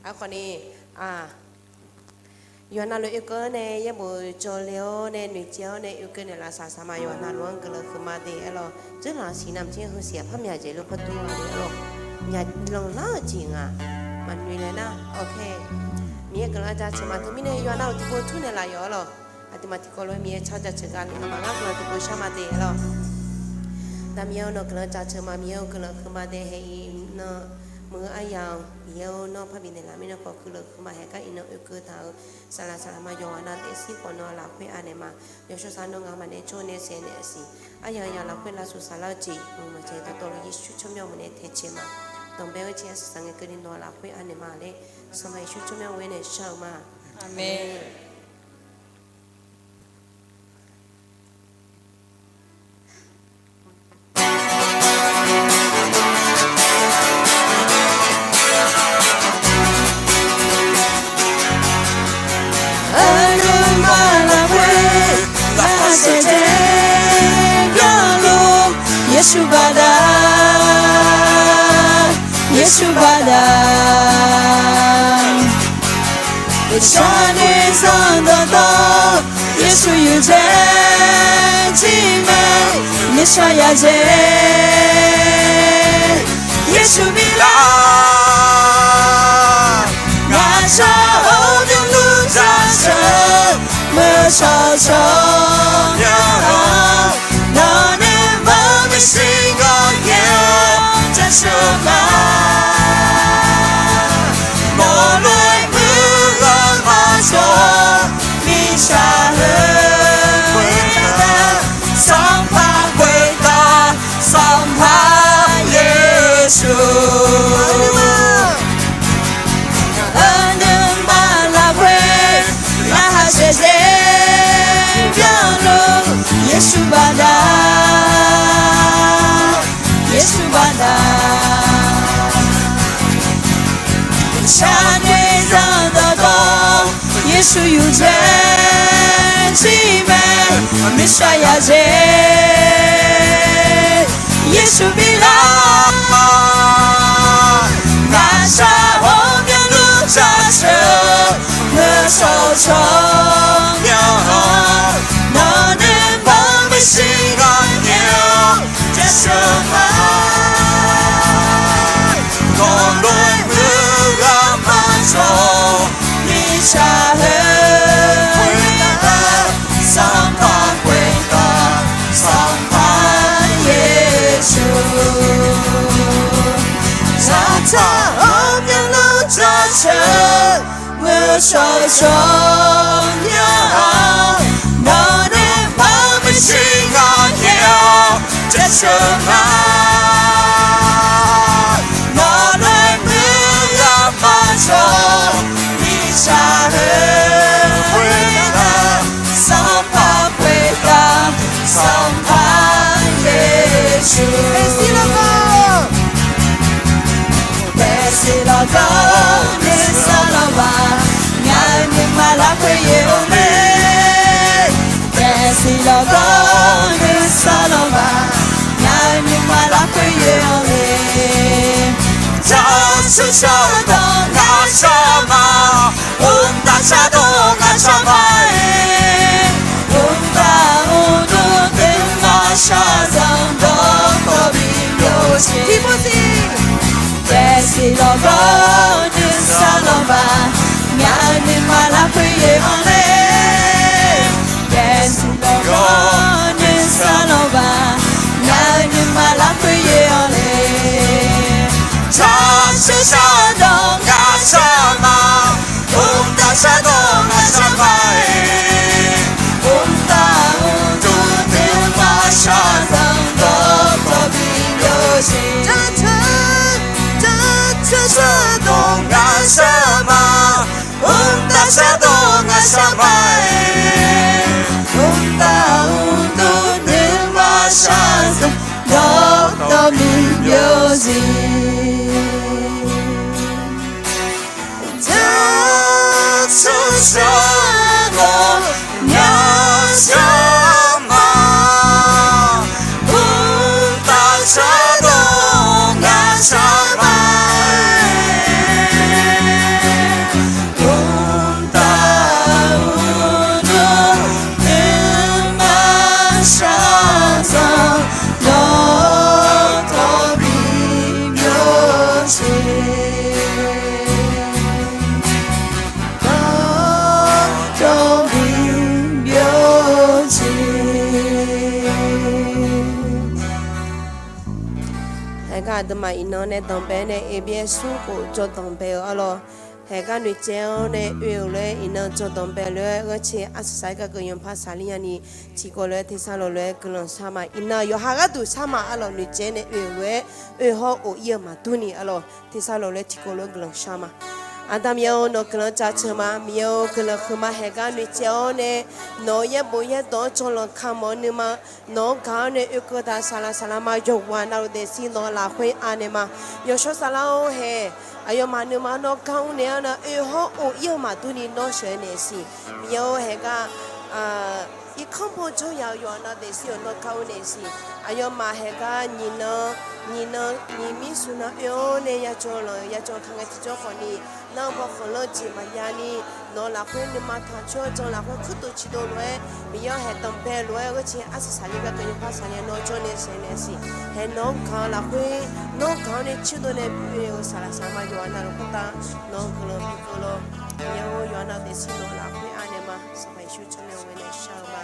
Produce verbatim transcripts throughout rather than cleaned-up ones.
Aerkhawf ni, yawqha navluf oekeuv-awr nae yaerbof jawrle-awr nae noeqtsaev-awr nae oekeuv naeqlaf saqsaq ma. Yawqha navluf-anr guiqlanq huiqma de aerlawq. Dzeurlaq siq navmaqtser heusiq aqpar myaqjeq lof par dur-a de aerlawq. Myaqlanqlar-eu jeq ngaq maqnoeq naeq nar, Miqyaer guiqlanq jaceuq ma. Teumirnae yawqha navluf tiqpov tur naeqlaf yawf aerlawq. Aqduimaf tiqkawv lof-aer Miqyaer tsawrjaceuq gha luf ngamaf ngar guiqlanq tiqpov shar ma de aerlawq. Nar Miqyaer-or, nawq guiqlanq jaceuq ma. Miqyaer-or, guiqlanq huiqma de. Haeq iqnan muiq-eu aryamq, Miqyaer-or, nawr parbi naeqlaf mirnae khawf guiqlanq huiqma. Haeq gar iqnan oekeuv taq-euq saqlaq saqlaq ma. Yawqha navluf daefzir khawf nawr lafkhoer anaeq ma. Yawshawr sar nawr ngamaf nae jawr nae saef naeq-a siq. Aryamq yaq lafkhoer lavsuf saflar-eu jeq maqmaqtsaeq dawqtawvluf Yeqsur tsawrmyanr maqnae taecaeq ma. Danqbae-eu jeq-aq saqsaq ngae keuvni nawq lafkhoer anaeq ma laer, Sanqpaq Yeqsur tsawrmyanr ghoer nae shar-eu ma. Aqmeq. Aqduimaf lafkhoer lavsaef jeq byanluf, Yeqsur baqda, Yeqsur baqda. Sharnoeq zanqdawq dawq, Yeqsur yawqjeq jir mae, Miqshaq yawqjeq, Yeqsur bi lar. Ngaqshaq-awr byanluf jaceuq, meuq shawq shawq myanr-awr, nawq nae mawr maeqshi ngawqnyaef-awr jaceuq ma. Nawq lof-aer muiq-eu maqjawr, Miqshaq heu khoertav, Sanqpaq khoertav, Sanqpaq Yeqsur. Aqduimaf lafkhoer lavsaef jeq byanluf, Yeqsur baqda, Yeqsur baqda. Sharnoeq zanqdawq dawq, Yeqsur yawqjeq jir mae, Miqshaq yawqjeq, Yeqsur bi lar. Ngaqshaq-awr byanluf jaceuq, meuq shawq shawq myanr-awr, nawq nae mawr maeqshi ngawqnyaef-awr jaceuq ma. Nawq lof-aer muiq-eu maqjawr, Miqshaq heu khoertav, Sanqpaq khoertav, Sanqpaq Yeqsur. Ngaqshaq-awr byanluf jaceuq, meuq shawq shawq myanr-awr, nawq nae mawr maeqshi ngawqnyaef-awr jaceuq ma. Nawq lof-aer muiq-eu maqjawr, Miqshaq heu khoertav, Sanqpaq khoertav, Sanqpaq Yeqsur. Daefsiq lawqgawv, daefsiq lawqgawv nuisar lawqbaq, ngaq-euq nuima lafkhoer yaeq-awr le. Daefsiq lawqgawv nuisar lawqbaq, ngaq-euq nuima lafkhoer yaeq-awr le. Jaceuq shardawq ngaq shar ma, mqtav shardawq ngaq shar ma-aer, mqtav mqdui nuima shaqzanq dawqtawvluf bi byov siq. Daefsiq lawqgawv nuisar lawqbaq, ngaq-euq nuima lafkhoer yaeq-awr le. Daefsiq lawqgawv nuisar lawqbaq, ngaq-euq nuima lafkhoer yaeq-awr le. Jaceuq shardawq ngaq shar ma, mqtav shardawq ngaq shar ma-aer, mqtav mqdui nuima shaqzanq dawqtawvluf bi byov siq. Jaceuq, jaceuq shardawq ngaq shar ma, mqtav shardawq ngaq shar ma-aer, mqtav mqdui nuima shaqzanq dawqtawvluf bi byov siq. Jaceuq shardawq ngaq shar ma, mqtav shardawq ngaq shar ma-aer, Gar aqduimaf iqnan nae danqbae nae eqbyaer smr khof jawrdanq bae-eu arlawr. Haeqgar noeqtsaev-awr nae oe-euq lof-aer iqnan jawrdanq bae lof-aer ghanrcae arsaq saq-aer garkeuv yanpar saqler nyani, tiqkawv lof-aer tersar lawq lof-aer guiqlanq shar ma. Iqnan yawqha gharduq shar ma arlawq. Noeqtsaev nae oe-euq lof-aer oe hawr of-ir-eu maqdur ni arlawq. Tersar lawq lof-aer tiqkawv lof-aer guiqlanq shar ma. Aqda Miqyaer-or, nawq guiqlanq jaceuq ma. Miqyaer-or, guiqlanq huiqma haeqgar noeqtsaev-awr nae nawq-euq yaerbof yaerdawq-anr janrlanq kamq-eu nuima, nawq-anr gaq-awr nae oekeuv taq saqlaq saqlaq ma yawqghaq navluf daefzir nawq lafkhoer anaeq ma. Yawshawr saflar-or haeq, aqyawfmaf nuima nawr gar mr naeq-awr nae oe hawr of-ir-eu maqdur ni nawr sheuqghae naeq siq. Miqyaer-or, haeqgar irkanr baw jawr yaf-euq yawqha navluf daefzir-euq nawr gar mr naeq siq. Aqyawfmaf haeqgar nyiq nan nyiq nan nyiq mir smq nan oe-awr nae yajawr lanq yajawr ka ngae tiqjawr khawfni, nar baw khanqlanr jeq maqjav ni, nawq lafkhoer nuima taq coer-awr jan lafkhoer kuirtof ciqdov lof-aer, Miqyaer-anr haeq danqbae lof-aer ghanrcae arsaq saqler garkeuv yanpar saqler nawr jawr nae sheuqghae naeq siq. Haeq nawq-anr gaq-eu lafkhoer, nawr gaq-awr nae coerdov nae bif-eu saqlaq saqlaq ma yawqha navluf khoertav nawq-anr guiqlanq bikeuv lawr. Miqyaer-or, yawqha navluf daefzir nawq lafkhoer anaeq ma. Sanqpaq Yeqsur tsawrmyanr-eu nae shar-eu ma.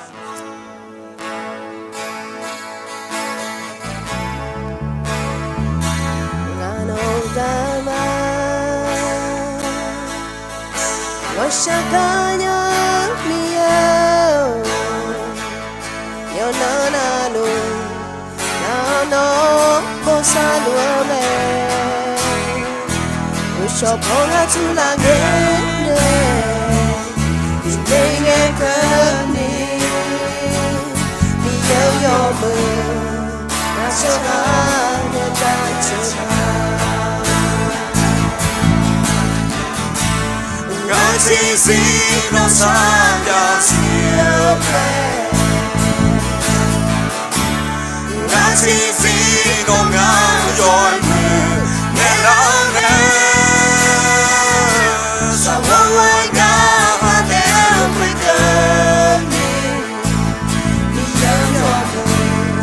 Ngaq nawq-anr gar ma, ghawqshaq gar nya Miqyaer-or, yawqnan navluf nawr bawsar luf-eu mae. Uqshawq pawr ngar tmr laf ngae nae, iqle ngae keuvni, Miqyaer-or yawmuiq, ngaq tsawrhaq nae tavceuq ma. Ngar tiqzir nawr sarjax siq-eu mae. Ngar tiqzir nawr ngar yawmuiq naeqlaf-eu mae. Saqghawr ghoer ngar ha nae-eu khoerkeuvni, Miqyaer-or yawmuiq,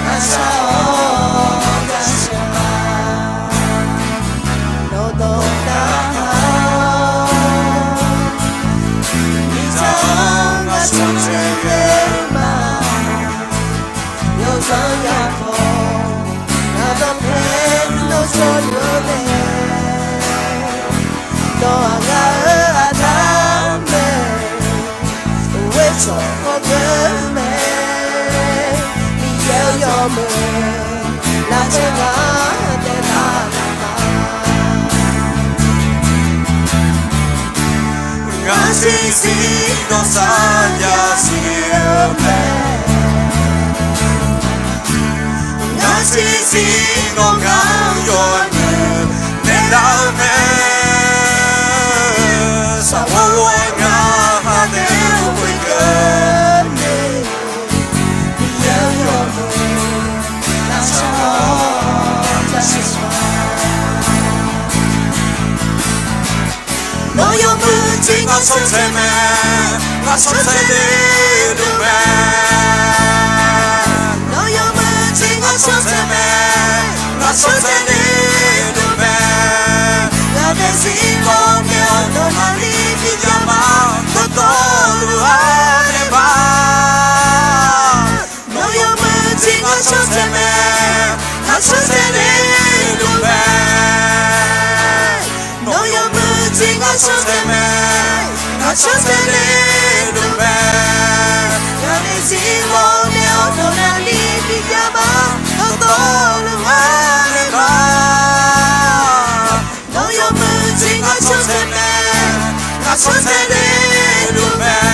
ngaq shar-awr yashaq ma. Nawq dawq nar-awr, mirtsaq-anr ngaq shawr tsaev le ma. Yawzanr yawkawq ngaq dawqpae nawr jawrluf-eu mae. Nawq aqgaf-eu aqda mae, ghoer cawq kawrgeur mae. Miqyaer-or yawmuiq, lafcaer ghaq daef lar laf ma. Ngar tiqzir nawr sarjax siq-eu mae. Ngar tiqzir nawr ngar yawmuiq naeqlaf-eu mae. Saqghawr ghoer ngar ha nae-eu khoerkeuvni, Miqyaer-or yawmuiq, ngaq shar-awr yashaq ma. Nawr yawmuiq jeq ngaq shawr tsaev mae, ngaq shawr tsaev le luf mae. Nawr yawmuiq jeq ngaq shawr tsaev mae, ngaq shawr tsaev le luf mae. Ngaq daefzir lawr ngae-awr nawq navlif bijav ma, dawqtawvluf-anr nae ma. Nawr yawmuiq jeq ngaq shawr tsaev mae, ngaq shawr tsaev le luf mae. Nawr yawmuiq jeq ngaq shawr tsaev mae, ngaq shawr tsaev le luf mae. Ngaq daefzir lawr ngae-awr nawq navlif bijav ma, dawqtawvluf-anr nae ma. Nawr yawmuiq jeq ngaq shawr tsaev mae, ngaq shawr tsaev le luf mae.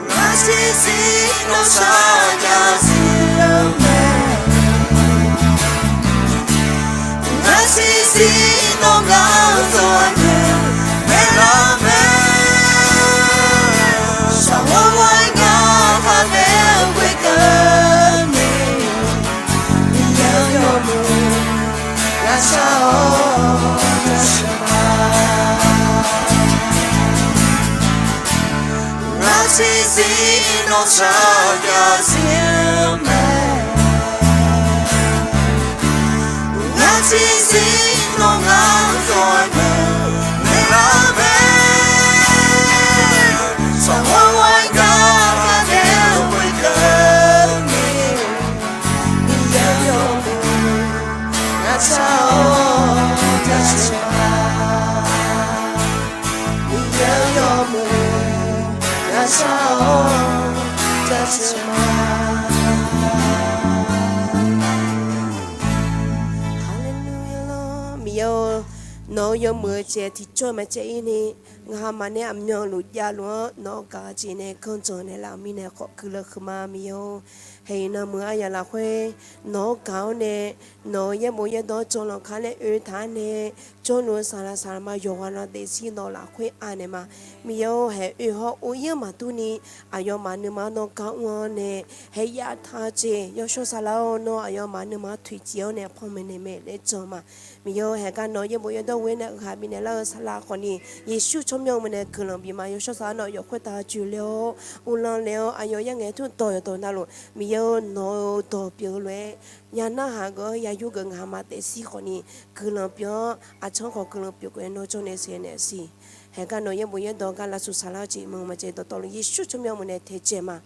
Ngar tiqzir nawr sarjax siq-eu mae. Ngar tiqzir nawr ngar yawmuiq naeqlaf-eu mae. Saqghawr ghoer ngar ha nae-eu khoerkeuvni, Miqyaer-or yawmuiq, ngaq shar-awr yashaq ma. Ngar tiqzir nawr sarjax siq-eu mae. Ngar tiqzir nawr ngar yawmuiq naeqlaf-eu mae. Saqghawr ghoer ngar ha nae-eu khoerkeuvni, Haleluya lor, Miqyaer-or, nawq-eu yawmuiq-eu jeq tiqjawr maqcaev ir ni, ngamaf nae aqmyanluf javluf-anr nawq-eu gaq-eu jeq nae ganrjanq naeqlaf-euq mirnae khawf guiqlanq huiqma Miqyaer-or. Haeq iqnan muiq aryamq lafkhoer nawq-anr gaq-awr nae, nawq-euq yaerbof yaerdawq-anr janlanq kar nae oe taq-anr nae, jawrluf-eu saqlaq saqlaq ma yawqghaq na daefzir nawq lafkhoer anaeq ma. Miqyaer-or, haeq oe hawr or-ir-anr maqdur ni, aqyawfmaf nuima-anr nawr gar mr-anr nae, haeq yaftaq-eu jeq yawshawr saqlaq-or, nawr aqyawfmaf nuima-anr toeqciv-awr nae panmaeq naeq mae laer jan ma. Miqyaer-or, haeq gar nawq yaerbof yaerdawq ghoe-aer nae uqhaq bifnaeq lar-eu saqlaq khawfni, Yeqsur tsawrmyanr-eu mae nae guiqlanq bif ma. Yawshawr saqlaq nawq yawkhoer taq-eu joeqle-awr, uvlanr le-awr, aqyawf yaer ngaeq-aer tmr dawq yawqdawq navluf, Miqyaer-or, nawq-eu dawq pyeuf-eu lof-aer, yanahr haq geuf-anr yayur geuf ngamaf daefzir khawfni, guiqlanq pyeuf-awr aqcanr khawf guiqlanq pyeuf geuf-aer nawr jawr nae siq naeq siq. Haeq gar nawq yaerbof yaerdawq gar lavshuif saqlar-eu jeq maqngeur maqjav dawqtawvluf Yeqsur tsawrmyanr-eu mae nae taejae ma.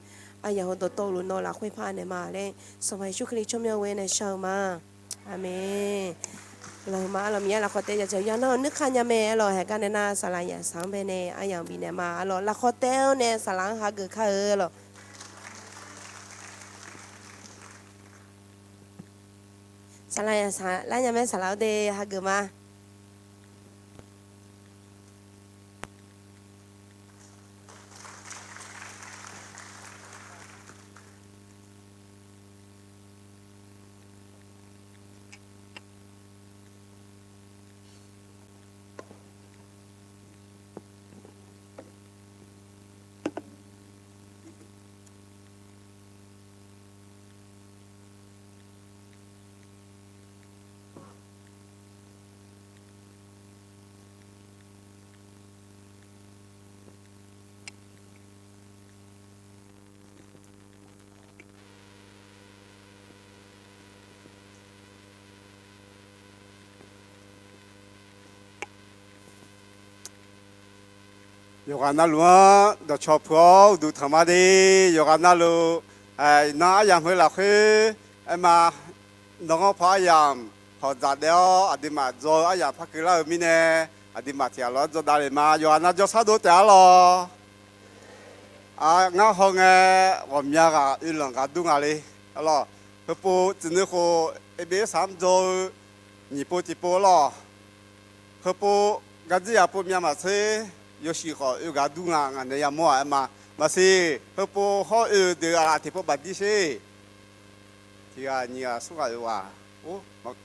Aryamq heu dawqtawvluf nawq lafkhoer par naeq ma laer, Sanqpaq Yeqsur Kali tsawrmyanr ghoe-aer nae shar-eu ma. Aqmeq. Lawq, heu ma arlawq, Miqyaer lafkhoer taef ya jaq yannar-eu nuikar nya mae arlawq. Haeq gar nae nar saqlaq yaqsaq-anr bae nae aryamq bifnaeq ma arlawq. Lafkhoer taef-awr nae saqlaq-anr hageuf kar-eu arlawq. Saqlaq yaqsaq lar nya mae, saqlaq-awr de hageuf ma. Yawqghaq navluf-anr dawqcawq puq-awr uqduq tanq ma de. Yawqghaq navluf, iqnan aryamq heu lafkhoer aer ma, nawq-anr paw aryamq hawq dzaq daef-awr aqduimaf dzaw-eu aryamq par keuvlar-eu mirnae, aqduimaf tiq ghaq lof-aer dzawdav le ma. Yawqghaq nav jawrshar dov taef-a lawq. Ngar hawngae ghawqmya ghaq oelanq ghaq dur nga le. Arlawq, heupov tsuif nuikhof Eqbersaq-anr dzaw-eu nyiq pov tiqpov lawq. Heupov gardzir yaq pov myav maqtser, yawshuif khawf oe ghaq dur nga ngaq naeq yamawr-aq aer ma. Maqsiq, heupov hawr oe-euq deuq aqlaf tiqpov baqdir sher. Tiq ghaq nyiq ghaq smr ghaq oe-aq,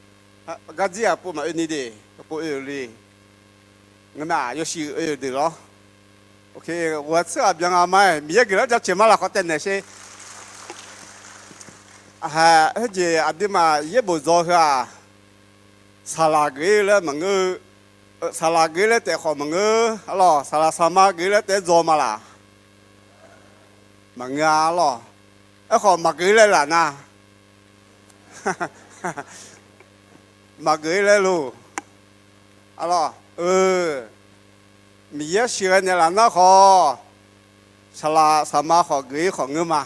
gardzir yaq pov maqoe ni de, heupov oe-euq le. Ngeur ma, yawshuif oe-euq deuq lawr. Ghof-a tseur ghaq byan nga ma-aer, Miqyaer guiqlanq jaceuq ma lafkhoer taef naeq sher. Haeq, khoerjeq aqduimaf yaerbof dzaw heu-aq, saqlaq geuf-ir laer maqngeur-eu, saqlaq geuf-ir laer taef khawf maqngeur, arlawq, saqlaq saqma geuf-ir laer taef-aer dzaw ma laq? Maqngeur-a arlawq. Aerkhawf maqgeuf-ir laer laf nar, maqgeuf-ir laer loq. Arlawq, eu, Miqyaer sheuqghae naeqlaf nar khawf, saqlaq saqma khawf geuf-ir khawf ngeur ma.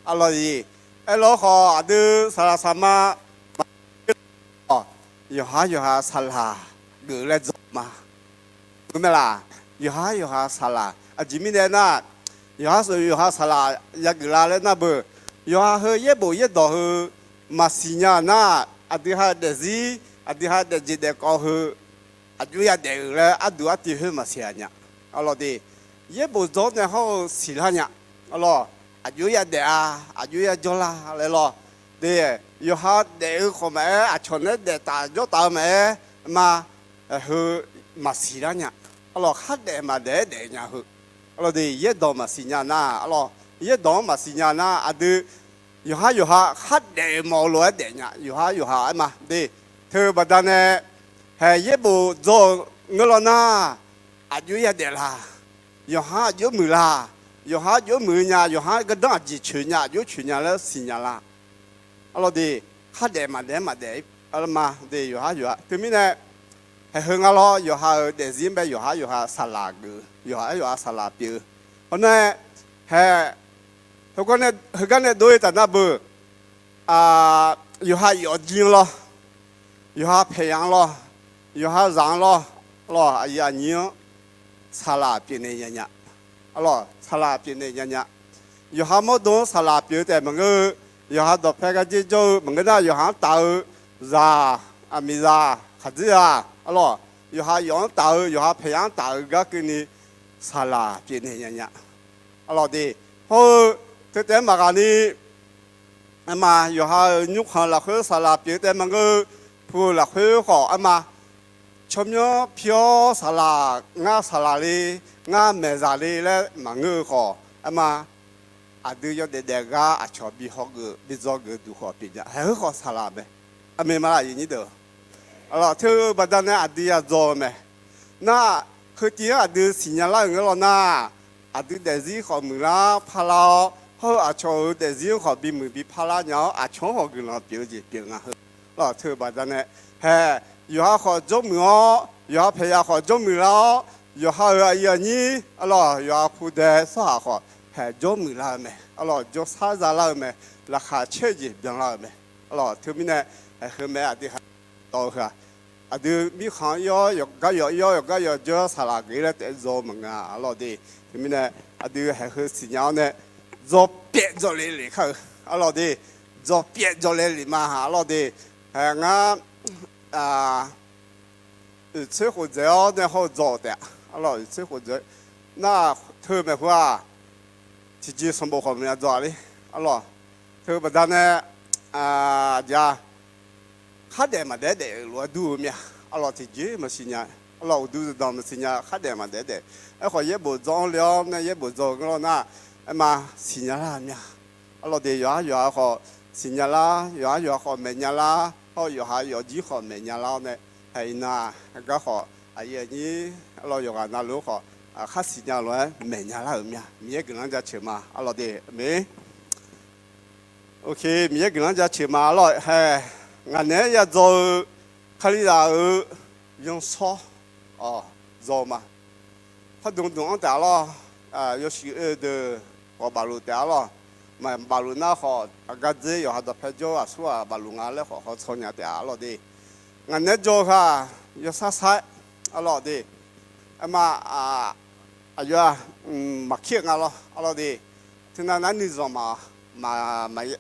Arlawq iq, aerlof-aer khawf aqdui saqlaq saqma maqgeuf-ir khawf, yawqhar yawqha saqlaq geuf laer dzaw ma. Ngeur mae laq? Yawqhar yawqha saqlaq aqjeq mirnae nar, yawqhar yawqha saqlaq yageuf la laer nar beu, yawqha heu yaerbof yaerdawq heu maqsiq nya nar, aqdui ha-eu daefzir, aqdui ha daefjeq daefkawv heu aqjox yadaef-euq laer arduq artiv khoer maqsiq-a nya. Arlawq de, yaerbof dzaw-awr nae hawr-eu siqlar nya. Arlawq, aqjox yadaef-a, aqjox yajawr la laer lawr. De, yawqha daef-eu khawf maqaer, aqcawq naeq-aer daef taf jawr taf-eu maqaer, ma, heu maqsiq lar nya. Arlawq, khardaef maqdaef-aer daef nya heu. Arlawq de, yaerdawq maqsiq nya nar, arlawq, yaerdawq-anr maqsiq nya nar aqdui yawqhar yawqha khardaef mawf-eu lof-aer daef nya, yawqhar yawqha aer ma de. Teu baqdanae, haeq yaerbof dzaw-eu ngeur law nar, aqjox yadaef la? Yawqhar aqjox muiq la? Yawqhar aqjox muiq nya, yawqhar gardanr aqjeq coeq nya, aqjox coeq nya laer siqnya la? Arlawq de, khardaef maqdaef-aer maqdaef-ir ma de, yawqhar yawqha. Teumirnae, haeq heu nga lawr, yawqha-euq daefzir-anr bae yawqhar yawqha saqlaq geuf-eu, yawqhar yawqha saqlaq pyeuf-eu. Hawr nae, haeq, heugar nae dov-ir taf nar beu, yawqha yawf jir-anr lawr. yawqha paeq-anr lawr, yawqha zaq-anr lawr, arlawq, aqyuif aqnyir-anr saqlaq pyeufnaeq nya nya. Arlawq, saqlaq pyeufnaeq nya nya. Yawqha mawrdo-anr saqlaq pyeuf-eu taef maqngeur-eu, yawqha dawqpae garjer jawr-eu maqngeur nar, yawqha-anr taf-eu zaq, aqmiqzaq, khaqdzerzaq, arlawq, yawqha yawf-anr taf-eu, yawqha paeq-anr taf-eu gar keuvni saqlaq pyeufnaeq nya nya. Arlawq de, hawr-eu teu taef-aer maqghaq ni, aerma yawqha-euq nymrkhanq lafkhoer saqlaq pyeuf-eu taef maqngeur-eu, pu-eu lafkhoer khawf aerma tsawrmyanr pi-awr saqlaq, ngar saqlaq le, ngar maeqzaq le laer maqngeur-eu khawf aerma, aqdui yawdaef daef gar aqcawq bi hawgeuf bi dzawgeuf duq khawf pyeuf nya. Haeq heu khawf saqlaq mae. Aqmeq ma laf aqyuif nyir deuq. Arlawq, teu-eu baqdanae aqdui ya dzaw-eu mae. Nar, heutiv-anr aqdui siqnya lar-euq ngeur lawr nar, aqdui daefzir khawf muiqlar parlar-awr, hawr-eu aqcawq-euq daefzir-anr khawf bimuiq bi parlar nya-awr, aqcawq-anr khawf guiqlanq pyeuf-eu jeq pyeuf nga heu. Arlawq, teu-eu baqdanae, haeq, yawqha khawf jawrmuiq-awr, yawqha paeqya khawf jawrmuiq lar-awr, yawqha-euq aqyuif aqnyir, arlawq, yawqha pudae tsawrhaq khawf haeq jawrmuiq lar-eu mae. Arlawq, jawrshar za lar-eu mae. Laqkhaq caer-eu jeq byanlar-euq mae. Arlawq, teumirnae, haeq heu mae aqdui ha tawv-eu heu-aq, aqdui mirkhanq ir-awr, yawqgar yawq ir-awr, yawqgar yawq jawr-awr saqlaq geuf laer taef dzaw-eu maqnga. Arlawq de, teumirnae aqdui haeq heu siqnya-awr nae dzaw pyaev dzawle lef kar-eu. Arlawq de, dzaw pyaev dzawle lef ma. Arlawq de, haeq ngar oeqtser khof dzaeq-awr nae hawr-eu dzaw taef-a. Arlawq, oeqtser khof dzaeq nar, teu maeqhu-aq, tiqjeq sanqbof khawf maqya dzaw-a le. Arlawq, teu baqdanae, aqjeq-a, khardaef maqdaef-aer daef-euq lof-aer dur-eu mir-a. Arlawq, tiqjeq maqsiq nya. Arlawq, uqduq zaqdanq maqsiq nya, khardaef maqdaef-aer daef. Aerkhawf yaerbof dzaw-anr le-awr nae yaerbof dzaw-eu ngeur lawr nar, aerma siqnya lar-eu mir-a. Arlawq de, yawqhar yawqha khawf siqnya lar, yawqhar yawqha khawf maeqnya lar, hawr yawqha yawfjir khawf maeqnya lar-awr nae, haeq iqnan-aq, gar khawf aqyuif aqnyir, arlawq, yawqghaq navluf-anr khawf khar siqnya lof-aer maeqnya lar-euq mir-a. Miqyaer guiqlanq-anr jaceuq ma. Arlawq de, aqmeq. Miqyaer guiqlanq-anr jaceuq ma. Arlawq, haeq, ngaq naeq-aer ya dzaw-eu Kalizaq-euq yanshawr dzaw-eu ma. Pardmq dmq-anr taef-a lawr, yawshuif oe-eu deuq khawf bafluf taef-a lawr. Maqbafluf nar khawf, aqgar dzer yawqha dawqpae jawr-eu aqsurghaq bafluf nga laer khawf hawtsaw nya taef-a lawr de. Ngaq naeq-aer jawr-eu heu-aq, yawshar shar-aer, arlawq de. Aerma, aqyawf-aq, maqkir-euq nga lawr, arlawq de. Teunav nar nuizanq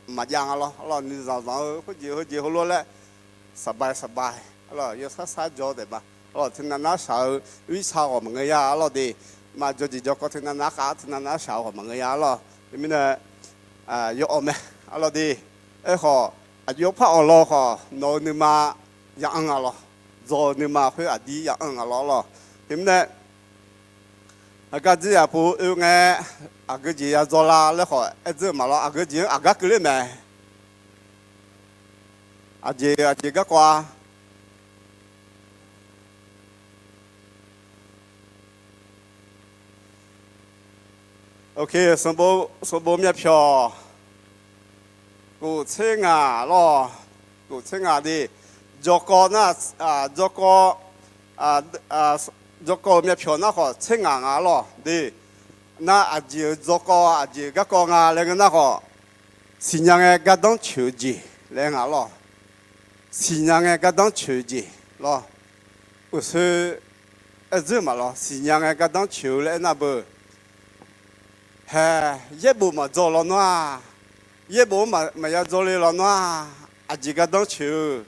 maqjav nga lawr, arlawq, nuizanq zanq-eu khoerjeq heujeq heulof laer, saqbae saqbae, arlawq, yawshar shar jawr taef ma. Arlawq, teunav nar shaq-eu irshaq ghawq maqngeur ya, arlawq de. Maqjawr jeq jawrkawv teunav nar khav, teunav nar shaq-eu ghawq maqngeur ya, arlawq. Teumirnae, yawawq mae, arlawq de. Aerkhawf, aqjox par awq law khawf, nawq-euq nuima ya anr nga lawr. Dzaw-eu nuima khoer aqdir ya anr nga lawr, arlawq. Teumirnae, aqgar dzer yaq pov oe ngae, aqgeu jeq ya dzaw la laer khawf aer dzeur-eu ma lawr. Aqgeu jeq-anr aqgar keuvler mae. Aqjeq, aqjeq garkawv-a. Ok, sanqbof myavpyawq kof tser ngaq lawr, kof tser ngaq de, dzawqkawv nar, dzawqkawv, dzawqkawv-euq myavpyawq nar khawf tser ngaq nga lawr de. Nar aqjeq-euq dzawqkawv aqjeq-euq garkawv nga laer ngeur nar khawf, siqnya ngae gardanr coeq-eu jeq laer nga lawr. Siqnya ngae gardanr coeq-eu jeq lawr. Uqsoe aer dzeur ma lawr, siqnya ngae gardanr coeq-eu laer aernar beu. Haeq, yaerbof maqdzaw lawnmr-aq, yaerbof-anr maqya dzaw le lawnmr-aq, aqjeq gardanr coeq-eu,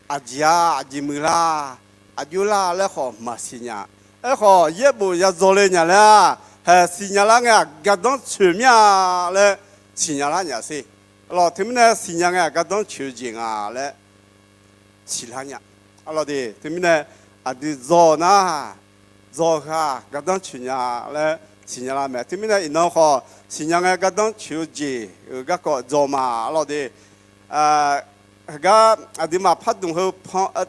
aqjeq-aq, aqjeq muiqlar, aqjox lar laer khawf maqsiq nya. Aerkhawf yaerbof ya dzaw le nya laer-aq, haeq siqnya lar ngae-aq gardanr coeq mir-a laer siqnya lar nya sher. Arlawq, teumirnae siqnya ngae-aq gardanr coeq-eu jeq nga laer siqlar nya. Arlawq de, teumirnae aqdui dzaw nar, dzaw-eu heu-aq gardanr coeq nya laer siqnya lar mae. Teumirnae iqnan khawf siqnya ngae gardanr coeq-eu jeq-euq garkawv dzaw ma. Arlawq de, heugar aqduimaf pardmq heu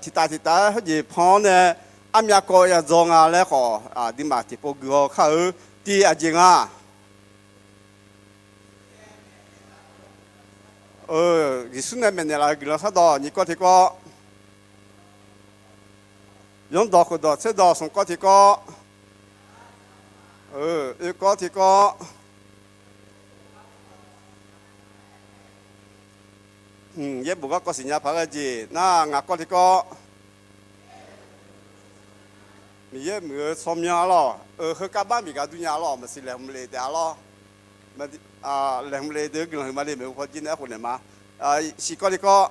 tiqtaf tiqtaf-aer heujeq pan-awr nae armyav kawv ya dzaw nga laer khawf aqduimaf tiqpov guihaw kar-eu. Tiq, aqjeq nga Yeqsur nae maeqnaeq laf-eu guiqlanq shardawq nyiq kawv tiqkawv, yanrdawq khofdawq tserdawq smq kawv tiqkawv, oe kawv tiqkawv, yaerbof garkawv siqnya paq-aer ghae jeq nar ngaq kawv tiqkawv, Miqyaer muiq-eu tsawrmyanr arlawr, heu kavbar miqgar dur nya arlawr, maqsiq laeqhmq lef taef arlawr. Laeqhmq lef deuq guiqlanq huiqma le maeqhu paw jir nae aerkhof naeqma. Siqkawv tiqkawv.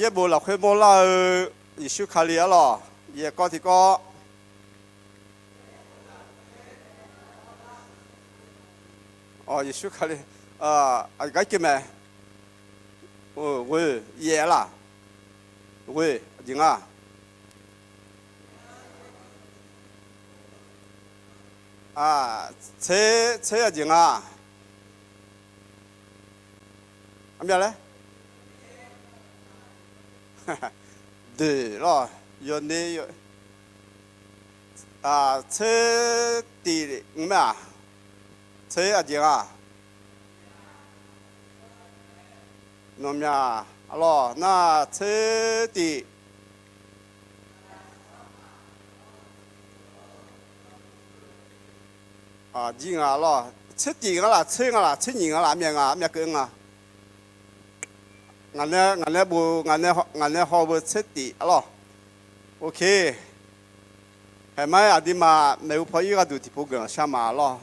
Yaerbof lafkhoer mawrlar-eu Yeqsur Kali arlawr, yaerkawv tiqkawv. Yeqsur Kali, aqgar keuv mae. Ghoe, yaef arlaq. Ghoe, aqjeq nga. Tser, tser aqjeq nga. Armyav laer? Doeq lawr, yawner, tser tif mr mae-aq, tser aqjeq nga. Nawmyaq arlawr nar tser tif. Jir nga arlawr, tser tif nga laf, tser nga laf, tser nyiq nga laf, armyav nga, armyav keuv nga. Ngaq nae, ngaq nae bof, ngaq nae haw beu tser tif arlawr. Ok. Haeq mar-aer aqduimaf maeqhu paw ir gharduq tiqpov guiqlanq shar ma arlawr.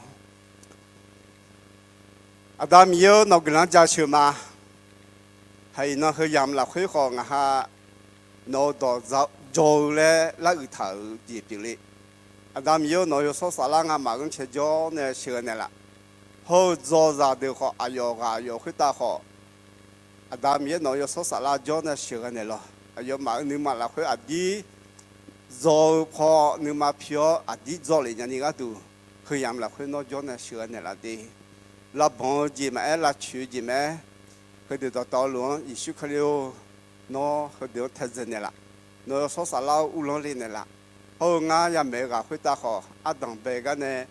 Aqda Miqyaer-or, nawq guiqlanq-anr jaceuq ma. Haiq iqnan heu yamq lafkhoer khawf ngaq ha nawq-eu dawq dzaw-eu laer laruiq taq-euq jeq pyeufle. Aqda Miqyaer-or, nawq-eu yawshawr saflar ngamaf-anr cae jawr nae sheuqghae naeqlaf. Hawr-eu dzaw zaqdeuq khawf, aqyawf ghaq aqyawf khoertav khawf, Aqda Miqyaer nawq-eu yawshawr saflar jawr nae sheuqghae naeqlaf. Aqyawfmaf-euq nuima lafkhoer aqdir dzaw-eu paw nuima pi-awr aqdir dzaw lef nyani gharduq, heu yamq lafkhoer nawr jawr nae sheuqghae naeqlaf de. Lavbanq-eu jeq maqaer, lavcoeq-eu jeq maqaer, heudeuq dawqtawvluf-anr Yeqsur Kali-or, nawr heudeuq-anr taedzaeq naeqlaf. Nawq-eu yawshawr saflar-or, uvlanr le naeqlaf. Hawr-eu ngar yamaeq-eu ghaq khoertav khawf, ardanq bae gar nae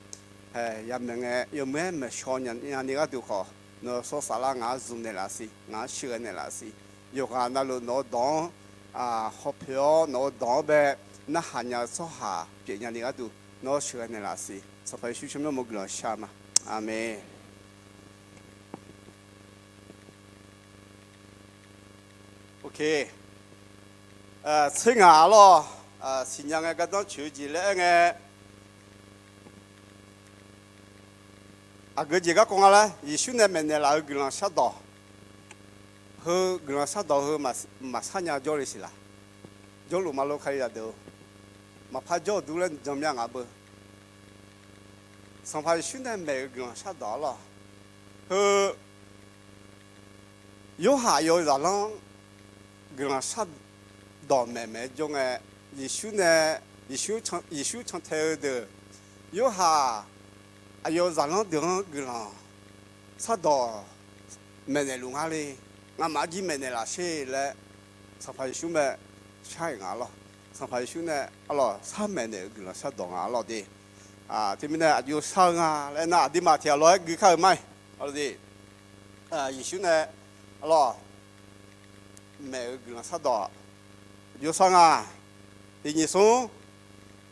haeq yamaeq ngae, yawmuiq-aer maeqshaw nyani gharduq khawf, nawq-eu yawshawr saflar ngaq-anr zmq naeqlaf siq, ngaq-anr sheuqghae naeqlaf siq. Yawqghaq navluf nawq-eu dawq-anr hawpoeq-awr, nawq-eu dawq-anr bae narhaq nya-eu tsawrhaq pyeuf nyani gharduq nawr sheuqghae naeqlaf siq. Sanqpaq Yeqsur tsawrmyanr mawr guiqlanq shar ma. Aqmeq. Ok. Tser ngaq arlawr, siqnya ngae gardanr coeq-eu jeq laer aer ngae, aqgeu jeq garkawv nga laer, Yeqsur nae maeqnaeq laf-eu guiqlanq shardawq, heu guiqlanq shardawq heu maqsar nya jawrle siq laq. Jawrluf maqlo Kalizaq deuq-or, maqpar jawr-euq dur laer jan mya ngaq beu. Sanqpaq Yeqsur nae maeq-eu guiqlanq shardawq arlawr, heu Yorhaq aqyawf-eu zaqlanr guiqlanq shardawq maeqmaeq-aer jawr ngae, Yeqsur nae, Yeqsur cantae-eu deuq, Yorhaq aqyawf-eu zaqlanr deuq-anr guiqlanq shardawq maeqnaeq luf nga le, ngamaf arjir maeqnaeq laf sher laer, Sanqpaq Yeqsur mae shar-iq nga arlawr. Sanqpaq Yeqsur nae arlawr sharmaeq naeq-eu guiqlanq shardawq nga arlawr de. Teumirnae aqjox shar-eu nga laer nar, aqduimaf tiq ghaq lof-aer gui kar-eu ma-iq, arlawr de. Yeqsur nae arlawr maeq-eu guiqlanq shardawq aqjox shar nga. Tiq nyiq smr,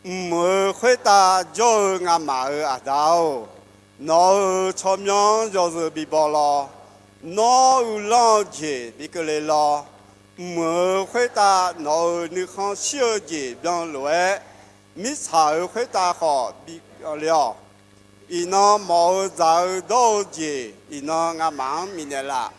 mq-euq khoertav jawr-eu ngamaf-euq Aqda-or, nawq-euq tsawrmyanr yawzeu bibaw lawr. Nawr uvlanr-eu jeq bi keuvle lawr. Mq-euq khoertav nawq-euq nuikhanr shir-eu jeq byanlof-aer, mirtsaq-euq khoertav khawf bi le-awq. Iqnan mawf-eu dzaq-eu dawr-eu jeq iqnan ngamaf-anr bifnaeq laf.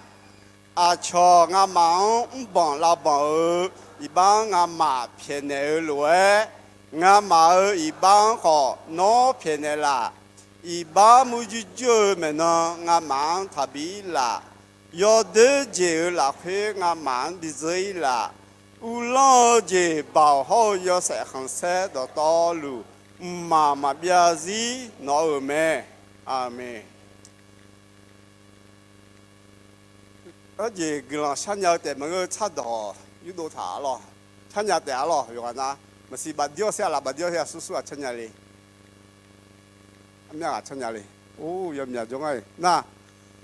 Aqcawq ngamaf-anr mrbanq lavbanq-eu iqbax-anr ngamaf pyaeqnaeq-eu lof-aer, ngamaf-euq iqbax-anr khawf nawr pyaeqnaeq laf. Iqbax murjir jir-eu maeqnan ngamaf-anr taqbi ir laf. Yawdoer jeq-euq lafkhoer ngamaf-anr bi dzeur ir laf. Uvlanr-eu jeq baoq hawr-eu yawshaef khanqsaer dawqtawvluf, mqmaq maqbyav zir nawq-euq mae. Aqmeq. Arjeq guiqlanq sharnya-eu taef maqngeur-eu tsardawq yurdov taq arlawr. Sharnya taef arlawr yawqghaq nar, maqsiq bafdir-awr saer-a laf, bafdir-awr saer-a, sursur ghaq carnya le. Armyav ghaq carnya le. Or, yawmyaq jawr ngar-iq nar,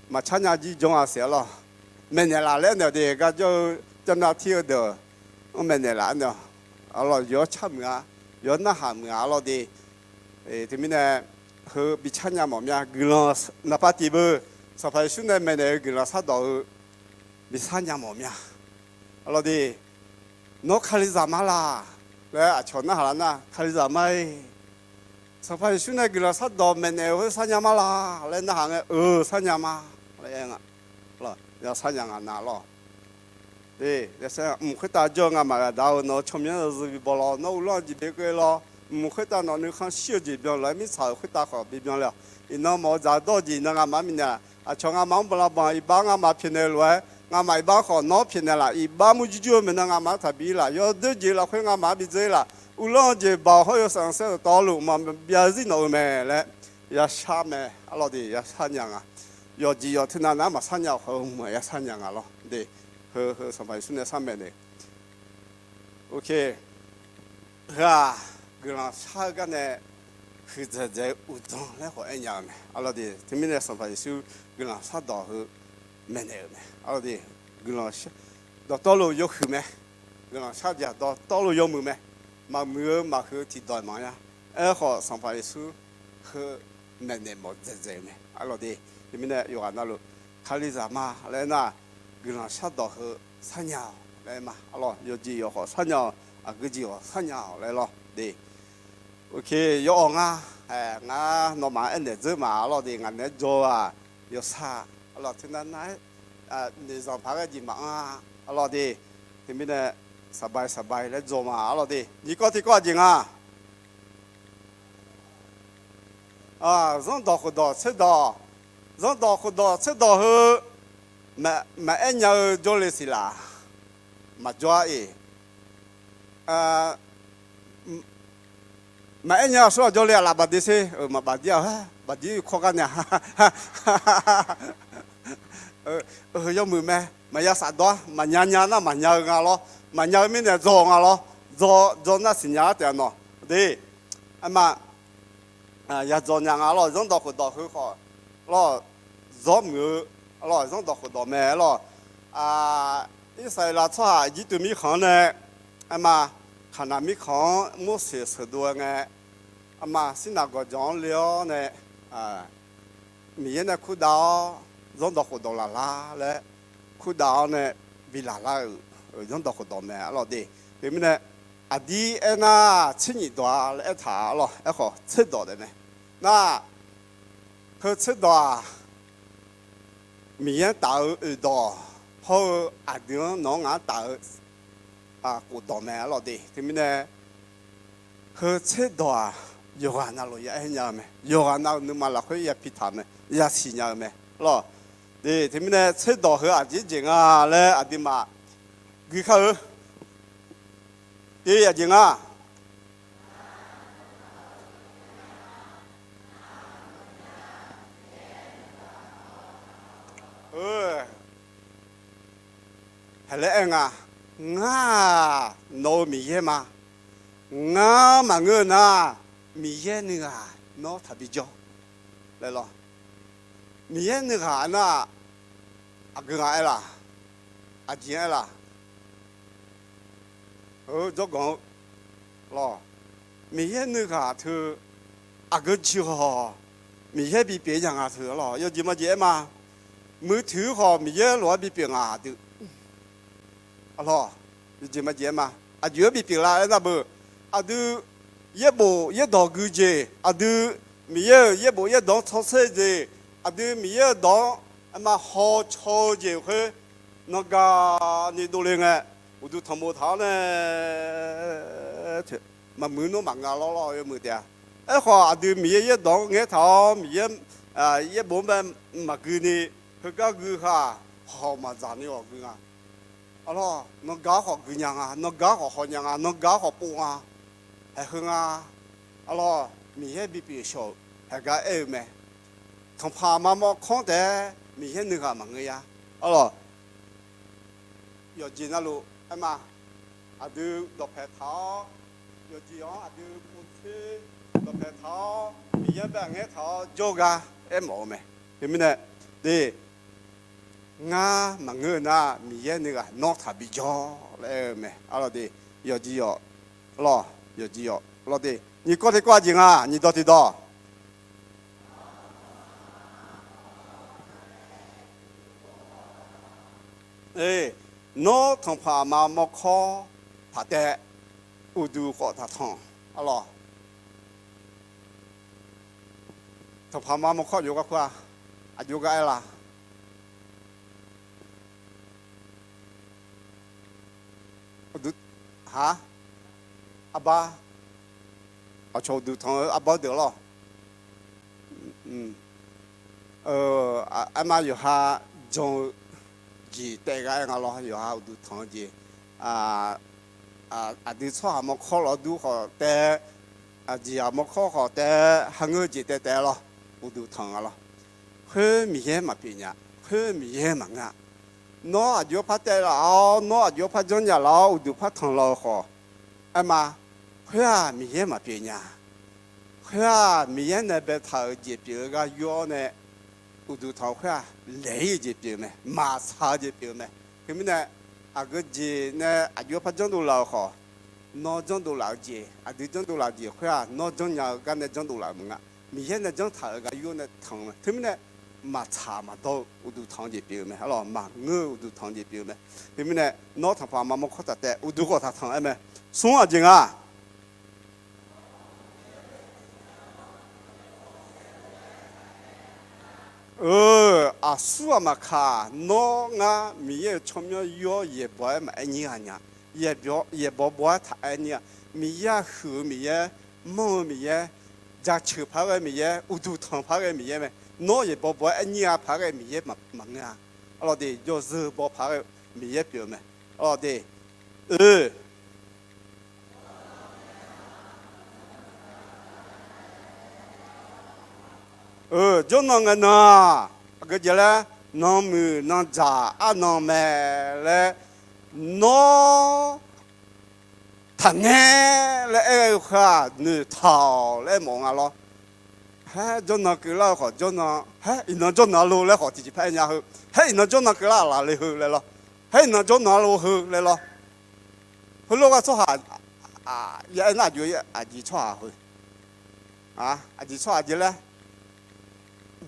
maqcarnya jir jawr-a siq arlawr. Maeqnaeq laf laer naeq-awq de, gar jawr-eu jarnav tir-eu deuq-anr maeqnaeq laf naeq-awq. Arlawr yawr car muiq-a, yawr narhaq muiq-a arlawr de. Teumirnae, heu bi carnya mawf mya guiqlanq naqpav tiq beu, Sanqpaq Yeqsur nae maeqnaeq-eu guiqlanq shardawq-eu bi carnya mawf mya. Arlawr de. Nawr Kalizaq ma laq laer aqcawq narhaq lar nar, Kalizaq ma-ir. Sanqpaq Yeqsur nae guiqlanq shardawq maeqnaeq-eu khoer sharnya ma laq laer narhaq ngae, eu, sharnya ma laer aer nga. Sharnya nga na lawr. Mq khoertav jawr-eu ngamaf ghaq daq-eu nawq-eu tsawrmyanr yawzeu bi baw lawr, nawr uvlanr-eu jeq bi keuv lawr, mq khoertav nawq nuikhanr shir-eu jeq byan lof-aer mirtsaq-euq khoertav khawf bi byan le-awq. Iqnan mawf-eu dzaq dawr-eu jeq iqnan ngamaf-anr bifnaeq-a. Aqcawq ngamaf-anr bala banq iqbax ngamaf pyaeqnaeq-eu lof-aer, ngamaf iqbax khawf nawr pyaeqnaeq laf. Iqbax murjur jur-eu maeqnan ngamaf-anr taqbi laf. Yawdoer jeq lafkhoer ngamaf-anr bi dzeur-ir laf. Uvlanr-eu jeq baoq hawr yawshaef khanqsaer dawqtawvluf maqbyav zir nawq-eu mae laer yashar mae. Arlawr de, yashar nya nga. Yawqjeq yawq teunav nar maqshar nya-awq khawf-eu mq-aq yashar nya nga lawr de. Heu heu Sanqpaq Yeqsur nae sharmaeq naeq. Heu-aq, guiqlanq shar-eu gar nae huiqdzaeq dzaeq-eu uqdzan laer khawf aer nya-eu mae. Arlawr de, teumirnae Sanqpaq Yeqsur guiqlanq shardawq heu maeqnaeq-euq mae. Arlawr de, guiqlanq shar, dawqtawvluf yawhuiq mae. Guiqlanq shar jeq-aq dawqtawvluf yawmuiq mae. Maqmuiq-eu maqhuiq-eu tiqdawq maqya. Aerkhawf Sanqpaq Yeqsur heu maeqnaeq mawf dzaeqdzaeq-eu mae. Arlawr de, teumirnae yawqghaq navluf Kalizaq ma laer nar, guiqlanq shardawq heu sharnya-awq laer ma. Arlawr, yawqjeq yawq khawf sharnya-awq, aqgeu jeq khawf sharnya-awq laer lawr de. Yawawq nga, ngar nawmaf-anr aernaeq dzeur ma. Arlawr de, ngaq naeq-aer dzaw-eu-aq, yawshaq, arlawr, teunav nav-aer noeqzanq paq ghae jeq maqanr-a. Arlawr de, teumirnae saqbae saqbae laer dzaw ma. Arlawr de, nyiq kawv tiqkawv aqjeq nga. Zanrdawq khofdawq tserdawq, zanrdawq khofdawq tserdawq heu maqaer nya-eu jawrle siq laf. Maqjawr-a iq. Maqaer nya-eu aqsur-aq jawrle-aq laf bafdir sher. Maqbafdir-a, bafdir kawr gar nae-a. Yawmuiq mae. Maqya safdawr-ar. Maqnya nya nar maqnya-eu nga lawr. Maqnya-eu mirnae dzaw nga lawr. Dzaw, dzaw nar siqnya-ar taef-a nawq de. Aerma, ya dzaw nya nga lawr. Zanrdawq khofdawq heu khawf lawr, zawr muiq-eu, lawr, zanrdawq khofdawq mae lawr. Irsaqleqlav tsawrhaq Irjirtuv mirkhanq-anr nae, aerma, Kaqnaq mirkhanq-anr Morseq sheuqdov-aer ngae, aerma, Sirnaq gawqjawq-anr le-awr nae, Miqyaer nae kurdav-awr zanrdawq khofdawq laqlar laer kurdav-awr nae bi laqlar-euq zanrdawq khofdawq mae. Arlawr de, teumirnae aqdir aernar, tsernyiq dawq-a laer aertaq-a lawr. Aerkhawf tserdawq taef mae. Nar, heu tserdawq-aq, Miqyaer-anr taf-eu oeqdawq hawr-eu aqdui-anr nawq-anr ngaq-anr taf-eu khofdawq mae. Arlawr de, teumirnae heu tserdawq-aq, yawqghaq navluf ya aer nya-eu mae. Yawqghaq nav-euq nuima lafkhoer ya pi taq-eu mae. Yasiq nya-eu mae. Arlawr de, teumirnae tserdawq heu aqjeq jeq nga laer aqduimaf gui kar-eu de, aqjeq nga. Haeq laer aer nga. Ngar-aq nawq-eu Miqyaer ma. Ngar maqngeur-eu nar, Miqyaer nuighaq nawr taqbi jawr laer lawr. Miqyaer nuighaq aernar, aqgeu nga aer laf? Aqjeq aer laf? Jawrganq-eu lawr, Miqyaer nuighaq teu aqgeu jeq-awq, Miqyaer bipyeuf-eu ya nga teu lawr, yawjeq majeq aer ma. Muiqtui-eu khawf Miqyaer lof-aer bipyeuf nga aqdui. Arlawr, yawjeq majeq aer ma. Aqjeq-anr bipyeuf lar aernar beu, aqdui yaerbof yaerdawq gui jeq, aqdui Miqyaer-euq yaerbof yaerdawq-anr tawrser jeq, aqdui Miqyaer-euq dawq-anr aerma hawcaw-eu jeq khoer, nanqgaq ni dovle ngae, uqduq tanqbof taq-awr nae maqmuiq nawr maqnga lawrlawr yawmuiq taef-a. Aerkhawf aqdui Miqyaer yaerdawq-anr ngaer taq-awr Miqyaer yaerbof-anr bae maqgui ni, heugar gui ha, hawq maqdzaq ni ghawq gui nga. Arlawr, nanqgaq-anr khawf gui nya nga, nanqgaq-anr khawf haw nya nga, nanqgaq-anr khawf pov nga. Haeq heu nga. Arlawr, Miqyaer bipyeuf shawq-euq haeq gar aer-eu mae. Tanqpaq aqma mawrkawr taef-aer Miqyaer nuighaq maqngeur ya. Arlawr, yawqjeq navluf aerma, aqdui dawqpaeq taq-awr, yawqjeq-anr aqdui povtser dawqpaeq taq-awr Miqyaer bae ngaer taq-awr jawrgar aermawf-eu mae. Teumirnae, de, ngar maqngeur-eu nar, Miqyaer nuighaq nawr taqbi jawr laer aer-eu mae. Arlawr de, yawqjeq yawq, arlawr, yawqjeq yawq, arlawr de, nyiq kawv tiqkawv aqjeq nga, nyiq dawq tiqdawq. Nawr tanqpaq aqma mawrkawr paq taev, uqduq khawf taqtanq, arlawq. Tanqpaq ma mawrkawr jov gar kur-a, aqjox gar aer la. Uqduq, ha, arbar, aqcawq uqduq tanq-eu arbar deuq lawr. Aerma yawqha jan-eu jeq taev gar aer nga lawr, yawqha uqduq tanq-eu jeq. Aqdui tsawrhaq mawrkawr lawr dur khawf taev, aqjeq-aq mawrkawr khawf taev, ha ngeur jeq taev taev lawr, uqduq tanq nga lawr. Khoer Miqyaer maqpyeuf nya, khoer Miqyaer maqngeur-a. Nawr aqjox par taev laf-awr, nawr aqjox par janrnya laf-awr, uqduq par tanq laf-eu khawf, aerma, khoer-aq Miqyaer maqpyeuf nya. Khoer-aq Miqyaer nae baetaq-euq jeq pyeuf-eu gar yur-awr nae, uqduq tanq-eu khoer-aq laeq-ir-eu jeq pyeuf-eu mae, maqtsaq-eu jeq pyeuf-eu mae. Teumirnae, aqgeu jeq nae aqjox par janrdov laf-eu khawf, nawr janrdov laf-eu jeq, aqdui janrdov laf-eu jeq khoer-aq, nawr janrnya-eu gar nae janrdov laf-euq maqnga. Miqyaer nae janrtaq-euq gar yur-awr nae tanq-eu mae. Teumirnae, maqtsaq maqdawr-eu uqduq tanq-eu jeq pyeuf-eu mae. Arlawq, maqngeur-eu uqduq tanq-eu jeq pyeuf-eu mae. Teumirnae, nawr tanqpaq ma mawrkawr taq taev, uqduq khawf taqtanq aer mae. Smr aqjeq nga. Aqsur ghaq maqkaq, nawr ngar Miqyaer-euq tsawrmyanr yur-awr yaeqbawq-aer maqaer nyir gha nya. Yaeqbawq bawq-aer taqaer nyir-a. Miqyaer-aq huiq-eu Miqyaer, manr-eu Miqyaer, jaceuq paq-aer ghae Miqyaer, uqduq tanq paq-aer ghae Miqyaer mae. Nawr yaeqbawq bawq-aer aer nyir-a paq-aer ghae Miqyaer maqngeur-a. Arlawq de, yawzeu baw paq-aer ghae Miqyaer pyeuf-eu mae. Arlawq de, oe Jawrnan ngae nan-aq, aqgeu jeq laer, nanmuiq nandzaq arnan mae laer, nawr taqngaer laer aer-eu khoer-aq, noeqtaq-awq laer mawf nga lawr. Haer jawrnan keuvlar-eu khawf jawrnan, haer iqnan jawrnan lo laer khawf tiqjeq par aer nya heu. Haer iqnan jawrnan keuvlar laf le heu laer lawr. Haer iqnan jawrnan lo heu laer lawr. Heulof gar tsawrhaq ya aer nar, aqjox aqjeq tsawrhaq heu, aqjeq tsawrhaq jeq laer,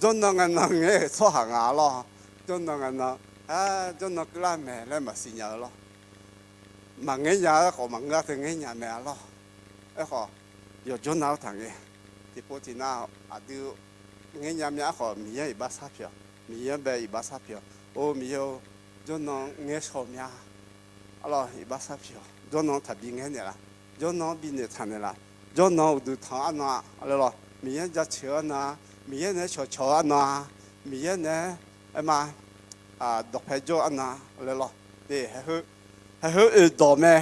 jawrnan ngae nan ngaer-euq tsawrhaq nga lawr. Jawrnan ngae nan, jawrnan keuvlar mae laer maqsiq nya-eu lawr. Maqngaer nya-aer khawf maqngeur-a teu ngaer nya mae-a lawr. Aerkhawf, yawqjawr nav-awr taqngaer. Tiqpov tiqnav aqdui ngaer nya mya aerkhawf, Miqyaer iqbax sar pyeuf-awq. Miqyaer bae iqbax sar pyeuf-awq. Or Miqyaer-or, jawrnan ngaer shaw mya. Arlawq, iqbax sar pyeuf-awq. Jawrnan taqbi ngaer naeqlaf. Jawrnan-anr bi noeqtaq naeqlaf. Jawrnan uqduq tanq arnan-a laer lawr. Miqyaer jaceuq-eu arnan-a. Miqyaer naeq-aer cawqcawq-eu arnan-a. Miqyaer naeq-aer aerma dawqpae jawr-eu arnan-a laer lawr. Haeq heu oeqdawq mae.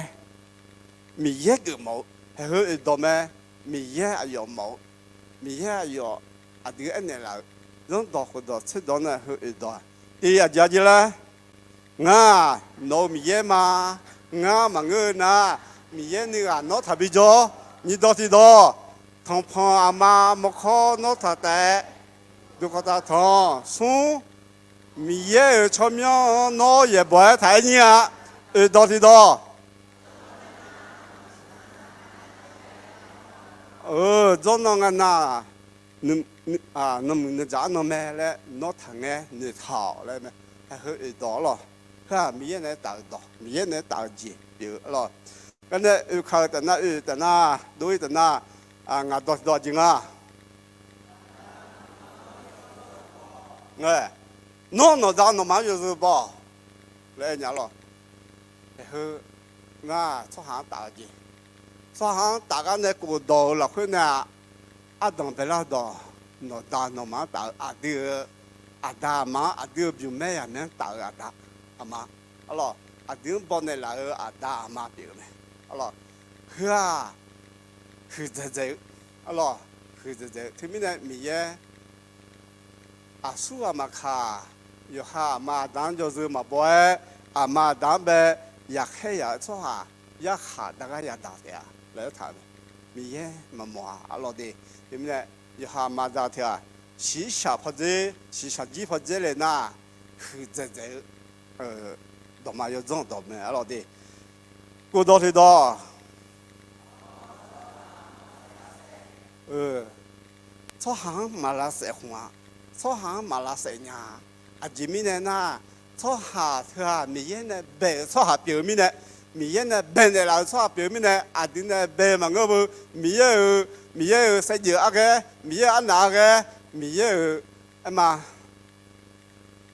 Miqyaer geufmawf-eu. Haeq heu oeqdawq mae. Miqyaer aqyawf mawf-eu. Miqyaer aqyawf aqdui aernaeq laf-euq zanrdawq khofdawq tserdawq nae heu oeqdawq-aq, tiq aqjeq aqjeq laer, ngar nawq-eu Miqyaer ma. Ngar maqngeur-eu nar, Miqyaer nuighaq nawr taqbi jawr. Nyiqdawq tiqdawq, tanqpanq aqma mawrkawr nawr taq taef, duqkawq taq tanq. Smr, Miqyaer-euq tsawrmyanr-anr nawr yaeqbawq-aer taq aer nyir-a. Oeqdawq tiqdawq, jawrnan ngae nan, nanmuiq nandzaq arnan mae laer nawr taqngaer noeqtaq-awq laer mae. Haeq heu oeqdawq arlawq. Heu-aq Miqyaer naeq-aer taf-euq dawq, Miqyaer naeq-aer taf-eu jeq pyeuf-eu arlawq. Aernae oekaq-euq taf nar, oe taf nar, dov-ir taf nar, ngaq dawq tiqdawq aqjeq nga. Nawr nawqda nawqma-anr yawzeu baw-awq laer aer nya lawq. Haeq heu ngar-aq tsawrhaq-anr taf-eu jeq, tsawrhaq-anr taf gar nae khofdawq-euq lafkhoer nae-aq, ardanq baelar dawq, nawqda nawqma-anr taf-eu aqdui-euq aqda aqma-anr aqdui-euq bymq maer yaqmaer-anr taf-eu aqda aqma arlawq, aqdui-anr baw naeqlaf-eu aqda aqma pyeuf-eu mae. Arlawq, heu-aq huiqdzaeq dzaeq-eu, arlawq, huiqdzaeq dzaeq-eu teumirnae Miqyaer aqsur ghaq maqkaq, yawqha aqma aqda-anr yawzeu maqbaw-aer, aqma aqda-anr bae yaqkhaer yaq-eu tsawrhaq yarkhaq dar gar yadaq taef-a laer aertaq-euq mae. Miqyaer maqmawf-a arlawq de. Teumirnae yawqha aqma aqda teu-aq, shiqshaq pawdzer, shiqshaq jir pawdzer le nar, huiqdzaeq dzaeq-eu dawqma yawdzanr dawq mae arlawq de. Khofdawq tiqdawq, tsawrhaq-anr maq lavsaef khmq-a. Tsawrhaq-anr maq lavsaef nya-a. Aqjeq mirnae nar, tsawrhaq teu-aq Miqyaer nae bae-euq tsawrhaq pyeuf-eu mirnae, Miqyaer nae baenaeq laf-euq tsawrhaq pyeuf-eu mirnae, aqdui nae bae maqngeur beu, Miqyaer-euq, Miqyaer-euq saevdzeuf arghaer, Miqyaer-euq arnaq arghaer, Miqyaer-euq aerma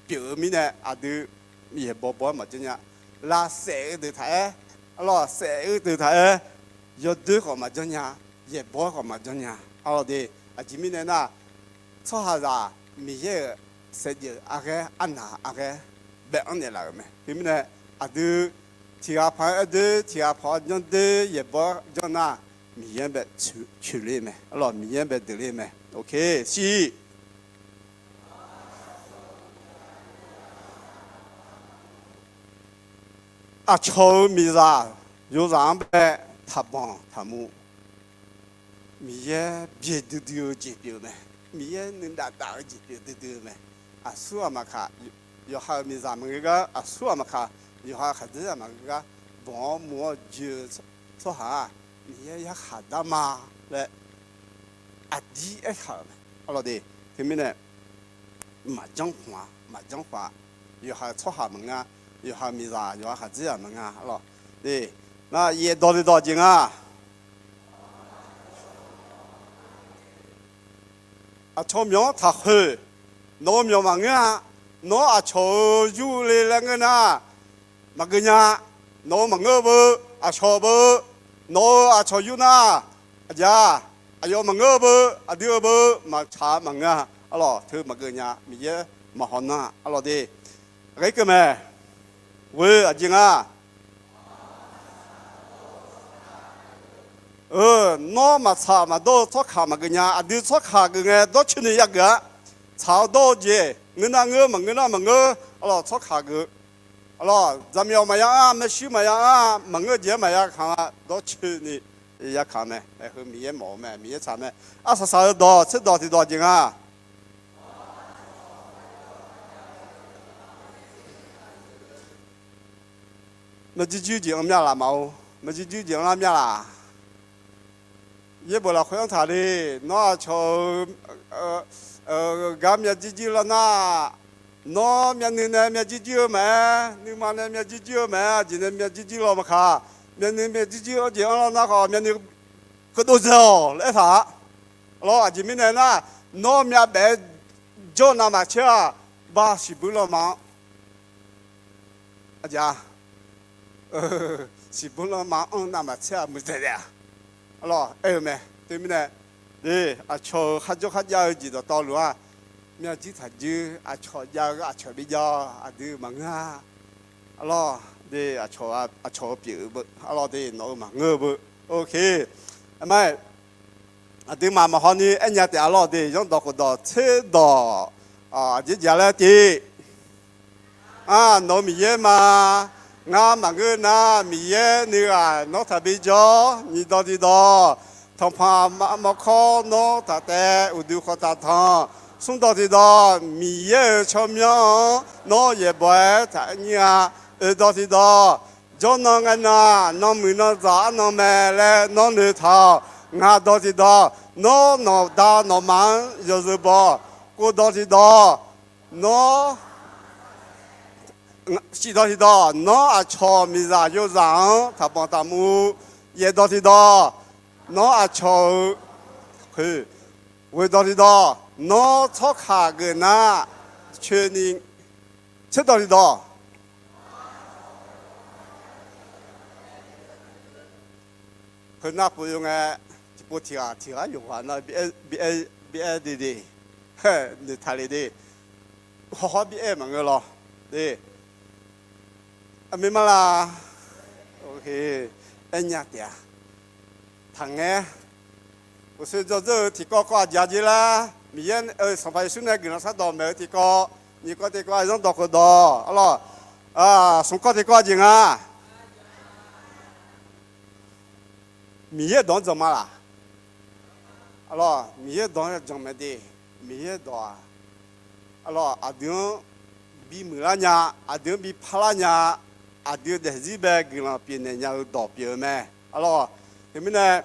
pyeuf-eu mirnae, aqdui yaeqbawq baw-aer maqjanr nya. Lavsaef-eu deuq taq-aer, arlawq, saef-eu deuq taq-aer, yawdoer khawf maqjanr nya, yaeqbawq-aer khawf maqjanr nya. Arlawq de, aqjeq mirnae nar, tsawrhaqzaq Miqyaer-euq saevdzeuf arghaer, arnaq arghaer bae-anr naeqlaf-euq mae. Teumirnae, aqdui tiq ghaq paq-aer aer doer, tiq ghaq paq-aer janr doer, yaeqbawq-aer janr nar, Miqyaer-anr bae coeq ler mae. Arlawq, Miqyaer-anr bae deuq ler mae. Ok, shir. Aqcawq-euq miqzaq yozaq-anr bae taqbanq taqmuv. Miqyaer byaerdui dui-eu jeq pyeuf-eu mae. Miqyaer nuidav dav-eu jeq pyeuf duidui-eu mae. Aqsur aqmaq kaq, yawqha-euq miqzaq maqngeur gar, aqsur aqmaq kaq, yawqha khaqdzerzaq maqngeur gar, banq-awr muv-awr joe-eu tsawrhaq-aq, Miqyaer yarkhaq dar ma laer aqdir aertaq-euq mae. Arlawq de, teumirnae maqjanr khmq-a, maqjanr khmq-a. Yawqha-euq tsawrhaq maqngeur, yawqha-euq miqzaq, yawqha khaqdzerzaq maqngeur. Arlawq de, nar yaeqdawq deuqdawq jeq nga. Aqcawq myawq-anr taqkhoeq. Nawq-euq myawq maqngeur-a. Nawr aqcawq-euq yurle laer ngeur nar, maqgeuf nya. Nawq-euq maqngeur-eu beu, aqcawq beu, nawq-euq aqcawq yur nar, aqjeq-aq, aqyawf maqngeur-eu beu, aqdui-eu beu, maqtsaq-a maqngeur-a. Arlawq, teu maqgeuf nya, Miqyaer maqhaw nar-a. Arlawq de, aqghae keuv mae. Ghoe aqjeq nga. Nawr maqtsaq maqdawr-eu tsawrkaq maqgeuf nya. Aqdui tsawrkaq geuf ngae dawrcoeni yageuf-a. Tsaq-awr dawr-eu jeq, ngeur nar ngeur, maqngeur nar maqngeur. Arlawq, tsawrkaq geuf. Arlawq, dzaqmyawf maqya anr-a, maershuir maqya anr-a, maqngeur jeq-aer maqya kaq-a, dawrcoeni ya kaq mae. Heu Miqyaer mawf-eu mae, Miqyaer tsaq mae. Arsaq saq-eu dawq tserdawq tiqdawq jeq nga. Maqjir jir jeq-anr myav laf ma-or, maqjir jir jeq-anr lar myav laf. Yaerbof lafkhoer anr taq le. Nawr aqcawq-eu gar myav jir jir lar nar, nawr myavnuiv nae myav jir jir-eu maqaer, nuima nae myav jir jir-eu maqaer, aqjeq nae myav jir jir law maqkaq, myavnuiv myav jir jir-eu jeq-anr lar nar khawf, myavnuiv keuvdov dzae-awq laer aertaq-a. Arlawq, aqjeq mirnae nar, nawr myavbaef-aer jawr navmaqtser-aq, ba siqbur lanma-anr, aqjeq-a, siqbur lanma-anr navmaqtser-aq muiqdzaeq daef-a. Arlawq, aer-eu mae. Teumirnae, aqcawq-euq kharjawr kharjav-eu jeq dawqtawvluf-aq, myav jir taq jir, aqcawq jav-eu gar aqcawq bi jav-awr, aqdui maqngeur-a. Arlawq de, aqcawq-eu pyeuf-eu beu, arlawq de, nawq-eu maqngeur-eu beu. Ok. Aqma, aqduimaf maqhaw ni aernya taef-a. Arlawq de, zanrdawq khofdawq tserdawq aqjeq jeq-a laer tiv. Nawq-eu Miqyaer ma. Ngar maqngeur nar, Miqyaer nuighaq nawr taqbi jawr. Nyiq dawq tiqdawq, tanqpanq mawrkawr nawr taq taev, uqduq khawf taq tanq. Smr dawq tiqdawq, Miqyaer-euq tsawrmyanr-anr nawr yaeqbawq-aer taq nyir-a. Oeq dawq tiqdawq, jawrnan ngae nan, nanmuiq nanzaq arnan mae laer nawr noeqtaq-awq. Ngaq dawq tiqdawq, nawr nawqda nawqma-anr yawzeu baw-awq. Kov dawq tiqdawq, nawr, shif dawq tiqdawq, nawr aqcawq miqzaq yozaq-anr taqbanq taqmuv. Yaef dawq tiqdawq, nawr aqcawq-eu, ghoe dawq tiqdawq, nawr tsawrkaq geuf nar coeni. Tser dawq tiqdawq, heu nar pov-eu ngae, tiqpov tiqghaq tiqghaq yawqghaq nar bi aer de de, noeqtaq le de, hawhawr bi aer maqngeur lawr de. Aqmeq ma laq? Aernya taef-a. Taqngaer. Uqshoe dzawdzeur-eu tiqkawv kawv aqjeq-a jeq lar, Miqyaer-euq Sanqpaq Yeqsur nae guiqlanq shardawq maeq-eu tiqkawv, nyiq kawv tiqkawv zanrdawq khofdawq, arlawq, smq kawv tiqkawv jeq nga. Miqyaer dawq-anr jan ma laq? Arlawq, Miqyaer dawq-anr jan mae de. Miqyaer dawq-aq, arlawq, aqdui-anr bimuiq lar nya, aqdui-anr bi parlar nya, aqdui-eu daefzir bae guiqlanq pyeufnaeq nya-eu dawq pyeuf-eu mae. Arlawq, teumirnae,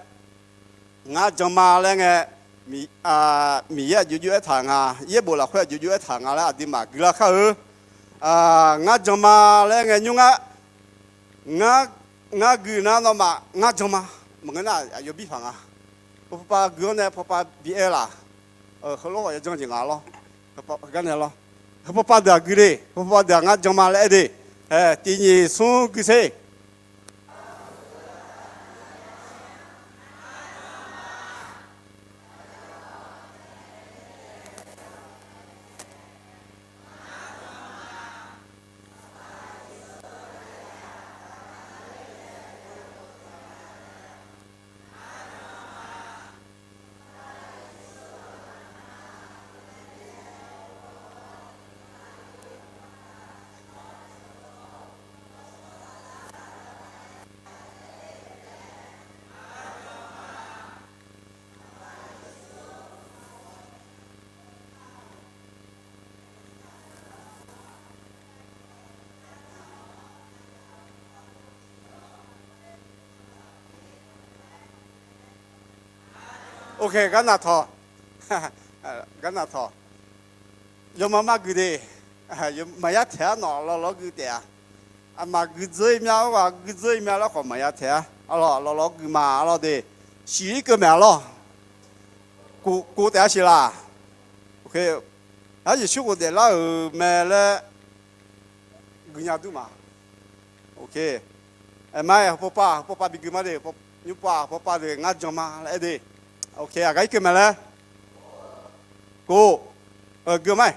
ngar jan ma laer ngae, Miqyaer aqjox jox-aer taq nga, yaerbof lafkhoer aqjox jox-aer taq nga laer aqduimaf guiqlanq kar-eu. Ngar jan ma laer ngae nymr ngar, ngar Ngar gui nar nawmaf ngar jan ma. Maqngeur nar aqyawf bir paq nga. Heu pawpav gui-awr nae pawpav bi aer laf. Heulof khawf ya jan jeq nga lawr. Heugar nae lawr. Heu pawpav deuq-aq gui de. Heu pawpav deuq-aq ngar jan ma laer aer de. Tiq nyiq smr gui sher. Ok, gar naq tawq. Gar naq tawq. Yawma mar gui de. Maqya taeq-ar, nawq lawlawr gui taef-a. Aqmaq gui dzeur-ir mya, arghaq gui dzeur-ir mya laer khawf maqya taeq-ar. Arlawq, lawlawr gui ma, arlawr de. Siq-ir keuv maeq, arlawr. Kov taef-a siq laq. Aer, Yeqsur ghofdaef lar-euq mae laer guinya dur ma. Ok. Aermar-aer, heu pawpav, heu pawpav bi gui ma de. Nymr pawpav, heu pawpav deuq ngar jan ma laer aer de. Ok, aqgaf ir keuv maeq laer. Kov. Gui ma-aer.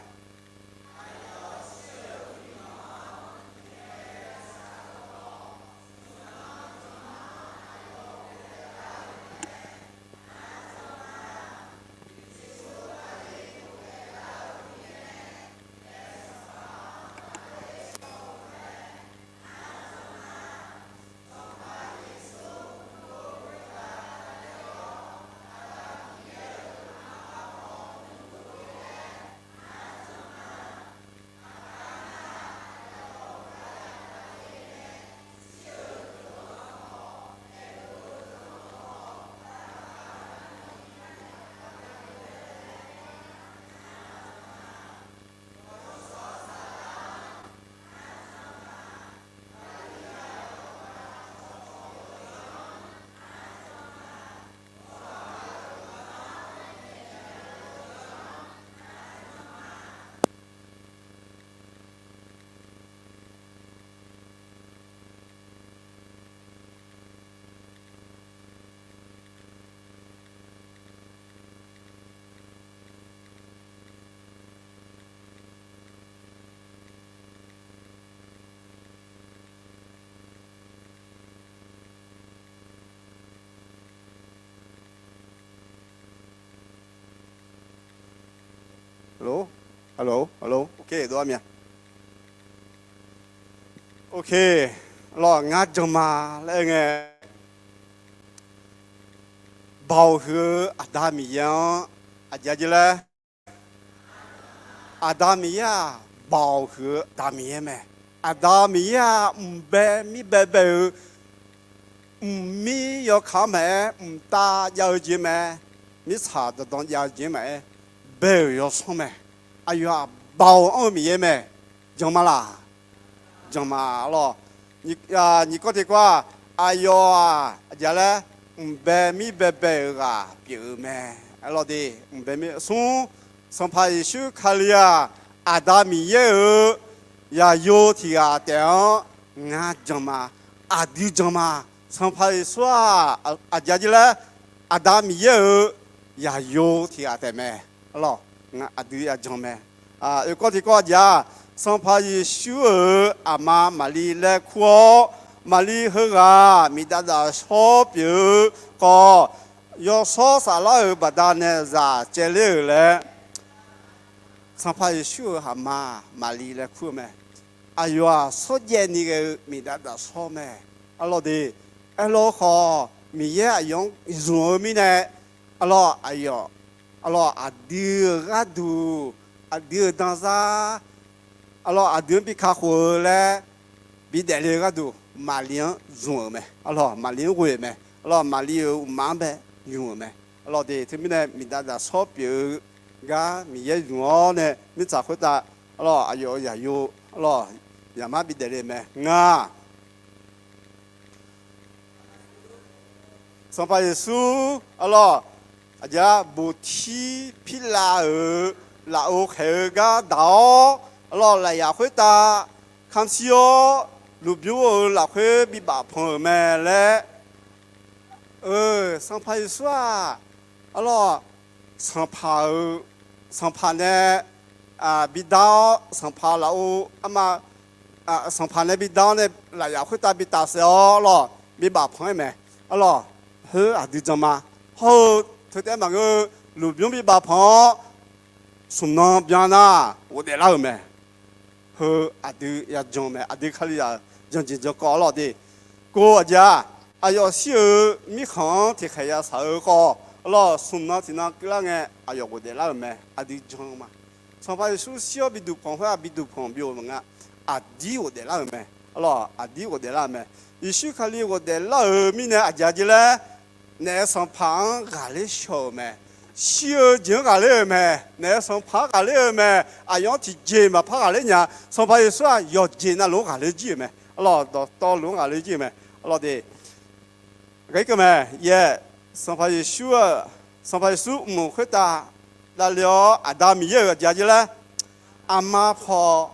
Hello, hello, hello. Ok, dov-ar mya. Ok, lawr, ngar jan ma laer aer ngae, Baoq huiq-eu Aqda Miqyaer-anr aqjeq aqjeq laer, Aqda Miqyaer-aq, Baoq huiq-eu Aqda Miqyaer mae. Aqda Miqyaer-aq, mqbae mirbae bae-eu, mqmir yawkaq-anr maqaer, mqtav jav-eu jeq mae, mirtsaq dandan jav-eu jeq maqaer, bae-euq yawsanr mae. Aqyawf-aq, Baoq anr-eu Miqyaer mae. Jan ma laq? Jan ma, arlawr. Nyiq kawv tiqkawv-aq, aqyawf-aq, aqjeq laer, mqbae mirbae bae-euq ghaq pyeuf-eu mae. Arlawr de, mqbae mir smr, Sanqpaq Yeqsur Kali-aq, Aqda Miqyaer-euq yaqyo tiq ghaq taef-anr ngar jan ma, aqdui jan ma. Sanqpaq Yeqsur-aq, aqjeq aqjeq laer, Aqda Miqyaer-euq yaqyo tiq ghaq taef mae. Arlawr, aqdui ya jan mae. Oekawv tiqkawv aqjeq-aq, Sanqpaq Yeqsur-euq aqma Maqli laer kur-awr, Maqli heughaq miqdav dafshawr pyeuf-eu khawf, yawshawr saflar-euq baqdanae zaq caevler-euq laer, Sanqpaq Yeqsur-euq aqma Maqli laer kur-eu mae. Aqyawf-aq, shawrjaev ni ghae-eu miqdav dafshawr mae. Arlawr de, aerlawr khawf, Miqyaer aqyawf-anr zmq-eu mirnae, arlawr aqyawf, arlawr aqdui-euq gharduq, aqdui-euq danzar, arlawr aqdui-anr bi kakhof-eu laer, bi daefle-eu gharduq Maqli-anr zmq-euq mae. Arlawr Maqli-anr ghoe-euq mae. Arlawr Maqli-euq uqmaf-anr bae nymq-euq mae. Arlawr de, teumirnae miqdav dafshawr pyeuf-eu gar Miqyaer zmq-awr nae mirtsaq khoertav, arlawr aqyawf-euq yaqyo, arlawr yaqmar bi daefle-eu mae. Ngar, Sanqpaq Yeqsur arlawr, aqjeq-aq, boqtir pirlav-euq lafov khaeq-eu gar daq-awr arlawr, lafyaf khoertav kamq shir-awr lmqbymr-euq lafkhoer bibaf panq-euq mae laer, Sanqpaq Yeqsur-aq, arlawr, sanqpaq-euq, sanqpaq nae bidar-awr, sanqpaq lafov arma, sanqpaq nae bidar-awr nae lafyaf khoertav bitaf saef-awr lawr, bibaf panq-aer mae. Arlawr, khoer aqdui jan ma. Hawr-eu teu taef-aer maqngeur-eu, lmqbymr bibaf panq-awr smq nan byan nar ghofdaef lar-euq mae. Heu aqdui yajan mae. Aqdui Kalizaq-euq janjeq jankawv arlawr de. Kov aqjeq-aq, aqyawf shir-euq mirkhanq-anr tiqkhaeq ya shaq-eu khawf arlawr, smq nan tiqnan keuvlar ngae aqyawf ghofdaef lar-euq mae. Aqdui jan ma. Sanqpaq Yeqsur shir-awr biduq panq khoer-aq, biduq panq bi-euq maqnga. Aqdir ghofdaef lar-euq mae. Arlawr, aqdir ghofdaef lar-euq mae. Yeqsur Kali ghofdaef lar-euq mirnae aqjeq-a jeq laer, naef sanqpaq-anr ghaqler shaw-euq mae. Shir-eu jeq-anr ghaqler-euq mae. Naef sanqpaq-anr ghaqler-euq mae. Aqyawf-anr tiqjeq maqpar ghaqler nya. Sanqpaq Yeqsur-aq, yawqjeq navluf-anr ghaqler jir-euq mae. Arlawr, dawqtawvluf-anr ghaqler jir-euq mae. Arlawr de. Aqgar irkeuv mae, yaeq, Sanqpaq Yeqsur-aq, Sanqpaq Yeqsur mq khoertav davle-awr, Aqda Miqyaer-euq aqjeq-a jeq laer, aqma paw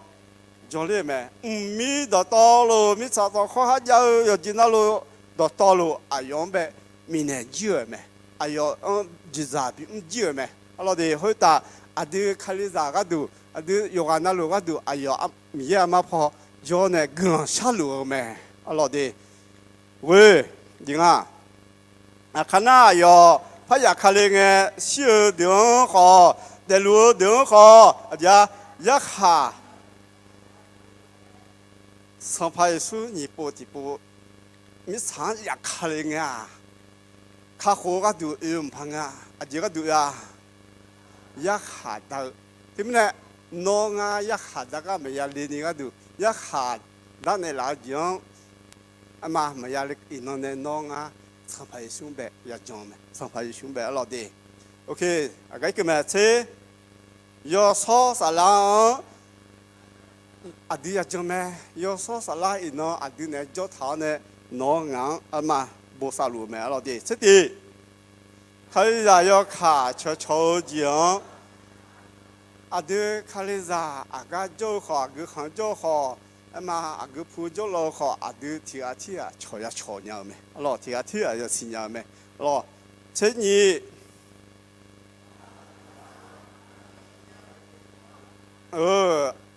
jawrler-euq mae. Mqmir dawqtawvluf, mirtsaq tawv khawr kharjav-eu yawqjeq navluf, dawqtawvluf aqyawf-anr bae bifnaeq jir-euq mae. Aqyawf-anr jeqzaq bimr jir-euq mae. Arlawr de, khoertav aqdui Kalizaq gharduq, aqdui yawqghaq navluf gharduq, aqyawf Miqyaer aqma paw jawr nae guiqlanq sharluf-eu mae. Arlawr de, ghoe, jeq nga. Aqkar nar, aqyawf paryaf Kali ngae, shir-eu deuq-anr khawf, daefluf-eu deuq-anr khawf, aqjeq-a, yarkhaq, Sanqpaq Yeqsur nyiq pov tiqpov mirtsaq-anr yaf Kali ngae-aq, kakhof-eu gharduq oe-eu maqpar nga. Aqjeq gharduq oe-a? Yarkhaq dar-eu. Teumirnae, nawr ngar yarkhaq dar gar maqya le ni gharduq, yarkhaq darnaeq laf-eu jeq-anr, arma maqya le iqnan nae nawr ngar Sanqpaq Yeqsur-anr bae yajan mae. Sanqpaq Yeqsur-anr bae arlawr de. Aqgar irkeuv mae tser, yawshawr saflar-anr aqdui yajan mae. Yawshawr saflar iqnan aqdui naeq-aer jawr taq-awr nae, nawq-anr ngaq-anr arma bosav luf-eu mae arlawr de. Tser tiq, Kalizaq yawkaq cawqcawq-eu jeq-anr, aqdui Kalizaq aqgar jawr-eu khawf, aqgeu khanq jawr-eu khawf, arma aqgeu pu jawrlawv-eu khawf, aqdui tiqghaq tirghaq cawq ya cawq nya-eu mae. Arlawr, tiqghaq tirghaq yasiq nya-eu mae. Arlawr, tser nyiq,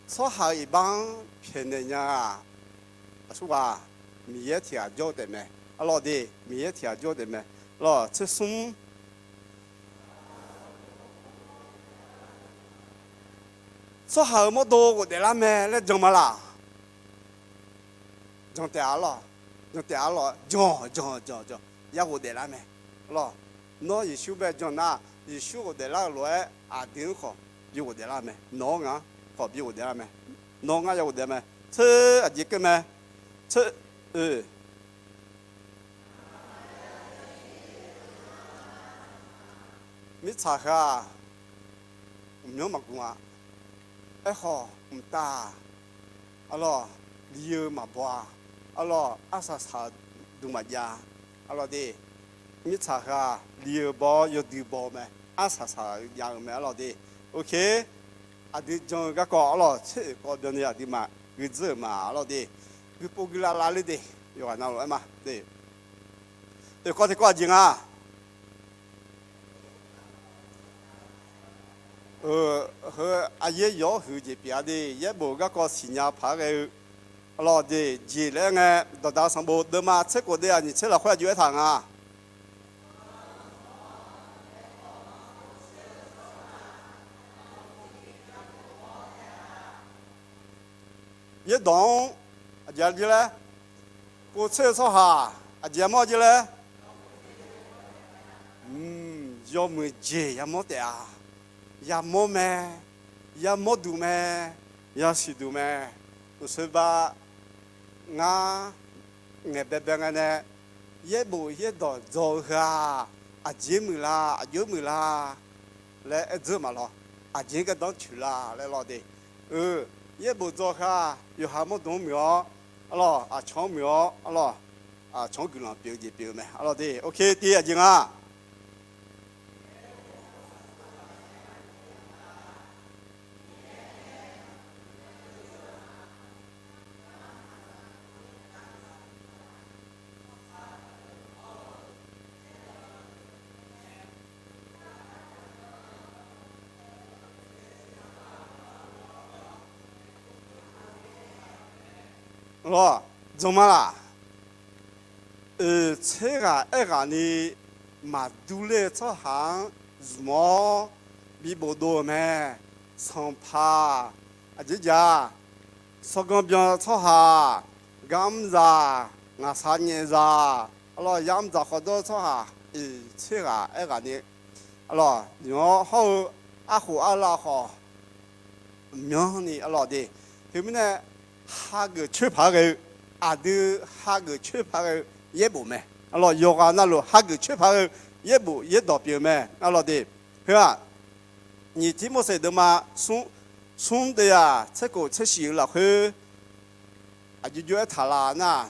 tsawrhaq-euq iqbax-anr pyaeqnaeq nya-aq, aqsurghaq Miqyaer tiqghaq jawr-eu taef mae. Arlawr de, Miqyaer tiqghaq jawr-eu taef mae. Arlawr, tser smr, tsawrhaq-euq mawrdo ghofdaef lar mae laer jan ma laq? Jan taef-a lawr. Jan taef-a lawr. Jan, jan, jan, jan. Ya ghofdaef lar mae. Arlawr, nawr Yeqsur bae jan nar, Yeqsur ghofdaef lar-euq lof-aer aqdui-anr khawf bi ghofdaef lar mae. Nawq-anr ngaq-anr khawf bi ghofdaef lar mae. Nawq-anr ngar ya ghofdaef mae. Tser aqjeq keuv mae. Tser, oe, mirtsaq heu-aq, mqmyanr maqgmq-a. Aerkhawf mqtav-aq, arlawr, li-eu maqbaw-a. Arlawr, arsaq saq-eu dm maqjav. Arlawr de, mirtsaq heu-aq li-eu baw-awr yawdui baw-eu mae. Arsaq saq-eu jav-eu mae arlawr de. Oke, aqdui jan-eu garkawv arlawr tser oeq kawv byanni aqduimaf gui dzeur-euq ma arlawr de. Guipov guilav lavler de, yawqghaq navluf-aer ma de. Oeq kawv tiqkawv aqjeq nga. Heu, aryaer yawq-awr huiq-eu jeq pyeuf-a de, yaerbof garkawv siqnya paq-aer ghae-eu. Arlawr de, jeq laer ngae, Dawqdaq sanqbof deuvma tser khof de aqnyiq tser lafkhoer aqjox aertaq nga. Yaerdawq-anr aqjeq-a jir laer, kov tser-eu tsawrhaq aqjeq yamawr jir laer, yawmuiq jeq yamawr taef-a. Yamawr mae, yamawr duq mae, yasiq duq mae. Uqsoerba ngar ngaeqbaebae ngae nae yaerbof yaerdawq dzaw-eu heu-aq, aqjeq muiqlar, aqjox muiqlar laer aer dzeur maqlawr. Aqjeq-anr gardanr coeqlar laer lawr de. Yaerbof dzaw heu-aq, yawqha mawrdo-anr muiq-awr, arlawr, aqcawq-anr muiq-awr, arlawr, canq-anr guiqlanq pyeuf-eu jeq pyeuf-eu mae. Arlawr de, ok, tiv aqjeq nga. Lawr, dzanr ma laq. Oeq tser ghaq aerghaqni maqdur ler-eu tsawrhaq-anr zmq-awr bi bofdov-euq mae. Sanqpaq aqjeq ja, sawrganr byan tsawrhaq, gar mr zaq, ngaqshaq nyaef zaq, arlawr yar mr dzaq khawf dawr tsawrhaq, oeq tser ghaq aerghaqni, arlawr nymq-awr hawr-eu arkhof arlav khawf myanrni, arlawr de. Teumirnae hageuf coer paq-aer ghae-eu, aqdui hageuf coer paq-aer ghae-eu yaerbof mae. Arlawr yawqghaq navluf hageuf coer paq-aer ghae-eu yaerbof yaerdawq pyeuf-eu mae, arlawr de. Heu-aq, nyiq Tirmorseq deuvma smr, smr deuvyaq tser khof tser shif-eu lafkhoer aqjox jox aertaq laf nar,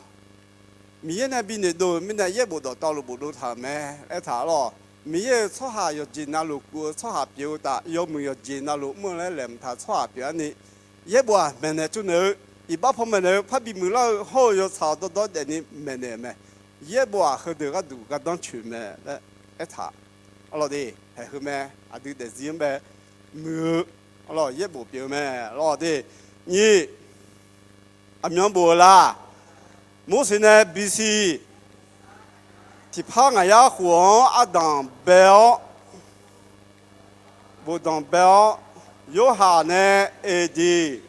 Miqyaer nae bi noeqdov-euq mirnae yaerbof dawqtawvluf bofdov taq-euq mae. Aertaq lawr, Miqyaer-euq tsawrhaq yawqjeq navluf kuf-eu tsawrhaq pyeuf-eu uqtaf, yawmuiq yawqjeq navluf mr-eu laer laeqhmq taq-eu tsawrhaq pyeuf-anr ni, yaerbof-aq maeqnaeq tsovnaeq-eu, iqbax paw maeqnaeq-eu, parbi muiqlar-eu hawr-eu yawtsaq dawrdawr daefni maeqnaeq-euq mae. Yaerbof-aq heudeuq gharduq gardanr coeq mae laer aertaq. Arlawr de, haeq heu mae, aqdui daefzir-anr bae muiq-eu, arlawr yaerbof pyeuf-eu mae, arlawr de. Nyiq, aqmyan bof-eu la. Morseq nae bisiq tiqpar ngaq yar khof-anr ardanq bae-awr, bofdanq bae-awr, Yorhaq nae eqdiq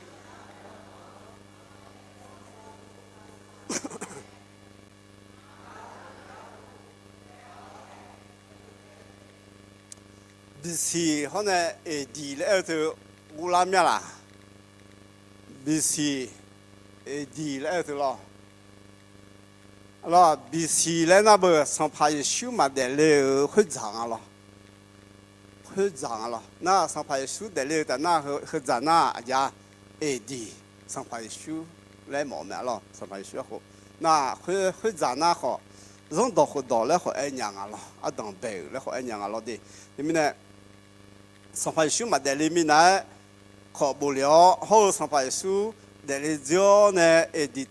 bisiq hawr nae eqdiq laer aer-eu teu ghoflar mya laq? Bisiq, eqdiq laer aer-eu teu lawr. Arlawr, bisiq laer nar beu Sanqpaq Yeqsur maqdaef le-euq khoerdzaq nga lawr. Khoerdzaq nga lawr. Nar Sanqpaq Yeqsur daefle-eu taf nar, heudzaq nar aqja, eqdiq, Sanqpaq Yeqsur laer mawf-eu mae, arlawr, Sanqpaq Yeqsur arkhof. Nar khoer, khoerdzaq nar khawf, zanrdawq khofdawq laer khawf aer nya nga lawr. Ardanq bae-euq laer khawf aer nya nga lawr de. Teumirnae Sanqpaq Yeqsur maqdaef le minav-aer khawf bofle-awr, hawr-eu Sanqpaq Yeqsur daefle dzeur-awr nae eqdiq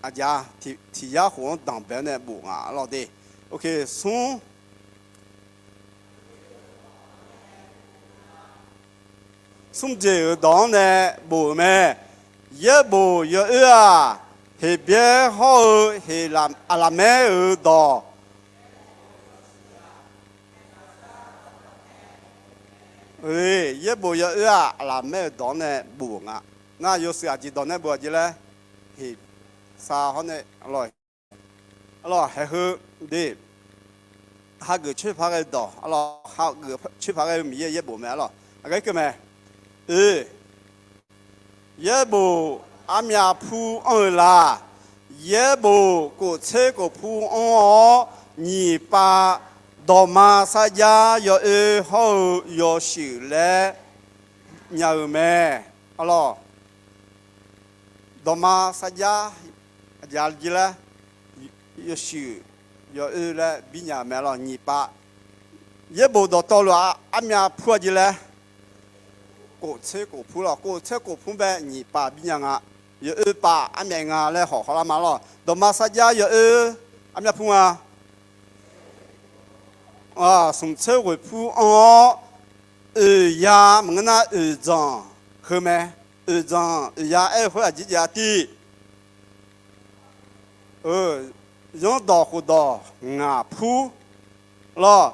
aqja, tiq, tiq yar khof-anr danqbae-awr nae bof nga, arlawr de. Ok, smr smr jeq-euq dawq-anr nae bof-euq mae. Yaerbof yawoer-aq, Heqbyaer hawr-eu Heqlaq, Aqlaqmaer-euq dawq. Yaerbof yawoer-aq, Aqlaqmaer-euq dawq-anr nae bof-euq nga. Nar yawshuif aqjeq dawq nae bof aqjeq laer, Heqsav hawr nae, arlawr, haeq heu de, hageuf coer paq ghae-eu dawq, arlawr, hageuf coer paq ghae-eu Miqyaer yaerbof mae, arlawr, aqgar keuv mae. Oe, yaerbof armyav pur anr-eu la. Yaerbof kof tser kof pur anr-awr, nyiq pav dawqma sarjax yawoer hawr-eu yawshuif laer nya-eu mae, arlawr. Dawqma sarjax aqjeq laer, yawshuif yawoer laer bir nya-eu mae, arlawr, nyiq pav. Yaerbof dawqtawvluf-aq, armyav pur aqjeq laer, kof tser kof pur lawr, kof tser kof pur bae nyiq pav bir nya nga. Yawoer pav armyav nga laer hawq hawlar ma, arlawr. Dawqma sarjax yawoer armyav pur nga. Smq tser ghoeq pur anr-awr, oeq ya maqngeur nar oeq dzanq heu mae. Oeq dzanq oeq ya aer-eu khoer aqjeq jav tiv. Zanrdawq khofdawq ngaq pur lawr.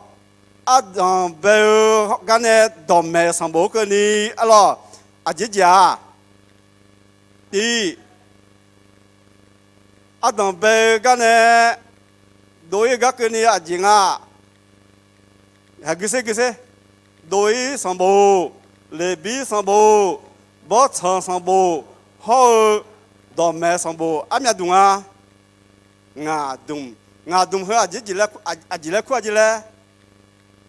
Ardanq bae-eu gar nae dawqmaeq sanqbof keuvni, arlawr, aqjeq jav tiv. Ardanq bae-eu gar nae dov-ir-eu gar keuvni aqjeq nga. Haqgui ser gui ser. Dov-ir sanqbof, Leqbir sanqbof, Bawrtsanq sanqbof, hawr-eu dawqmaeq sanqbof armyav dmq nga. Ngaq dmq, ngaq dmq heu aqjeq laer kur aqjeq laer,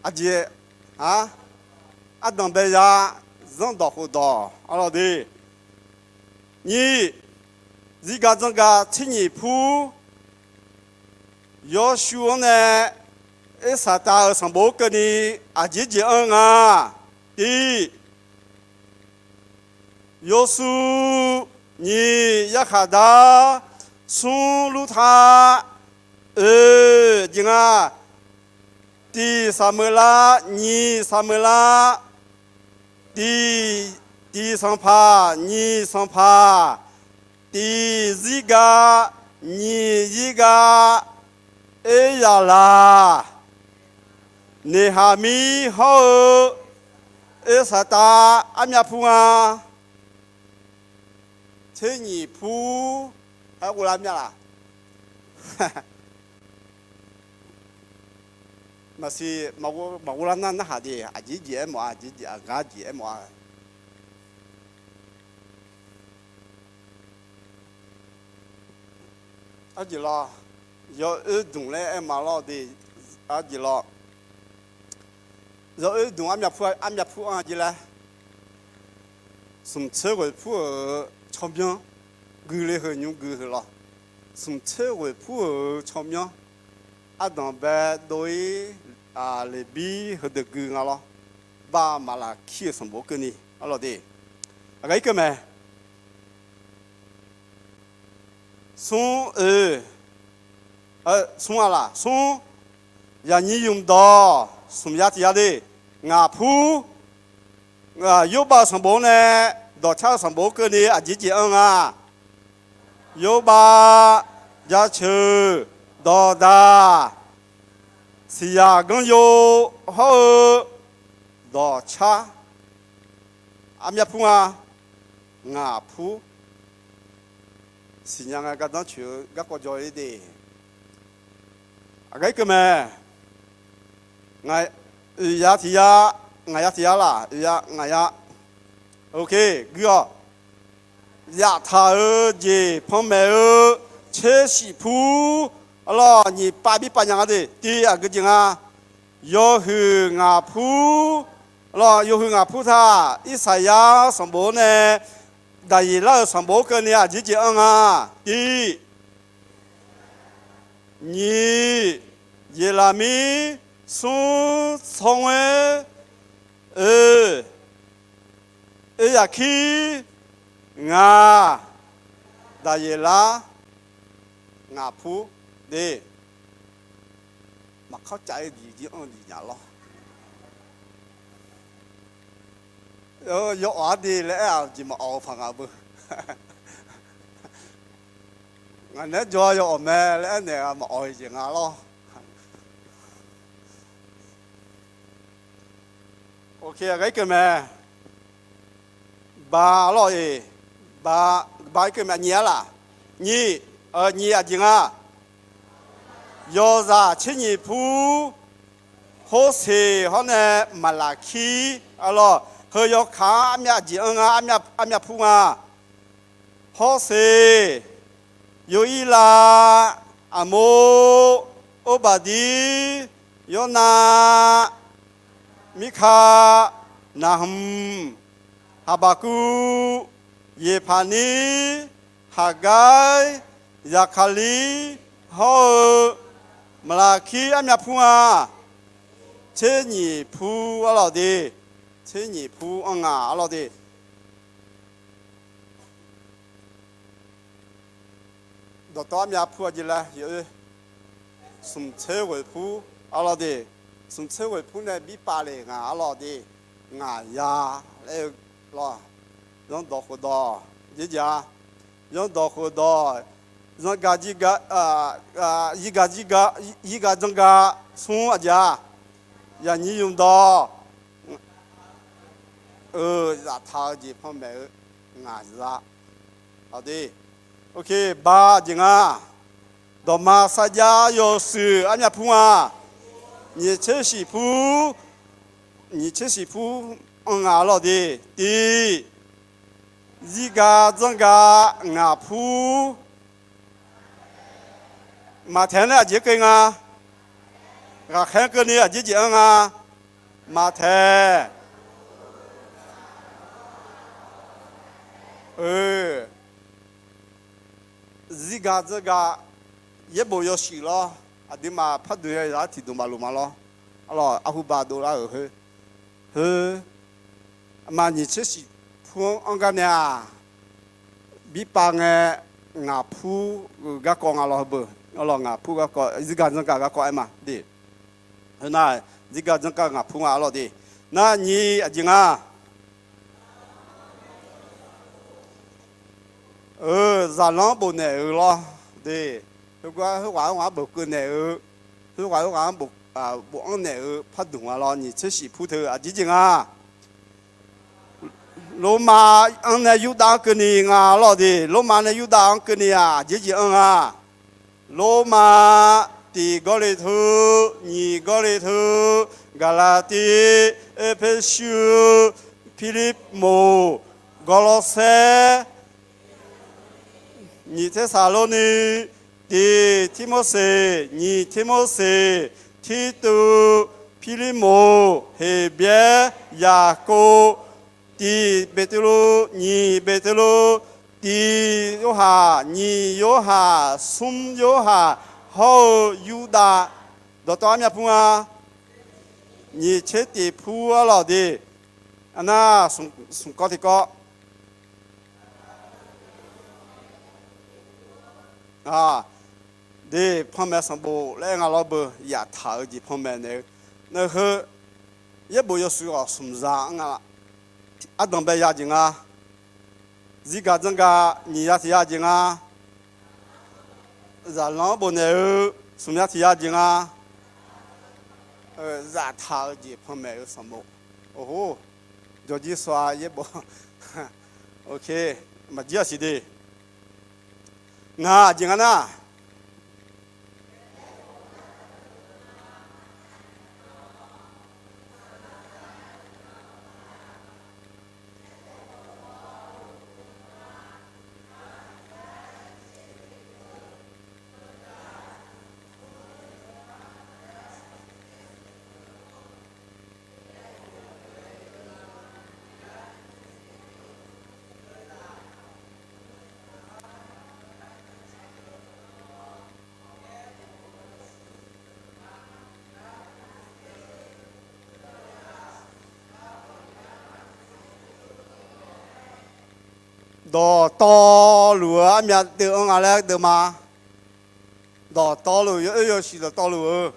aqjeq, ardanq bae ya, zanrdawq khofdawq, arlawr de. Nyiq, zirgaq dzanrgaq tser nyiq pur, Yawshuif-anr nae Irsaqtav-euq sanqbof keuvni aqjeq jeq anr nga. Tiq, Yawshuif, nyiq, Yarkhaqdar, smr, Lurtar, oeq, jeq nga. Tiq Saqmeuqlav, nyiq Saqmeuqlav, tiq, tiq Sanqpaq, nyiq Sanqpaq, tiq Zirgav, nyiq Zirgav, Eryaqlaq, Neqhaqmir hawr-eu Irsaqtav armyav pur nga. Tser nyiq pur, aer ghov lar mya laq? Maqsiq, maqghov lar nar narhaq de, aqjeq jeq aermawf-a, aqjeq jeq aqgar jeq aermawf-a. Arjeq lawr, yawoer dmq laer aer ma lawr de, arjeq lawr. Yawoer dmq armyav pur, armyav pur anr-a jeq laer, smq tser ghoeq pur-euq tsawrmyanr, guiqle heu nymr gui heu lawr. Smq tser ghoeq pur-euq tsawrmyanr, ardanq bae dov-ir, Leqbir heudeuq gui nga lawr. Bar Maqlaqkir-euq sanqbof keuvni arlawr de, aqgar irkeuv mae. Smr oe, smr-a laq, smr, yaqnyir ymq dawq smq ya tiq ya de, ngaq pur, Yorbav-euq sanqbof-anr nae dawqcar-eu sanqbof keuvni aqjeq jeq anr nga. Yorbav, jaceuq, dawqdaq, siqyaq ganryo hawr-eu dawqcar, armyav pur nga, ngaq pur, siqnya ngae gardanr coeq-eu garkawv jawr-ir de. Aqgar irkeuv mae. Oeq ya tiq ya, ngaq ya tiq ya laq, oeq ya ngaq ya. Ok, gui-awq. Yaftaq-euq jeq panmaeq-eu tser shif pur, arlawr nyiq pav bir pav nya nga de, tiv aqgeu jeq nga. Yawhuiq ngaq pur, arlawr yawhuiq ngaq pur taq, Irsaqyar sanqbof-anr nae Daqyeqlar-euq sanqbof-anr keuvni aqjeq jeq anr nga. Tiv, nyiq, Yeqlaqmir, smr, tsawrngoer, oe, oe yaqkir, ngaq, Daqyeqlar, ngaq pur de. Maqkawr cav-ir jeq jir anr jeq nya lawr. Yawawf-ar de laer aer-aq jeq maqawf-eu paq nga beu. Ngaq naeq-aer jawr-a yawawf mae laer aernaeq-a maqawf jeq nga lawr. Ok, aqgar irkeuv mae. Ba arlawr-eq, ba, ba irkeuv mae, nyiq-ar laq? Nyiq, nyiq aqjeq nga. Yawzaq tser nyiq pur, Horseq hawr nae Maqlaqkir, arlawr heu yawkaq-anr armyav jeq anr nga, armyav pur nga. Hawrseq, Yov-ir la, Aqmor, Orbaqdir, Yawrnav, Mirka, Naqhmq, Haqbaqkuv, Yeqpaqnir, Haqgar, Zaqkaqlir hawr-eu Maqlaqkir armyav pur nga. Tser nyiq pur arlawr de. Tser nyiq pur anr nga arlawr de. Dawqtawv armyav pur-a jeq laer, smq tser ghoeq pur arlawr de. Smq tser ghoeq pur nae birpav le ngaq arlawr de. Ngaq ya laer-eu lawr. Zanrdawq khofdawq jeq jeq-a. Zanrdawq khofdawq, zanrga, zirga, zirga, zirga, zirga zanrga, smr aqjeq-a. Yaqnyir ymq dawq, eu, zaftaq-eu jeq panmaeq-eu ngaq za. Aqde, ok, ba jeq nga. Dawqma sarjax yawshuif armyav pur nga. Nyiq tser shif pur, nyiq tser shif pur anr nga arlawr de. Tiv, zirga zanrga ngaq pur. Maqtaeq-anr nae aqjeq keuv nga. Ghaqkhaer-anr keuvni aqjeq jeq anr nga. Maqtaeq. Eu, zirga zanrga, yaerbof yawshuif lawr. aqduimaf pardmq ya-eu zaq-anr tiqdmq baf luf ma lawr. Arlawq, arhuba dovlar-euq khoer, heu, aqma nyiq tser shif pur-anr anr gar nae-aq, birpav ngae ngaq pur-euq garkawv nga lawr heu beu. Arlawq, ngaq pur garkawv, zirgaq janrgaq garkawv aer ma de. Heu nar, zirgaq janrgaq ngaq pur nga arlawq de. Nar nyiq aqjeq nga. Eu, zaqlanr-anr bofnaeq-eu lawr de. Heugar heughaq-anr ghaq-anr bofkeuv naeq-eu, heughaq heughaq-anr bofanr naeq-eu pardmq nga lawr. Nyiq tser shif pur teu aqjeq jeq nga. Lormav-anr nae Yurdav-anr keuvni nga lawr de. Lormav nae Yurdav-anr keuvni-aq aqjeq jeq anr nga. Lormav, tiq Gawrliqtu, nyiq Gawrliqtu, Gaqlaqtiv, Erpersu, Pirlirmoq, Gawrlawrsaer, nyiq Tersaqlorni, tiq Tirmorseq, nyiq Tirmorseq, Tirtuv, Pirlirmoq, Heqbyaer, Yaqkov, tiq Beqtuvluv, nyiq Beqtuvluv, tiq Yorhaq, nyiq Yorhaq, smr Yorhaq, hawr-eu Yurdav. Dawqtawv armyav pur nga. Nyiq tser tiq pur arlawq de. Aqnar, smq kawv tiq kawv. De, panmaeq sanqbof laer nga lawr beu, yaftaq-eu jeq panmaeq naeq-eu. Nar heu, yaerbof yawshuif-awq smq zaq-anr nga. Ardanq bae ya jeq nga. Zirgaq janrgaq nyiq ya tiq ya jeq nga. Zaqlanr-anr bofnaeq-eu smq ya tiq ya jeq nga. Zaftaq-eu jeq panmaeq-eu sanqbof. Oho, jawrjir sawr-a yaerbof. Ok, maqjir-aq siq de. Ngaq aqjeq nga nar, dawqtawvluf-eu armyav deuv-anr nga laer deuv ma. Dawqtawvluf, yawoer yawshuif dawqtawvluf-eu,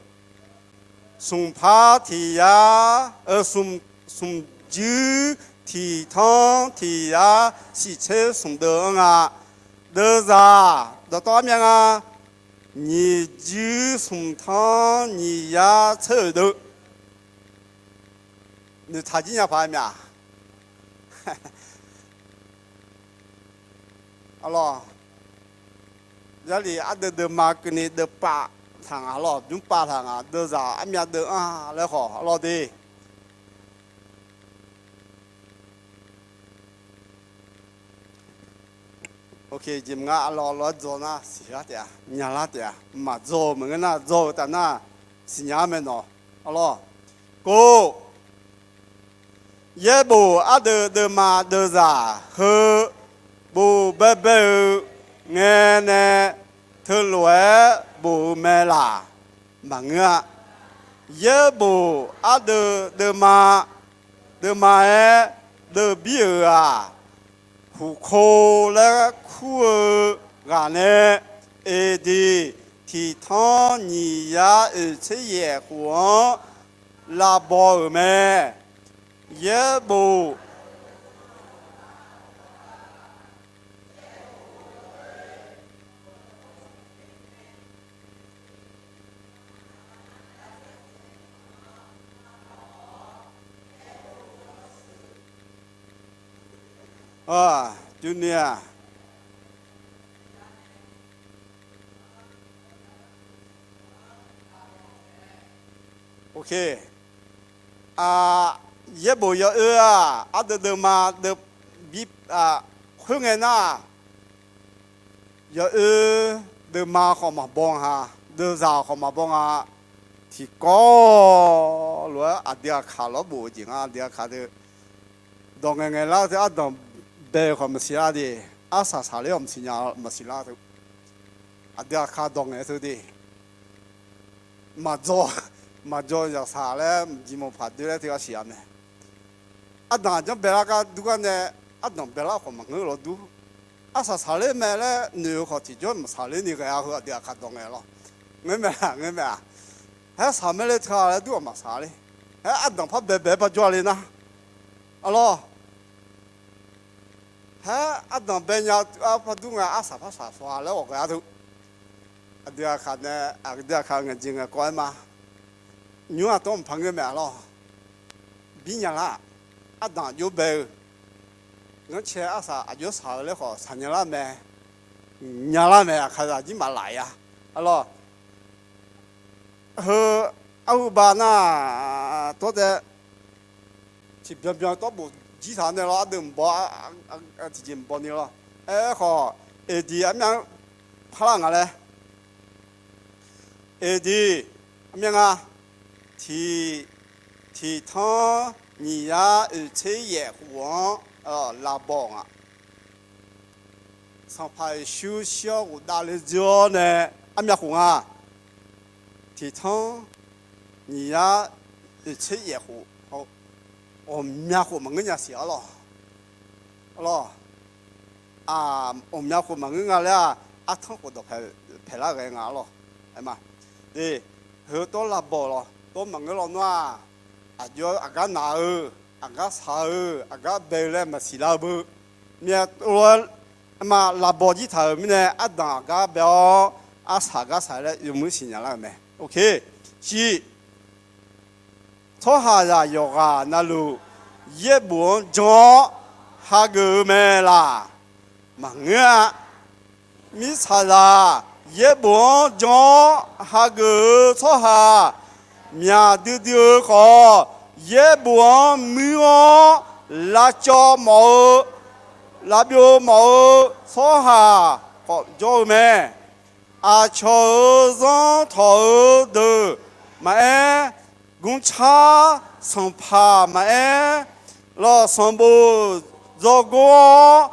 smqpar tiq yar, smqjuir tiq tanr tiq yar shif tser smq deuv-anr nga. Deuvzaq dawqtawv armyav nga. Nyiq juir smq tanr nyiq yar tser-euq deuv. Noeqtaq jir nya paq-aer myaq. Arlawq, Jarlif ardeuv deuvma keuvni deuvpav taq ngaq lawr, bymrpav taq ngaq, deuvzaq armyav deuv-anr laer khawf arlawr de. Ok, jeq maqnga arlawr, lof-aer dzaw nar siqlar taef-a, nyalar taef-a, maqdzaw-eu maqngeur nar dzaw-eu taf nar siqnya-ar mae nawq. Arlawr, kov. Yaerbof ardeuv deuvma deuvzaq heu bof baebae-eu ngae nae teulof-aer bof-eu mae laq? Maqngeur-a. Yaerbof ardeuv deuvma deuvma-aer deuvbir-euq-aq, huqkov laer kur-eu ghaq nae aqdiq tiq tanr nyiq yar oeq tser yaef khof-anr lavbaw-euq mae. Yaerbof Aq, Junior. Ok. Yaerbof yawoer-aq, ardeuv deuvma deuv bi, khoerngae nar, yawoer deuvma khawf maqbaw nga, deuvzaq khawf maqbaw nga. Tiqkawv lof-aer aqdui aqkaq lawr bof-eu jeq nga, aqdui aqkaq deuq dawq ngaeq ngaeq lar teu ardanq bae-eu khawf maqsiq lar de, arsaq saqler-awq maqsiq nya maqsiq lar teu. Aqdui aqkaq dawq ngaeq teu de. maqdzaw, maqdzaw zaqsaq laer mqjir mawqpaq doer laer teughaq siq-a mae. Ardanq aqjanr baelar gar dur gar nae, ardanq baelar khawf maqngeur law dur. Arsaq saqler mae laer noeq-eu khawf tiqjawr maqsaqler ni ghae-a heu aqdui aqkaq dawq ngae lawr. Ngeur mae-aq, ngeur mae-aq. Haer saq mae le teughaq laer dur-aq maqsaq le. Haer ardanq par baebae-aer barjawr le nar, arlawr. Haer ardanq bae nya-eu teugar par dur ngae arsaq par saq sawq-a laer ghawq ghae-a teu. Aqdui aqkaq nae, aqdui aqkaq ngaeqjeq ngaeqkawv-aer ma. Nymr-aq tawr mqpaq ngeur mae-aq lawr. Bir nya lar-aq, ardanq aqjox bae-eu, nganrcae arsaq aqjox saq-eu laer khawf saq nya lar mae. Nya lar mae, aqkaqzaq jir maqlaf-a. Arlawr. Heu, arhu ba nar, tawr tae tiqbyan byan tawr bof jir taq nae lawr, ardeuv mqbaw, tiqjeq mqbaw ni lawr. Aerkhawf, aqdui armyav parlar nga laer. Aqdui, armyav nga, tiq, tiqtanr nyiq yar oeq tser yaef khof-anr lavbaw nga. Sanqpaq Yeqsur shir-awr ghofdav le dzoer-awr nae armyav khof nga. Tiqtanr nyiq yar oeq tser yaef khof, ghawqmya khof maqngeur nya siq arlawr. Arlawr, ghawqmya khof maqngeur nga laer-aq, artanr khofdawq paeqlar ghae nga arlawr. Aer ma, de, heu tawr lavbaw lawr tawr maqngeur lawnmr-aq, aqjox aqgar naq-eu, aqgar saq-eu, aqgar bae-eu laer maqsiq lar-eu beu. Myav tov-aer ma lavbaw jir taq-euq mirnae ardanq aqgar bae-awr arsaq gar saq laer yawmuiq siqnya lar-euq mae. Shiq, tsawrhaqzaq yawqghaq navluf yaerbof-anr jan-awr hageuf-eu mae laq? Maqngeur-a. Mirtsaqzaq yaerbof-anr jan-awr hageuf-eu tsawrhaq myaq duidui-eu khawf, yaerbof-anr muir-awr lavcawv mawf-eu, lavbyov mawf-eu tsawrhaq khawf jawr-eu mae. Aqcawq-euq zanr tawq-eu deuq maqaer, gmrcar sanqpaq maqaer, lawq sanqbof dzawgor-awr,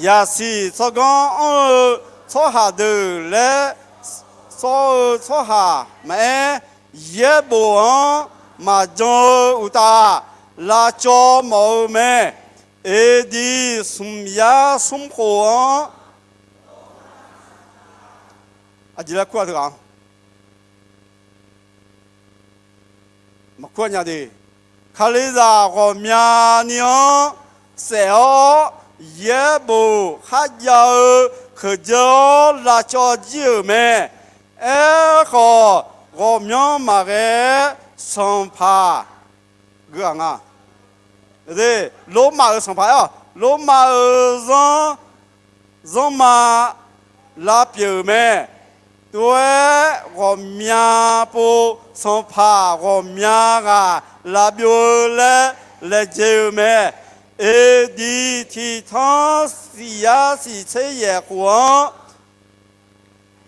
yaqsiq tsawrganr anr-eu tsawrhaq deuq laer sawr-eu tsawrhaq maqaer, yaerbof-anr maqjan-eu uqtaf, lavcawv mawf-eu mae. Eqdiq smqyar smrkhof-anr, aqjeq laer kur-a teughaq-anr, maqkur nya de. Kalizaq ghawqmyani-anr saef-awr, yaerbof kharjav-eu keuqdzeur-awr lavcawv jir-euq mae. Aerkhawf, ghawqmyanr maqghae-aer sanqpaq gui-aq nga. Lormav-euq sanqpaq aer-awq, Lormav-euq zanr, zanrma lavpyeuf-euq mae. Tov-aer ghawqmya pov sanqpaq ghawqmya ghaq lavbyov-eu laer laejae-eu mae. Eqdiq tiqtanr siq yar siq tser yaef khof-anr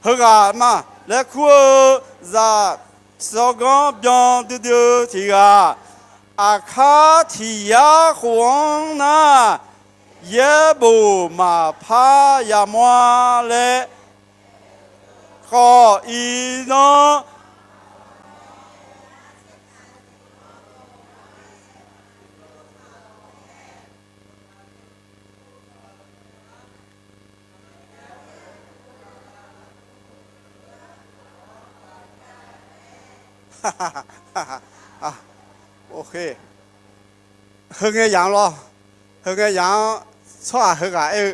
heughaq ma laer kur-eu zaq tsawrganr byan duidui-eu tiq ghaq, aqkar tiq yar khof-anr nar, yaerbof maqpar yamawr-a laer khawf iqnan Heu ngae yamq-anr lawr, heu ngae yamq-anr tsawrhaq heughaq aer-eu,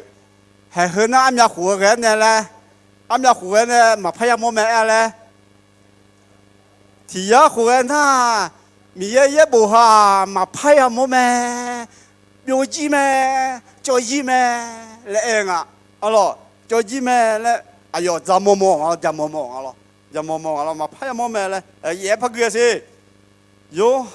haeq heu nar armyav khof-eu ghae-aer nae laer, armyav khof ghae nae maqpar yamawr mae aer-a laer, tiq yar khof ghae nar, Miqyaer yaerbof heu-aq maqpar yamawr mae, byovjir mae, cawvjir mae laer aer nga. Arlawq, cawvjir mae laer aqyawf jaqmawr mawr nga, jaqmawr mawr nga lawr, jaqmawr mawr nga lawr, maqpar yamawr mae laer yaef-aer par gui-a siq. Yawr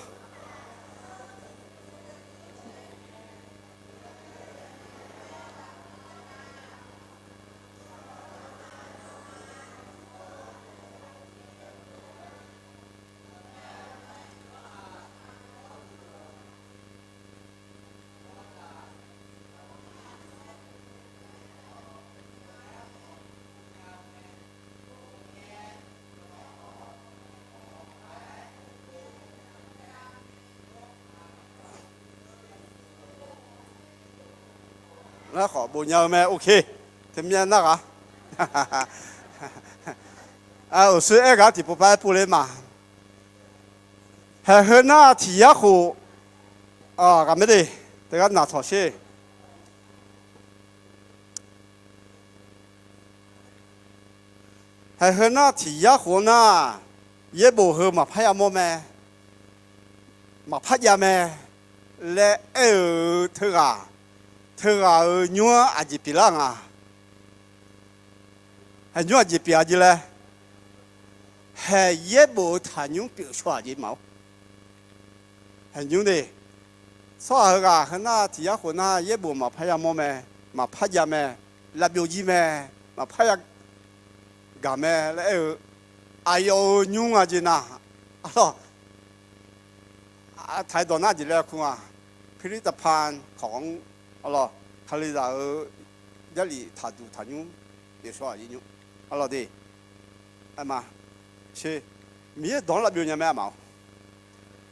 Nar khawf bof nya-eu mae, ok. Teumirnae nar ghaq, uqshoe aer ghaq tiqpov par aer pov le ma. Haeq heu nar tiq yar khof, ghaq mae de, teugar naqtawq sher. Haeq heu nar tiq yar khof nar, yaerbof heu maqpar yamawr mae, maqpar jav mae laer aer-eu teughaq, teughaq-euq nymr-anr aqjeq pyeuflar nga. Haeq nymr aqjeq pyeuf-a jeq laer, haeq yaerbof-eu taqnymr pyeuf shaw-aq jeq ma-awr. Haeq nymr de, tsawrhaq heughaq heu nar tiq yar khof nar yaerbof maqpar yamawr mae, maqpar jav mae, lavbyov jir mae, maqpar ya gaq mae laer aer-eu, aqyawf-euq nymr nga jeq nar, arlawq, taq-aer dawq nar jeq laer kur nga, pirlirtaqpan kawq-anr, arlawq, Kalizaq-euq Jarlif taqduq taqnymr pyeuf shaw-aq jeq nymr, arlawq de. Aer ma, sher, Miqyaer dawq-anr lavbyov nya mae, armaf-awr.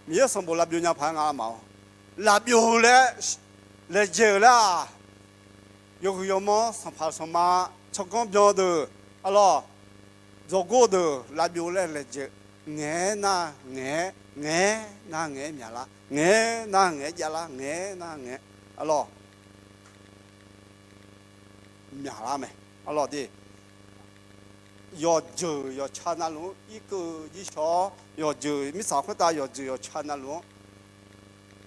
Miqyaer sanqbof lavbyov nya paq-aer nga, armaf-awr. Lavbyov-eu laer, laejae-euq laer-aq, yawhuiq yawmanr sanqpaq sanqma, tsawrganr byan deuq, arlawq, dzawgor deuq lavbyov laer laejae-eu, ngaeq-aer nar ngaeq-aer, ngaeq-aer nar ngaeq-aer myaqlar, ngaeq-aer nar ngaeq-aer javlar, ngaeq-aer nar ngaeq-aer, arlawq, myaqlar mae, arlawq de. Yawqjeuq yawqca navluf-anr irkeuv-eu jir shaw-awr, yawqjeuq mirtsaq khoertav yawqjeuq yawqca navluf-anr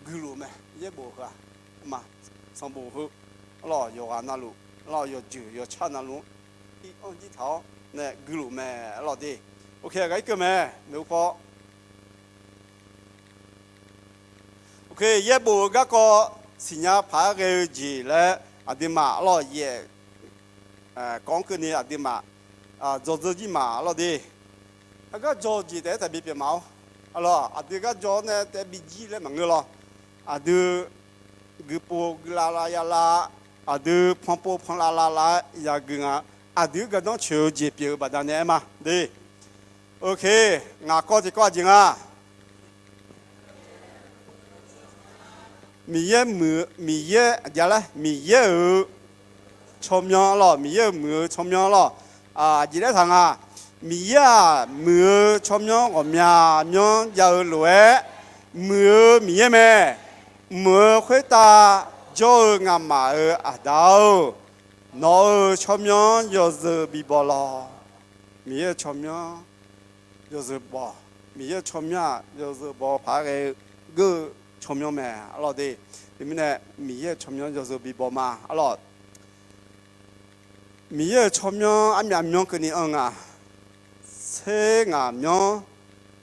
guilof mae, yaerbof heu-aq, ma, sanqbof heu, arlawq, yawqghaq navluf, arlawq, yawqjeuq yawqca navluf-anr ir-anr jir taq-awr nae guilof mae, arlawq de. Ok, aqgaf irkeuv mae, maeqhu paw. Ok, yaerbof-eu garkawv siqnya paq-aer ghae-eu jeq laer aqduimaf arlawq yaef kawv-anr keuvni aqduimaf dzawdzeur jir ma, arlawq de. Aqgar dzaw-eu jeq taef-aer taqbi pyeuf ma-awr, arlawq, aqdui gar dzaw-awr nae taef bi jir laer maqngeur lawr. Aqdui guipov guilavlav yavlav, aqdui panpov panlavlav lav-aer yagui nga. Aqdui-euq gardanr coeq-eu jeq pyeuf-eu baqdanae aer ma de. Ok, ngaq kawv tiqkawv aqjeq nga. Miqyaer muiq-eu, Miqyaer aqjeq laer, Miqyaer-euq tsawrmyanr lawr, Miqyaer-euq muiq-eu tsawrmyanr lawr. Aqjeq laer taq nga, Miqyaer-aq muiq-eu tsawrmyanr ghawqmya myanr jav-eu lof-aer, muiq-eu Miqyaer mae. Muiq-eu khoertav jawr-eu ngamaf-euq Aqda-or, nawq-euq tsawrmyanr yawzeu bibaw lawr. Miqyaer-euq tsawrmyanr yawzeu baw, Miqyaer-euq tsawrmyanr-aq yawzeu baw paq-aer ghae-eu geur-eu tsawrmyanr mae, arlawq de. Teumirnae Miqyaer-euq tsawrmyanr yawzeu bibaw ma, arlawq. Miqyaer-euq tsawrmyanr armyav myanr keuvni anr nga. Tser ngaq myanr,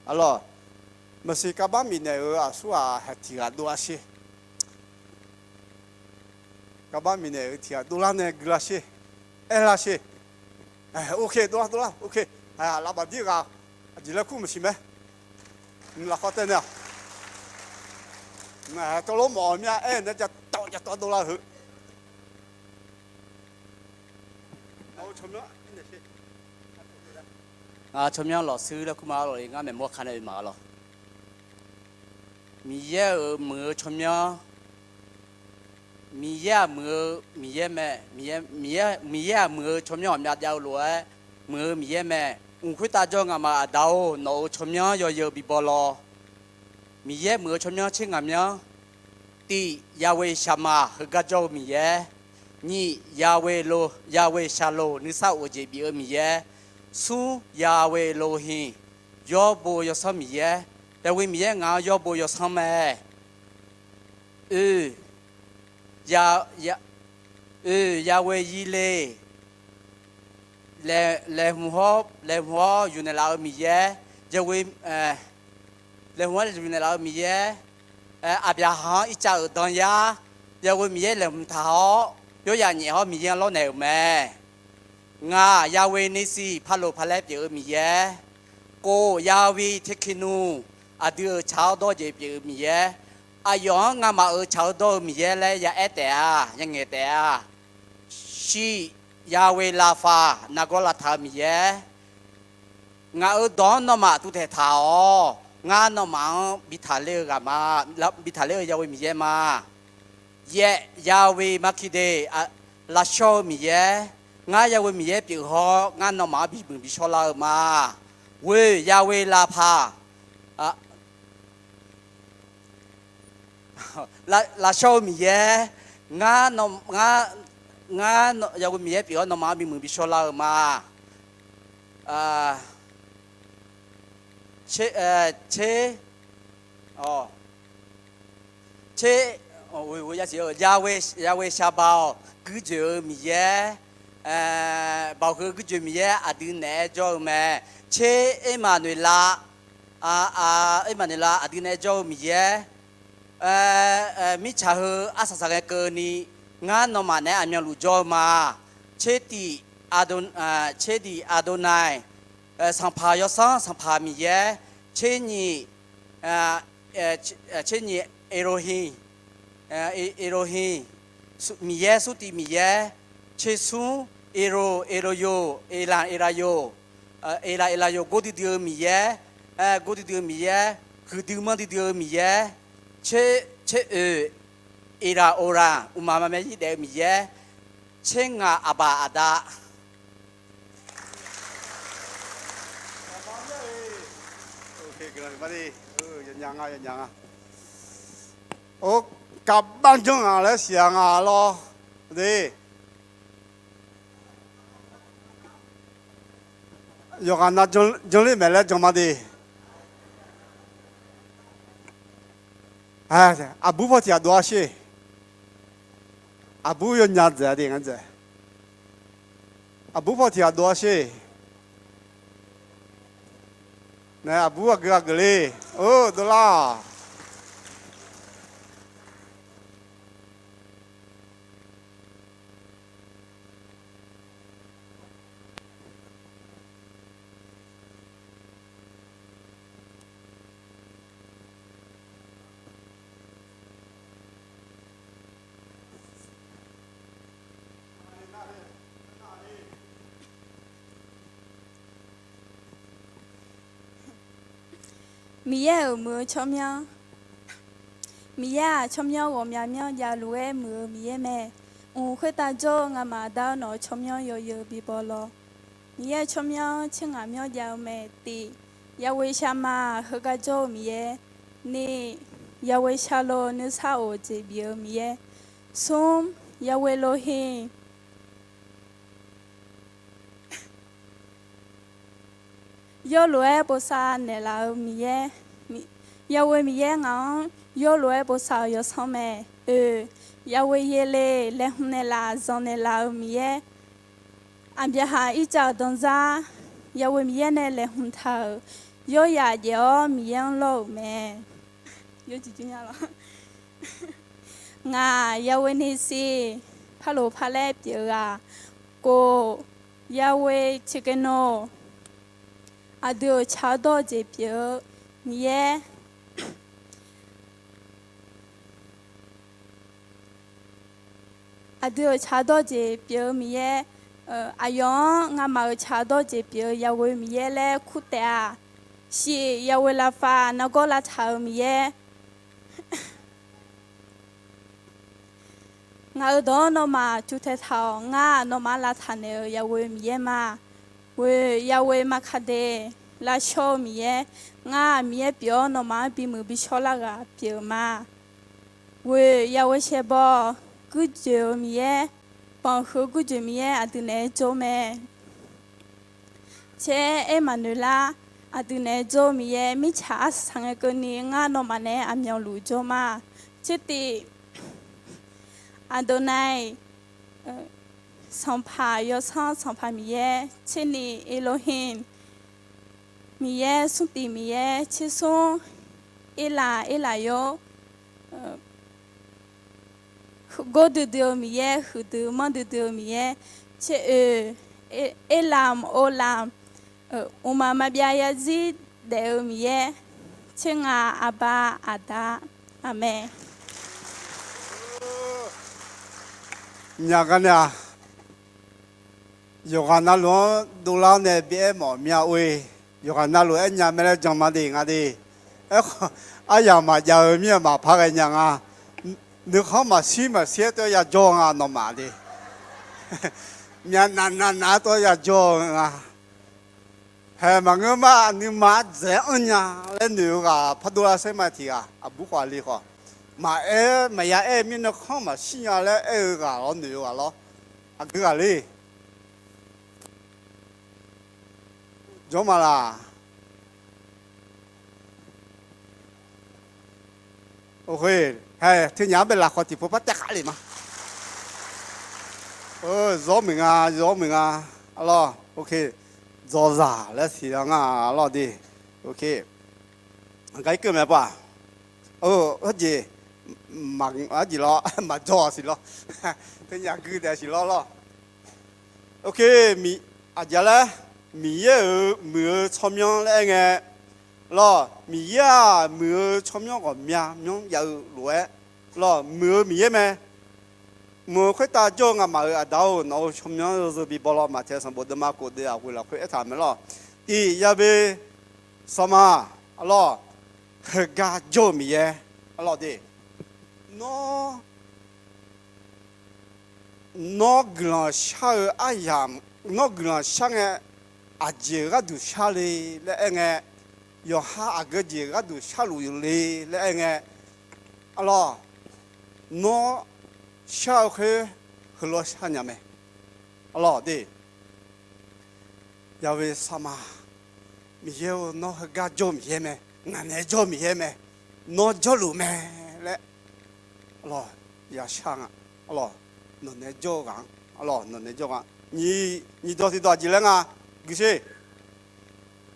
arlawq. Maqsiq kavbar miqnaeq-euq aqsurghaq haeq tiq ghaq dovlar sher. Kavbar miqnaeq-euq tiq ghaq dovlar nae guilar sher. Aerlar sher. Ok, dovlar, dovlar, ok. Lavbaq dir ghaq, aqjeq laer kur maqsiq mae. Lafkhawr tae nae-aq, tawvlor mawf-eu mir-a, aernae jav tawv jav tawv dovlar heu. Nawq-euq tsawrmyanr, tsawrmyanr lawq shuir laer kur ma, arlawq, ngar maeqmawr ka nae oe ma, arlawq. Miqyaer-euq muiq-eu tsawrmyanr. Miqyaer-aq muiq-eu Miqyaer mae. Miqyaer, Miqyaer, Miqyaer-aq muiq-eu tsawrmyanr ghawqmya jav-eu lof-aer muiq-eu Miqyaer mae. Mq khoertav jawr-eu ngamaf Aqda-or, nawq-euq tsawrmyanr yawzeu bibaw lawr. Miqyaer muiq-eu tsawrmyanr tser ngaq myanr. Tif, Yawe Shaqmaq, heugar jawr-eu Miqyaer. Nyiq, Yawe Lo, Yawe Shaqloq, nuisar of-eu jeq bif-eu Miqyaer. Smr, Yawe Lohinq, yawr bo yawsanr Miqyaer. Yawe Miqyaer ngaq-anr yawr bo yawsanr mae. Oe, Ya, Ya, oe, Yawe Yile, laeqhmq hawr, laeqhmq hawr yufnaeq laf-eu Miqyaer. Yawe, laeqhmq hawr yufnaeq laf-eu Miqyaer. Aqbyaqhaq-anr Irtsav-euq danyar, Yawe Miqyaer laeqhmq taq-awr, yawryaf nyaef hawr Miqyaer-anr lawrnaeq-euq mae. Ngaq, Yawe Nisi, paloq palaer pyeuf-eu Miqyaer. Kof, Yawe Teqkeqnuv, aqdui-euq tsaq-awr dawr jeq pyeuf-eu Miqyaer. Aqyawf-anr ngamaf-euq tsaq-awr dawr-eu Miqyaer laer yaaer taef-a, yangaeq taef-a. Shif, Yawe Lafaq, nargawr lavtaq-eu Miqyaer. Ngaq-euq dawq-anr nawmaf tuvtaeq taq-awq. Ngar nawmaf-anr bi taqler-eu ghaq ma, bi taqler-eu Yawe Miqyaer ma. Yaeq, Yawe Markide, lavshawr-eu Miqyaer, ngar Yaghoe Miqyaer pyeuf hawr ngar nawmaf-anr bimuiq bishawr lar-eu ma. Ghoe Yaghoe lavpaq, lavshawr-eu Miqyaer, ngar, ngar, Yaghoe Miqyaer pyeuf hawr nawmaf-anr bimuiq bishawr lar-eu ma. Tser, tser, tser, Yaghoe Shaqba-awq, guirdzoeq-eu Miqyaer, baoq heu guirdzoeq Miqyaer aqdui naeq-aer jawr-eu mae. Tser Ermaqnoeqlav, Ermaqnoeqlav aqdui naeq-aer jawr-eu Miqyaer, mirtsaq heu arsaq saqngae keuvni, ngar nawmaf naeq-aer aqmyanluf jawr-eu ma. Tser tiq, tser tiq Ardonai, Sanqpaq yawsanr Sanqpaq Miqyaer, tser nyiq, tser nyiq Elohim, Elohim, Miqyaer, smrtiq Miqyaer, tser smr Ero, Eroyo, Elanq, Elayo, Elanq, Elayo, gordui dui-eu Miqyaer, gordui dui-eu Miqyaer, huiqdui manrdui dui-eu Miqyaer, tser oeq Elanq, Olanq, uqmaq maqmya zir daef-eu Miqyaer, tser ngaq Aqbaq Aqda. Or, kavbanr janr ngaq laer siq-a nga lawr. Yawqghaq nav janr ler maeq laer jan ma de. Aqbur paw tiq ghaq dov-a sher. Aqbur yawnya dzaeq-a de ngar dzaeq. Aqbur paw tiq ghaq dov-a sher. Nae aqbur aqgeu aqgeu le. Or, dovlar-aq. Miqyaer-euq muiq-eu tsawrmyanr. Miqyaer-aq, tsawrmyanr ghawqmya myanr javluf-aer muiq-eu Miqyaer mae. Mq khoertav jawr-eu ngamaf dar-eu nawq-eu tsawrmyanr yawzeu bibaw lawr. Miqyaer-euq tsawrmyanr tser ngaq myanr jav-eu mae. Tiq, Yaghoe Shaqma-aq, heugar jawr-eu Miqyaer. Ni, Yaghoe Shaqlo nuisar of-eu jeq bif-eu Miqyaer. Smr, Yaghoe Lohin yawlof-aer bosav naeqlaf-eu Miqyaer. Yaghoe Miqyaer ngaq-anr yawlof-aer bosav-euq yawsanr mae. Oeq, Yaghoe Yele laeqhmq naeqlaf zanq naeqlaf-eu Miqyaer. Aqbyaqhaq Irtsav-euq danzar Yaghoe Miqyaer nae laeqhmq taq-euq yawryaf jaef-awr Miqyaer-anr lawr-euq mae. Ngaq, Yaghoe Nisi, parloq par laer pyeuf-eu ghaq. Kof, Yaghoe Tserkeno, aqdui-euq tsaq-awr dawr-eu jeq pyeuf-eu Miqyaer. Aqdui-euq tsaq-awr dawr-eu jeq pyeuf-eu Miqyaer. Aqyawf-anr ngamaf-euq tsaq-awr dawr-eu jeq pyeuf-eu Yaghoe Miqyaer laer kur taef-a. Shif, Yaghoe Lafkhoer nargawr lavtaq-euq Miqyaer. Ngaq-euq dawq-anr nawmaf cuf taeq taq-awq. Ngar nawmaf lavtaq naeq-euq Yaghoe Miqyaer ma. Ghoe, Yaghoe Maqkaqdeq, lavshawr-eu Miqyaer. Ngar Miqyaer pyeuf-awr nawmaf-anr bimuiq bishawr lar ghaq pyeuf-eu ma. Ghoe, Yaghoe Shaebaw, guirjoeq-eu Miqyaer, banq huiq guirjoeq Miqyaer aqdui naeq-aer jawr mae. Tser Ermaqnoeqlar, aqdui naeq-aer jawr-eu Miqyaer, mirtsaq arsaq saqngae keuvni ngar nawmaf naeq-aer aqmyanluf jawr ma. Tser tiq, Aqdonai, Sanqpaq yawsanr Sanqpaq Miqyaer. Tser ni, Elohim, Miqyaer, smrtiq Miqyaer. Tser smr, Erlaf, Erlaf Yawr, gordui dui-eu Miqyaer, huiqdui manrdui dui-eu Miqyaer. Tser oeq, Erlamq Olamq, mqmaq maqbyav yarzir daef-eu Miqyaer. Tser ngaq, Aqba Aqda. Aqmeq. Nya gar nae-a, yawqghaq navluf-anr dovlar-awr nae bi aer mawf mya or-e. Yawqghaq navluf aernya mae laer jan ma de nga de. Aerkhawf, aryamq maqjav-eu mir-a maqpar ghaenya nga. Nuikhanr maqshir maqshir-aer tov-aer yajawr nga nawmaf de. Myavnaf naf naf-aer tawv yajawr-eu nga. Haeq maqngeur ma, nuima dzaeq-aer anr nya laer noeq-eu ghaq pardov lar saer ma tiq ghaq, aqbur khawf aqli khawf, maqaer maqya aer mirnae khanr maqshir nya laer aer-eu ghaq lawr noeq-eu ghaq lawr. Aqgeu ghaq le. Jawr ma laq. Oe, hae, teunyaf-anr bae lafkhawf tiqpov par taev khav le ma. Zawr muiq nga, zawr muiq nga. Arlawr, oe, dzawzaq laer siq-a nga, arlawr de. Oe, aqgar irkeuv mae paq. Arjeq, arjeq lawr, maqdzaw siq lawr. Teunyaf gui taef siq lawr lawr. Oe, aqjeq laer, Miqyaer-euq muiq-eu tsawrmyanr laer aer ngae, lawr, Miqyaer-aq, muiq-eu tsawrmyanr ghawqmya myanr jav-eu lof-aer, lawr, muiq-eu Miqyaer mae. Mq-euq khoertav jawr-eu ngamaf-euq Aqda-or, nawq-euq tsawrmyanr yawzeu bi baw lawr. Maqtaeq sanqbof deuvma kof deuv aqghoe lafkhoer aertaq-euq mae lawr. Tiq, Yaqve Saqmaq, arlawr, heugar jawr-eu Miqyaer, arlawr de. Nawr, nawr guiqlanq shar-eu aryamq, nawr guiqlanq shar ngae, aqjeq gharduq shar le laer aer ngae, yawqha aqgeu jeq gharduq sharluf le laer aer ngae, arlawr, nawr shar-eu khoer heulof-aer shar nya mae, arlawr de. Yaqve Saqmaq, Miqyaer-or, nawr heugar jawr-eu Miqyaer mae, ngaq naeq-aer jawr-eu Miqyaer mae, nawr jawrluf mae laer, arlawr, yashar nga, arlawr, nawq naeq-aer jawr-eu ghaq-anr, arlawr, nawq naeq-aer jawr-eu ghaq-anr. Nyiq dawq tiqdawq aqjeq laer nga, guisher.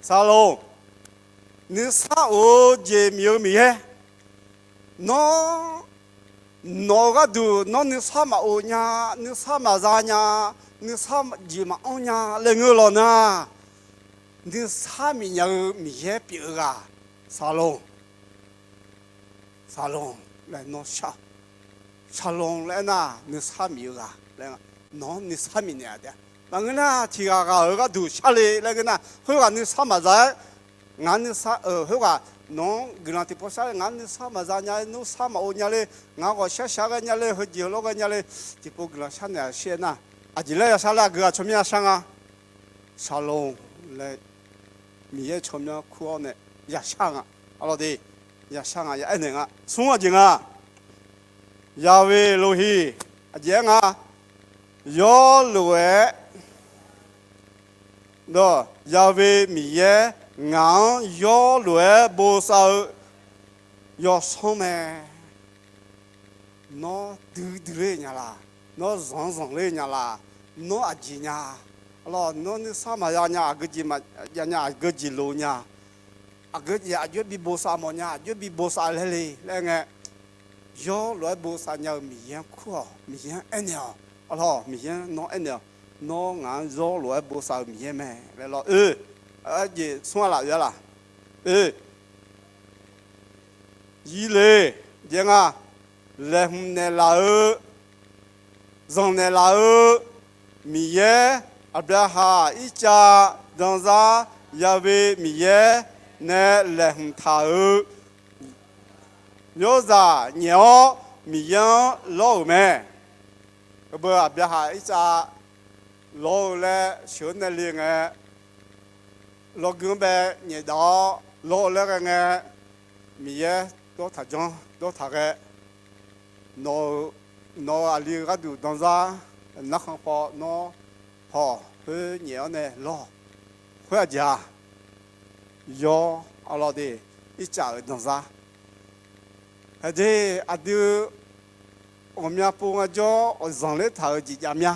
Saqlaq, nuisar of-eu jeq mif-eu Miqyaer, nawr, nawq-eu gharduq nawr nuisar maqof nya, nuisar maqza nya, nuisar jeq maqanr nya laer ngeur lawq nar, nuisar mif nya-eu Miqyaer pyeuf-eu ghaq, Saqlaq, Saqlaq laer nawr shar. Saqlaq laer aernar, nuisar mif-eu ghaq laer, nawq-anr nuisar mif naeq-a taef. Maqngeur nar, tiq ghaq ghaq-euq gharduq shar le laer ngeur nar, khoerghaq nuisar maqza-aer, ngaq-anr nuisar-euq khoerghaq nawq-anr guiqlanq tiqpov shar le, ngaq-anr nuisar maqza nya le, nuisar maqof nya le, ngaq ghawqshaq shaq ghae nya le, heujeq heulof ghae nya le, tiqpov guiqlanq shar naeq-a shir-aer nar, aqjeq laer yashar laer aqgeu ghaq tsawrmyanr yashar nga. Saqlaq laer Miqyaer tsawrmyanr kur-awr nae yashar nga. Arlawr de, yashar nga, ya aernaeq nga. Smr aqjeq nga, Yaqve loqhiq aqjeq aer nga, yawrlof-aer, Yaqve Miqyaer ngaq-anr yawrlof-aer bosav-eu yawsanr mae. Nawr duidui ler nya laq, nawr zanq zanqler nya laq, nawr aqjeq nya, arlawr, nawr nuisar maqza nya, aqgeu jeq maqjav nya, aqgeu jeq loq nya, aqgeu jeq aqjox-aer bi bosav mawf nya, aqjox-aer bi bosav laer le laer ngae, yawrlof-aer bosav nya-eu Miqyaer-anr kur-awq, Miqyaer-anr aernaeq-awq, arlawr, Miqyaer-anr nawr aernaeq-awq, nawr ngaq-anr yawrlof-aer bosav-eu Miqyaer mae laer lawr. Oe, aqjeq smr-a laf oe-a laq. Oe, Yile, jeq nga, laeqhmq naeqlaf-eu, zanq naeqlaf-eu Miqyaer, Aqbyaqhaq, Irtsav, Danzar, Yaqve Miqyaer nae laeqhmq taq-euq yawrzaq nyaef-awr Miqyaer-anr lawr-euq mae. Heubeu Aqbyaqhaq, Irtsav lawr-eu laer sheuq-eu nae le ngae, lawrgui-anr bae nyaef daf-awr lawr-eu laer ghae ngae, Miqyaer dawr taq janr dawr taq ghae, nawq-eu aqli-eu gharduq Danzar narkhan paw nawr hawq khoer nyaef-awr nae lawr. Khoer aqjeq-aq, yawr, arlawr de, Irtsav-euq Danzar. Aqdui, aqdui ghawqmya pov nga jawr-awr zanqler taq-euq jeq jav mya.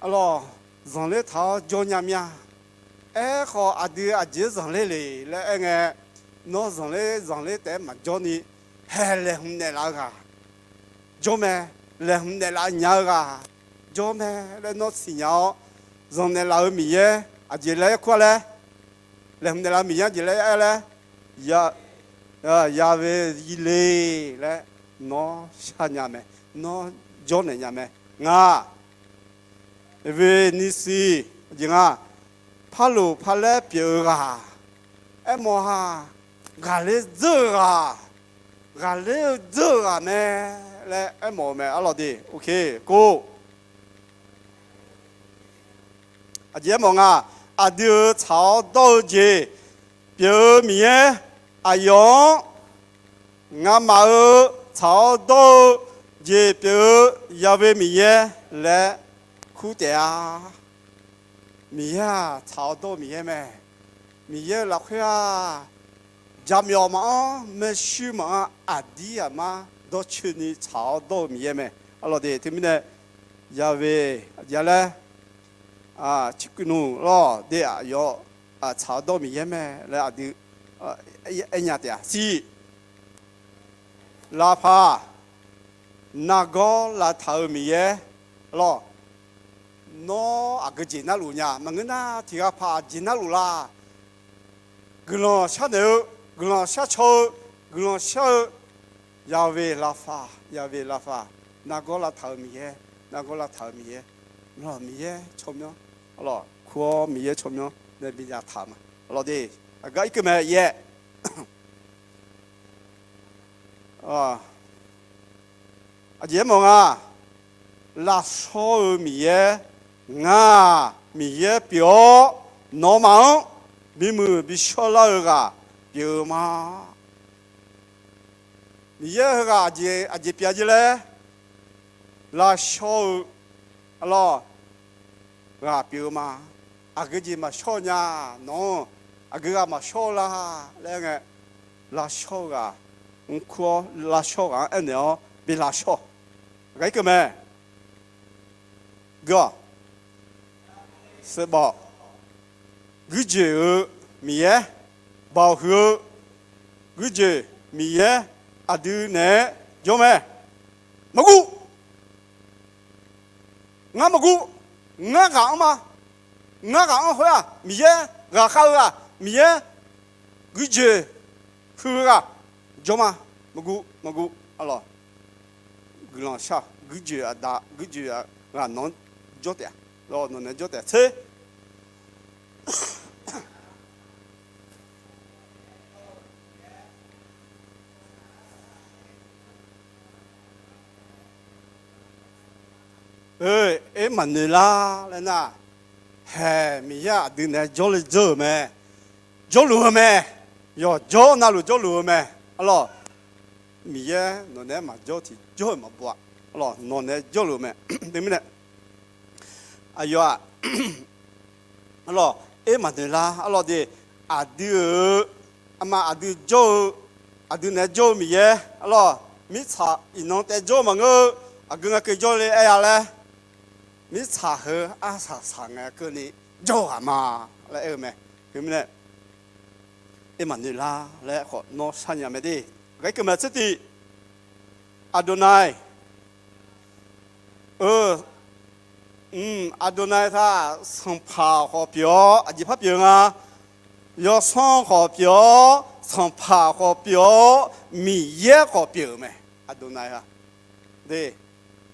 Arlawr, zanqler taq-awr jawr nya mya. Aerkhawf aqdui aqjeq-aer zanqler le laer aer ngae, nawr zanqler zanqler taef-aer maqjawr ni, hae laeqhmq naeqlaf-eu ghaq jawr mae. Laeqhmq naeqlaf nya-eu ghaq jawr mae laer nawr siqnya-awr, zanq naeqlaf-eu Miqyaer aqjeq laer kur-a laer, laeqhmq naeqlaf-eu Miqyaer aqjeq laer aer laer, Yaqve Yile laer nawr shar nya mae, nawr jawrnaeq nya mae. Ngaq, Venisi, aqjeq nga, parloq parlaer pyeuf-eu ghaq, aermawf-a, ghaqler dzeur-eu ghaq, ghaqler-eu dzeur-eu ghaq mae laer aermawf-eu mae, arlawr de. Ok, kov. Aqjeq aermawf nga, aqdui-euq tsaq-awr dawr-eu jeq pyeuf-eu Miqyaer, aqyawf-anr ngamaf-euq tsaq-awr dawr-eu jeq pyeuf-eu Ya'we Miqyaer laer kur taef-a. Miqyaer-aq, tsaq-awr dawr-eu Miqyaer mae. Miqyaer-euq lafkhoer-aq, jaqmyawf maqanr, maershuir maqanr, aqdir aqmar dawrcoeni tsaq-awr dawr-eu Miqyaer mae. Arlawr de, teumirnae Ya'we, aqjeq laer, ciqkuiq nmr lawr de, aqyawf tsaq-awr dawr-eu Miqyaer mae laer aqdui aernya taef-a siq. Lafpaq, nargawr lavtaq-euq Miqyaer lawr. Nawr aqgeu jeq narluf nya? Maqngeur nar, tiq ghaq paq jeq narluf la? Guiqlanq sharnaeq-eu, guiqlanq sharcaw-eu, guiqlanq shar-eu, Ya'we lafpaq, Ya'we lafpaq, nargawr lavtaq-euq Miqyaer, nargawr lavtaq-euq Miqyaer, Miqyaer tsawrmyanr, arlawr, kur-awr Miqyaer tsawrmyanr nae bi zataq ma. Arlawr de, aqgar irkeuv mae yaer. Aqjeq aermawf nga, lavshawr-eu Miqyaer, ngar-aq Miqyaer pyeuf-awr, nawmaf-anr bimuiq bishawr lar-eu ghaq pyeuf-eu ma. Miqyaer heughaq aqjeq pyeuf-a jeq laer, lavshawr-eu, arlawr, ghaq pyeuf-eu ma. Aqgeu jeq maqshawr-eu nya, nawq-anr aqgeu ghaq maqshawr-eu la laer ngae, lavshawr-eu ghaq, mr kur-awr lavshawr-eu ghaq-anr aernaeq-awr bi lavshawr. Aqgar irkeuv mae. Gui-awq. Seubawf. Guirjoeq-eu Miqyaer, baoq huiq-eu guirjoeq Miqyaer aqdui naeq-aer jawr mae. Maqguv. Ngar maqguv. Ngar ghaq-anr ma. Ngar ghaq-anr khoer-aq, Miqyaer ghaqkhav-eu ghaq, Miqyaer guirjoeq huiq-eu ghaq jawr ma. Maqguv, maqguv, arlawr. Guiqlanq shar, guirjoeq aqda, guirjoeq ghaq nawq-anr jawr taef-a. Lawr, nawq naeq-aer jawr taef-a tser. Oe, Ermaqnoeqlar laer nar, haeq, Miqyaer aqdui naeq-aer jawrle dzeur-euq mae. Jawrluf-eu mae. Yawqjawr navluf jawrluf-eu mae. Arlawr, Miqyaer nawq naeq-aer maqjawr tiqjawr-eu maqbaw-a. Arlawr, nawq naeq-aer jawrluf-eu mae. Teumirnae aqyawf-aq, arlawr, Ermaqnoeqlar, arlawr de, aqdui-euq, aqma aqdui jawr-eu, aqdui naeq-aer jawr-eu Miqyaer, arlawr, mirtsaq iqnan taev jawr-eu maqngeur-eu, aqgeu nga keuv jawrle aer-a laer, mirtsaq heu arsaq saq ngae keuvni jawr-eu ghaq ma laer aer-eu mae. Teumirnae Ermaqnoeqlar laer khawf nawr sharnya mae de. Aqgar irkeuv mae tser tiq, Aqdonai. Eu, Aqdonai taq sanqpaq khawf pyeuf-awr aqjeq par pyeuf nga. Yawsanr khawf pyeuf-awr sanqpaq khawf pyeuf-awr Miqyaer khawf pyeuf-euq mae. Aqdonai-a de,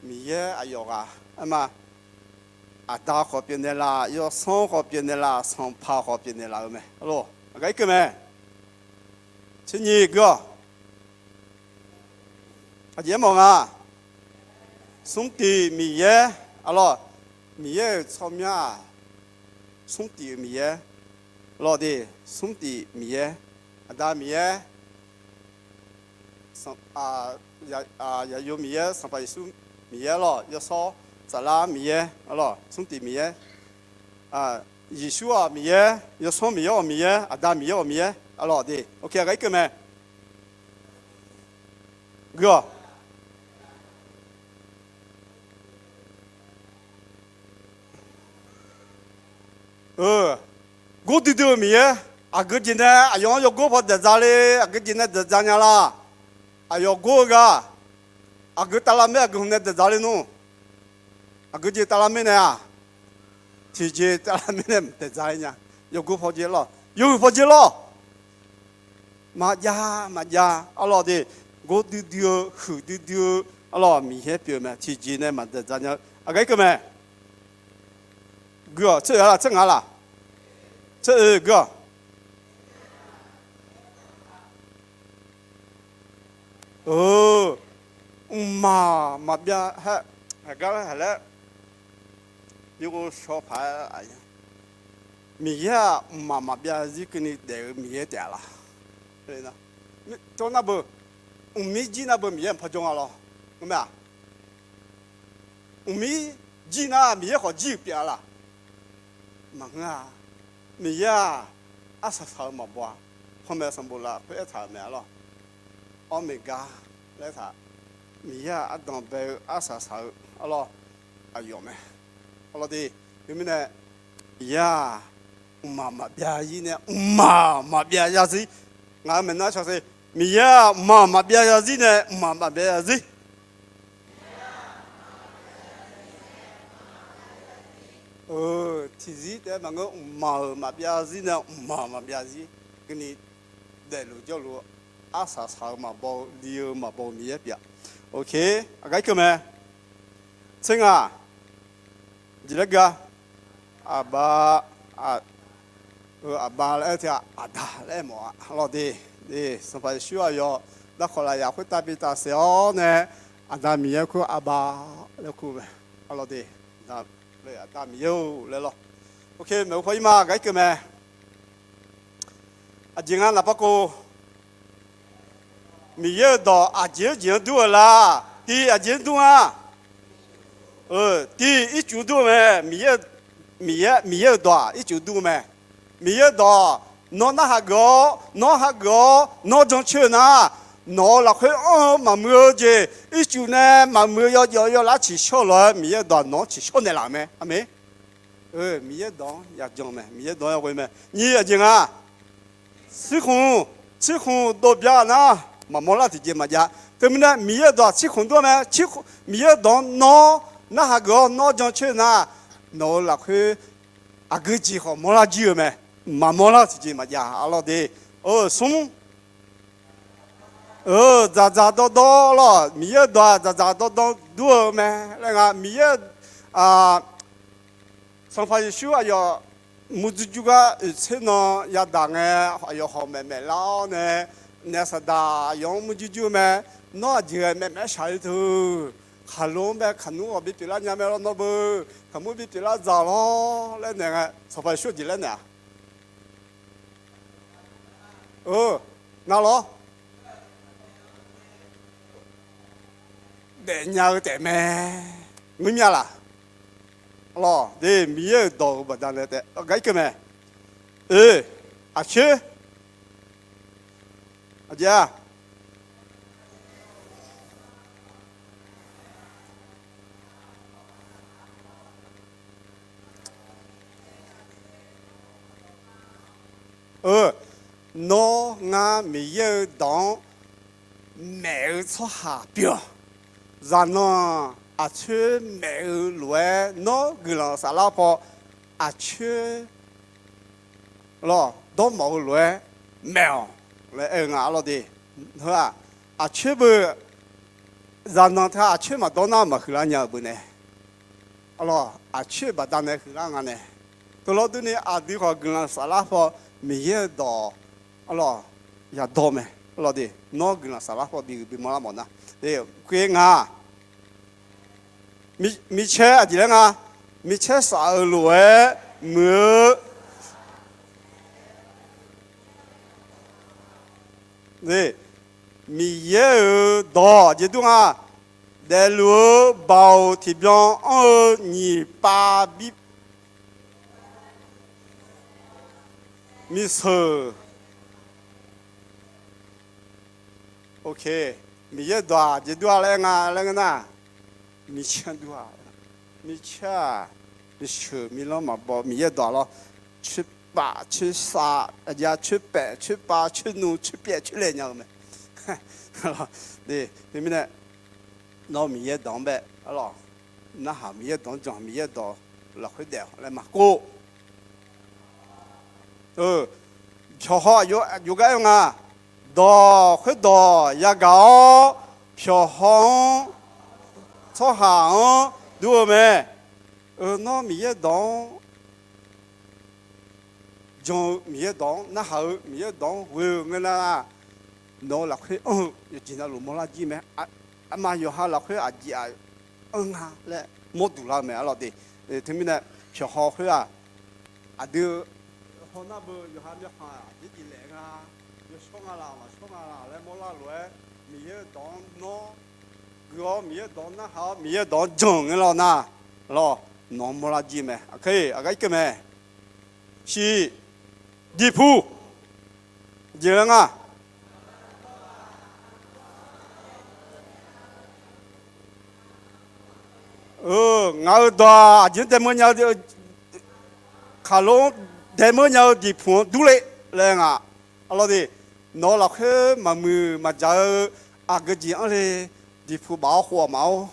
Miqyaer aqyawf ghaq, arma, Aqda khawf pyeufnaeq laf, Yawsanr khawf pyeufnaeq laf, Sanqpaq khawf pyeufnaeq laf-eu mae. Arlawr, aqgar irkeuv mae. Tser nyiq gui-awq. Aqjeq aermawf nga, smrtiq Miqyaer, arlawr, Miqyaer-euq tsawrmyanr-aq, smrtiq-euq Miqyaer, arlawr de, smrtiq Miqyaer, Aqda Miqyaer, Sanq, Yaqyo Miqyaer, Sanqpaq Yeqsur Miqyaer, arlawr, Yawshawr Saflar Miqyaer, arlawr, smrtiq Miqyaer, Yeqsur-aq Miqyaer, Yawsanr Miqyaer-awq Miqyaer, Aqda Miqyaer-awq Miqyaer, arlawr de. Ok, aqgar irkeuv mae. Gui-awq. Eu, gordui dui-eu Miqyaer, aqgeu jeq nae aqyawf-anr yawgor paw daeqdza le, aqgeu jeq nae daeqdza nya la? Aqyawf gor-eu ghaq, aqgeu tavlav maer aqgeu hmq nae daeqdza le nmr? Aqgeu jeq tavlav maer nae-aq, tiqjeq tavlav maer nae mq daeqdza le nya. Yawgor paw jeq lawr, yawhuiq paw jeq lawr. Maqjav maqjav, arlawr de, gordui dui-eu, huiqdui dui-eu, arlawr Miqyaer pyeuf-eu mae, tiqjeq nae maqdaeqdza nya-eu. Aqgar irkeuv mae. Gui-awq, tser-eu-a laf, tser ngaq-a laf? Tser-eu gui-awq. Eu, mqmaq maqbyav haer, haqgar haq laer, bi ghovshaw paq-aer aqyawf Miqyaer-aq, mqmaq maqbyav zarzir keuvni daef-eu Miqyaer taef-a laq? Tawr nar beu, mqmir jir nar beu Miqyaer maqpar jawr nga lawr. Ngeur mae-aq, mqmir jir nar Miqyaer khawf jir-euq pyeuf-a laq? Maqngeur-a. Miqyaer-aq, arsaq saq-eu maqbaw-a. Panmaeq sanqbof lafkhoer aertaq-euq mae-a lawr. Awr maeqgar laer taq, Miqyaer-aq, ardanq bae-eu arsaq saq-eu arlawr, aqyawf mae. Arlawr de, teumirnae Miqyaer-aq, mqmaq maqbyav zarzir nae mqmaq maqbyav zarzir. Ngaq-euq maeqnan cawqse, Miqyaer-aq, mqmaq maqbyav zarzir nae mqmaq maqbyav zarzir. Tiqzir taef-aer maqngeur, mqmaq-euq maqbyav zarzir nae mqmaq maqbyav zarzir keuvni daefluf jawrluf-eu arsaq saq-eu maqbaw-eu li-eu maqbaw-eu Miqyaer pyeuf-a. Oke, aqgar irkeuv mae. Tser ngaq jeq laer gui-a. Aqba, aqba laer aer-eu teu-aq, aqda laer aer mawf-a. Arlawr de, Sanqpaq Yeqsur aqyawf darkawq lafyaq khoertav bi tafsaef-awr nae, Aqda Miqyaer khoer Aqba laer kur-eu mae. Arlawr de, Aqda Miqyaer-or laer lawr. Oke, maeqhu paw ir ma, aqgar irkeuv mae. Aqjeq nga naqpar kov. Miqyaer-euq dawq aqjeq-anr jeq-anr dur-eu la? Tiq aqjeq-anr dur nga. Tiq ircuf dur-eu mae. Miqyaer, Miqyaer-euq dawq-aq ircuf dur-eu mae. Miqyaer-euq dawq nawr narhaq geuf-awr, nawr hageuf-awr, nawr jancoer-eu nar, nawq-euq lafkhoer anr-eu maqmuiq-eu jeq, ircuf nae maqmuiq-eu yawjeq yawlar tsiqshawr lof-aer Miqyaer-euq dawq nawq-anr tsiqshawr naeqlaf-euq mae. Aqmeq. Miqyaer dawq-anr yajan mae, Miqyaer dawq-anr yaghoe mae. Nyiq aqjeq nga. Tsirkhmq, tsirkhmq dov bya nar, maqmawr lar tiqjeq maqjav. Teumirnae Miqyaer-euq dawq-aq tsirkhmq dur-eu mae. Miqyaer-euq dawq-anr nawr narhaq geuf-awr nawr jancoer-eu nar, nawq-euq lafkhoer aqgeu jeq khawf mawrlar jir-eu mae. Maqmawr lar tiqjeq maqjav. Arlawr de, smr, dzaqdzaq dawrdawr lawr, Miqyaer-euq dawq-aq dzaqdzaq dawrdawr dur-eu mae laer nga. Miqyaer, Sanqpaq Yeqsur aqyawf murjur jur gar oeqtser nan yadaq ngae, aqyawf hawq maeqmaeq lar-awr nae, naef saqdaq aqyawf-anr murjur jur-eu mae. Nawr aqjeq ghae maeqmaeq shaq-eu teu, khaqlo-anr bae kaqnmr ghawq bipyeuf lar nya mae lawr nawr beu, kaqmur bipyeuf lar dzaq lawr laer naeq ngae, Sanqpaq Yeqsur-aq jeq laer naeq-a? Nar lawr. Daefnya-eu taef mae. Ngeur mya laq? Lawr de, Miqyaer-euq dawq-euq baqdanae taef gar irkeuv mae. Oe, aqcoer, aqjeq-a? Nawr ngar Miqyaer-euq dawq-anr maef-eu tsawrhaq pyeuf-awq. Zaqnanq aqcoer maef-eu lof-aer nawr guiqlanq saflar paw aqcoer lawr dawrmawf-eu lof-aer maef-awq laer aer-eu nga. Arlawr de, heu-aq, aqcoer beu, zaqnanq teu aqcoer maqdawr nar maqhuiqlar nya-euq beu nae, arlawr aqcoer baqdanae huiqlar nga nae, teulof durni aqdui khawf guiqlanq saflar paw Miqyaer-euq dawq, arlawr, yadawr mae. Arlawr de, nawr guiqlanq saflar paw bihuiq bimawr lar mawf nar, khoer nga Micaer aqjeq laer nga, micaer saf-euq lof-aer muiq-eu, Miqyaer-euq dawq jeq dur nga, daefluf-eu baoq tiqbyan anr-eu nyiq pav bi miseuq. Miqyaer dawq-aq jeq dur-a laer nga laer ngeur nar, micaer dur-a. Micaer-aq, miseuq milanr maqbaw Miqyaer dawq-a lawr. Coerpav coersav, aqjeq-a coerpaef coerpav coernm coerpyaev coerlaeq nya-eu mae. Teumirnae nawr Miqyaer dawq-anr bae, arlawr, narhaq Miqyaer dawq-anr jan, Miqyaer dawq lafkhoer daef-awq laer maqkov. Pyawqhaw aqjox gar aer-eu nga, dawq khoerdawq yagaq-awr, pyawqhaw-anr, tsawrhaq-anr dur-eu mae. Nawr Miqyaer dawq-anr jan-eu, Miqyaer dawq-anr narhaq-eu, Miqyaer dawq-anr ghoe-eu ngeur nar, nawq-eu lafkhoer anr-eu yawqjeq navluf mawrlar jir mae. Aqma yawqha lafkhoer aqjeq-aq anr nga laer mawrduq lar-eu mae. Arlawr de, teumirnae pyawqhaw khoer-aq, aqdui Tawq nar beu yawqha myawqkhanq aqjeq jeq laef nga, yawshawr nga laq maqshawr nga laq laer mawrlar lof-aer, Miqyaer-euq dawq-anr nawr gui-awr, Miqyaer-euq dawq-anr narhaq-awr, Miqyaer-euq dawq-anr jan ngae lawr nar, lawr, nawq-anr mawrlar jir mae. Aqkar-iq aqgar irkeuv mae. Shiq, diqpuq jeq laer nga. Ngaq-euq dawq-aq, aqjeq-anr daemeur nya-eu, khaqlo-anr daemeur nya-eu diqpuq-anr durle laer nga. Arlawr de, nawq-eu lafkhoer maqmuiq maqjaq-eu aqgeu jeq anr le, diqpuq baf-awr khov-awq maf-or.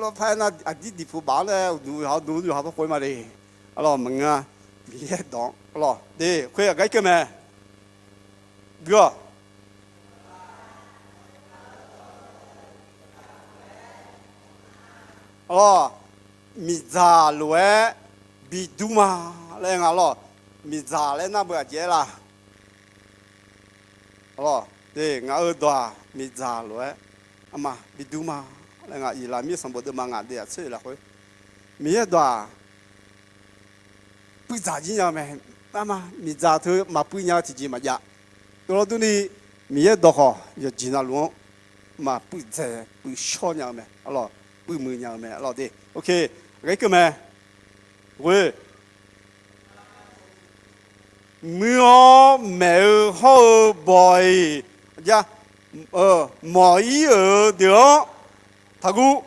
Lawr par-aer nar aqdir diqpuq baf-anr nae uqduq yawqha uqduq yawqha par khov-aer ma le. Arlawr maqngeur-a. Miqyaer dawq-anr arlawr de khoer aqgar irkeuv mae. Gui-awq. Arlawr, miqdzaq lof-aer bidur ma laer nga lawr. Miqdzaq laer nar beu aqjeq aer la? Arlawr, ngaq-euq dawq-aq miqdzaq lof-aer arma bidur ma laer nga. Iqlaqmir sanqbof deuvma ngaq de aqtser-euq lafkhoer, Miqyaer dawq-aq puivdzaq jir nya-eu mae. Arma miqdzaq teu maqpuiv nya-eu tiqjeq maqjav. Dovlawr durni, Miqyaer dawq khawf yawqjeq navluf-anr maqpuivdzaeq puivshawr nya-eu mae. Arlawr, puivmuiq nya-eu mae. Arlawr de, ok, aqgar irkeuv mae. Ghoe, muir-awr maeq-eu hawr-eu baw-iq, mawq-ir-euq deuq-anr taqguv.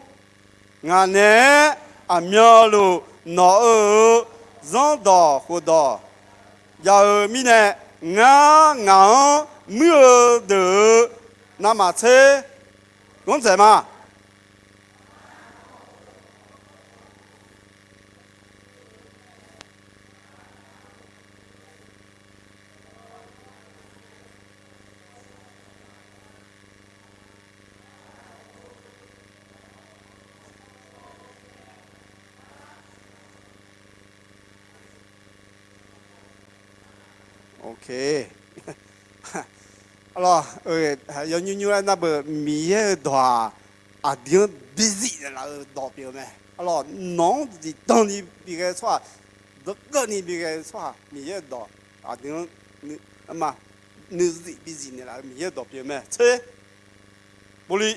Ngaq naeq-aer aqmyanluf nawq-euq zanrdawq khofdawq jav-eu mirnae, ngar ngaq-anr muir-eu deuq-euq navmaqtser ganr dzaeq ma. Ok. Arlawr, yawnyir nymr-aer nar beu Miqyaer-euq dawq-aq, aqdui-anr bizif naeqlaf-eu dawq pyeuf-eu mae. Arlawr, nawq-anr zifdan ni bighae tsawrhaq, dawrgeuvni bighae-eu tsawrhaq, Miqyaer-euq dawq aqdui-anr nuizif bizif naeqlaf-eu Miqyaer-euq dawq pyeuf-eu mae. Tser, boli.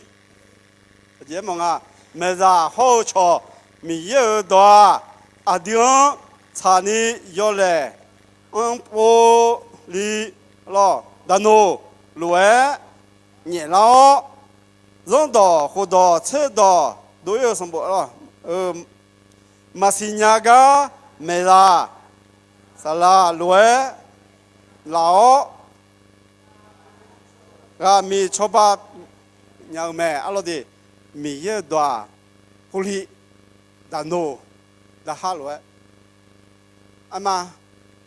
Aqjeq aermawf nga, maeqzaq hawr-eu cawq Miqyaer-euq dawq-aq, aqdui-anr tsaqni yawlaeq anr pov li lawr. Daqnoq lof-aer nyaeflar-awr, zanrdawq khofdawq tserdawq dov-ir-eu sanqbof lawr, maqsiq nya gar maeqzaq saqlaq lof-aer laf-awr, ghaqmiq cawba nya-eu mae. Arlawr de, Miqyaer-euq dawq-aq, poli, daqnoq, daqha lof-aer, arma,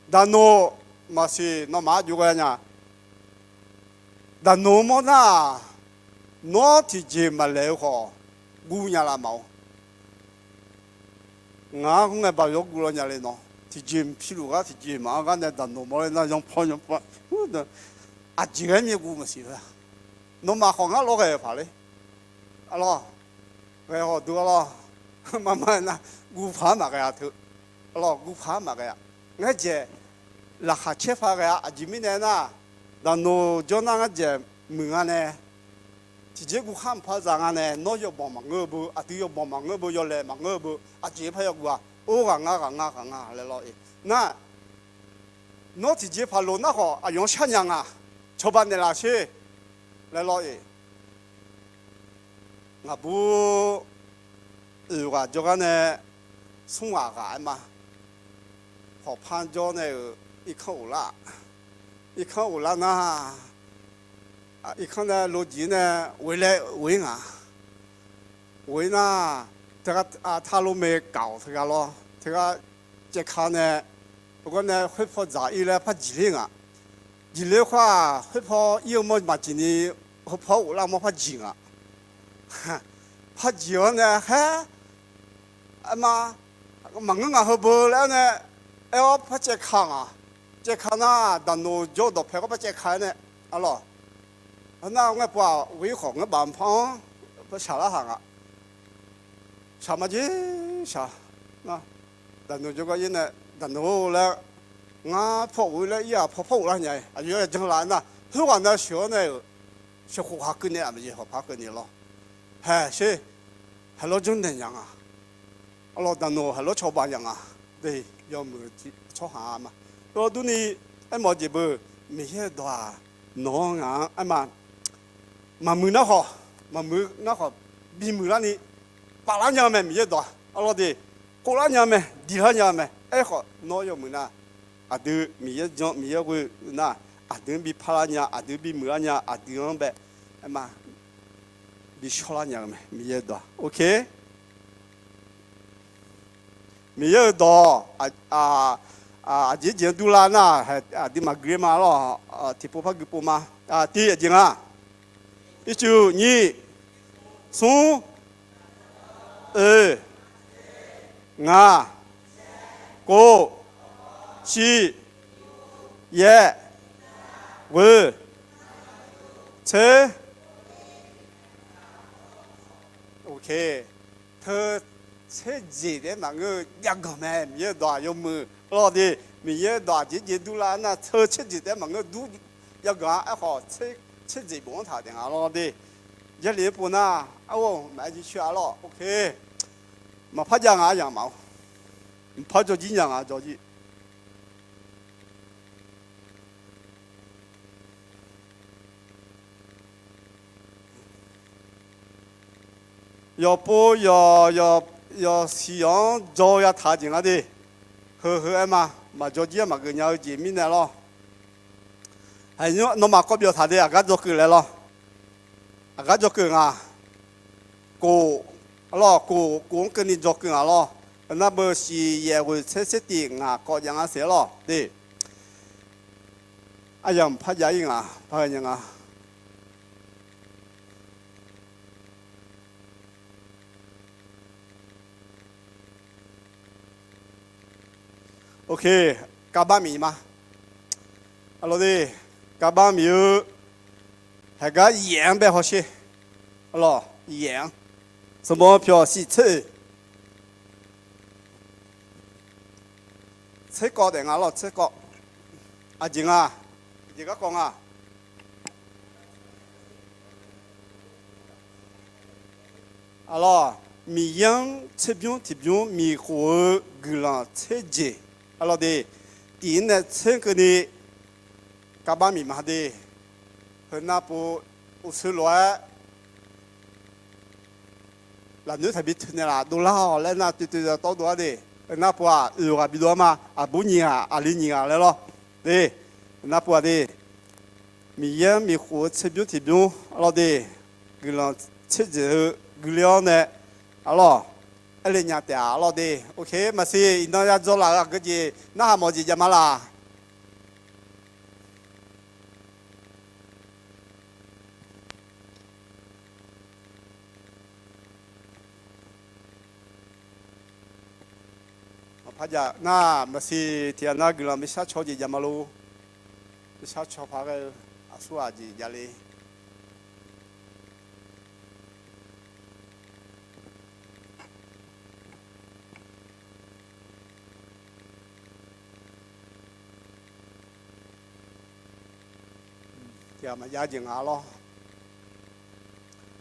daqnoq maqsiq nawmaf-anr jov ghae nya. Daqnoq mawr nar-aq, nawr tiqjeq maqlaeq-eu khawf guv nya laf maf-or. Ngar khoerngae bav yawr guv law nya le nawr. Tiqjeq mqpir luf gar tiqjeq maqanr gar nae daqnoq mawr ler nar yanrpawr yanrpawr. Aqjeq ghaer mir-aer guv maqsiq-eu-a. Nawmaf khawf ngar lawr ghae-euq paq ler. Arlawr, ghae haw dui arlawr. Marma nar, guv paq-anr maqghae-a teu. Arlawr, guv paq-anr maqghae-a. Ngar dzaeq laqkhaq caer paq ghae-a. Aqjeq mirnae nar, daqnoq jawr nar ngar dzaeq muiq nga nae, tiqjeq guv khar mqpar zaq nga nae, nawr yawbanq maqngeur-eu beu, aqdui yawbanq maqngeur-eu beu, yawlaeq maqngeur-eu beu, aqjeq par yawguv-a. Or, ghaq nga, ghaq nga, ghaq nga laer lawr-ir. Nar, nawr tiqjeq paq lof nar khawf aqyawf-anr sharnya nga. Cawba naeqlaf sher laer lawr-ir. Ngaqbur oeq ghaq jawrgar nae smr ghaq ghaq-aer ma. Hawqpar jawr nae-euq irkanr ghoflar. Irkanr ghoflar nar, irkanr nae lojiq-ir nae ghoe laer ghoe-ir nga. Ghoe-ir nar, teugar talomaeq kaf-awq teugar lawr. Teugar caevka nae, heugar nae khoerpaw dzaq-ir laer par jiqler nga. Jiqler khoer-aq, khoerpaw ir-eu mawr maqjiq ni, heupaw-anr ghoflar mawr par jiq nga. Par jiq-awr nae khaer, aerma, maqngeur ngaq heubeu laer-awr nae, aer-awr par caevka nga. Caevka nar, daqnoq jawr-eu dawqpae khawr par caevka-aer nae, arlawr, heunar ngaer pov-aq, ghoe-ir khawf ngeur baf mqpar-anr par shaq lar haq nga. Shaq ma jeq shaq nar, daqnoq jawrgar-ir nae daqnoeq laer, ngar paw of-eu laer ir-aq paw paw of lar nya-aer aqyawf-aer janlar nar, khoerghaq nav sheuq-awr nae-euq sheuqkhof khaqkeuv nae aqmaqjeq hawqpar keuvni lawr. Haeq sher, haeq lawr janrnaeq nya nga. Arlawr daqnoeq haeq lawr cawba nya nga. De, yawmuiq tsawrhaq-a ma. Yawdurni, aermawf-eu jeq beu, Miqyaer-euq dawq-aq, nawq-anr ngaq-anr aerma, maqmuiq nar khawf, maqmuiq nar khawf, bimuiq larni paflar nya-eu mae. Miqyaer-euq dawq-aq arlawr de, khovlar nya-eu mae, diqlar nya-eu mae. Aerkhawf nawr yawmuiq nar, aqdui Miqyaer jan, Miqyaer ghoe nar, aqdui-anr bi parlar nya, aqdui bimuiq lar nya, aqdui-anr bae aerma, bi shawrlar nya-eu mae. Miqyaer-euq dawq-aq, ok. Miqyaer-euq dawq, aq, aqjeq jeq-anr durlar nar, aqdui maqgui-aer ma lawr. Tiqpov par gui pov ma. Tiv, aqjeq nga. Ircuf, nyiq, smr, oe, ngaq, kov, shif, yaeq, ghoe, tser. Ok. Teu tser jeq taef-aer maqngeur-eu jav ganq mae. Miqyaer-euq dawq-aq yawmuiq lawr de. Miqyaer-euq dawq aqjeq jeq durlar nar, teu tser jeq taef-aer maqngeur dur jav ganq-a. Aerkhawf tser jeq bof-anr taq taef nga lawr de. Jarlif-anr pov nar, arghof maqaer jir coer-a lawr. Ok. Maqpar jav nga aryamq maf-awr, maqpar jawrjir nya nga jawrjir. Yawqpov yawq, yawqsiq yawq-anr jawr-eu yataq-eu jeq nga de. Heu heu aer ma. Maqjawr jir-aer maqgeuf nya-eu jeq mirnae lawr. Haiq nymr nawmaf kawv byawq taq de, aqgar jawrkeuv laer lawr. Aqgar jawrkeuv nga. Kof, arlawr, kof, kof-anr keuvni jawrkeuv nga lawr. Nar beu shiq yaeq ghoeq tser tser tif ngaq kawv jav nga siq-aer lawr de. Aryamq par jav-ir nga, par ghae nya nga. Ok, kavbar miq ma. Arlawr de, kavbar miq-eu, haeqgar yaeq-anr bae hawsher. Arlawr, yaeq-anr, sanqbof pyawq shiq tser-oeq, tser kawv daef nga lawr, tser kawv. Aqjeq nga, aqjeq garkawv nga. Arlawr, Miqyaer-anr tserbymr tiqbymr miqkhof-eu guiqlanq tser jeq. Arlawr de, tiq-ir nae tser keuvni kavbar miq ma de. Heu nar pov uqshoe lof-aer lafnoer taqbi teunaeq laf dovlar-awq laer nar, toeq toeq tawv dov-ar de. Heu nar pov-aq, oeq ghaq bi dov-ar ma. Aqbur nyiq ghaq, aqli nyiq ghaq laer lawr de. Heu nar pov-aq de, Miqyaer-anr miqkhof-eu tserbymr tiqbymr arlawr de, guiqlanq tser jeq heu guiqle-awr nae, arlawr, aerle nya taef-a arlawr de. Ok, maqsiq iqnan ya dzawlaf-euq aqgeu jeq narhaq mawf jeq jav ma laq. Maqpar jav nar, maqsiq tiq ghaq nar guiqlanq mishar caw jeq jav ma lor. Mishar caw paq ghae-eu aqsurghaq jeq javle. Tiq ghaq maqjav jeq nga lawr.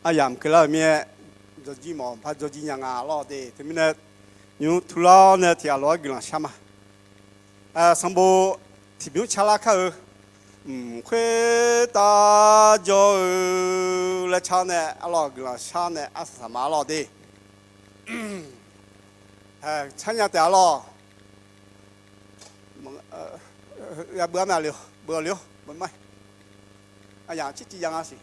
Aryamq keuvlar-euq mir-aer, jawrjir mawf par jawrjir nya nga lawr de. Teumirnae, nymr turlar-awr nae tiq ghaq lof-aer guiqlanq shar ma. Sanqbof tiqbymr carlar kar-eu, mq, khoertav jawr-eu laer car nae arlawr, guiqlanq shar nae arsaq saq ma arlawr de. Carnya taef arlawr. Ya beuv-ar mae, aqli-awr beuv-awq le-awr beuv ma. Aryamq circiv jav nga siq.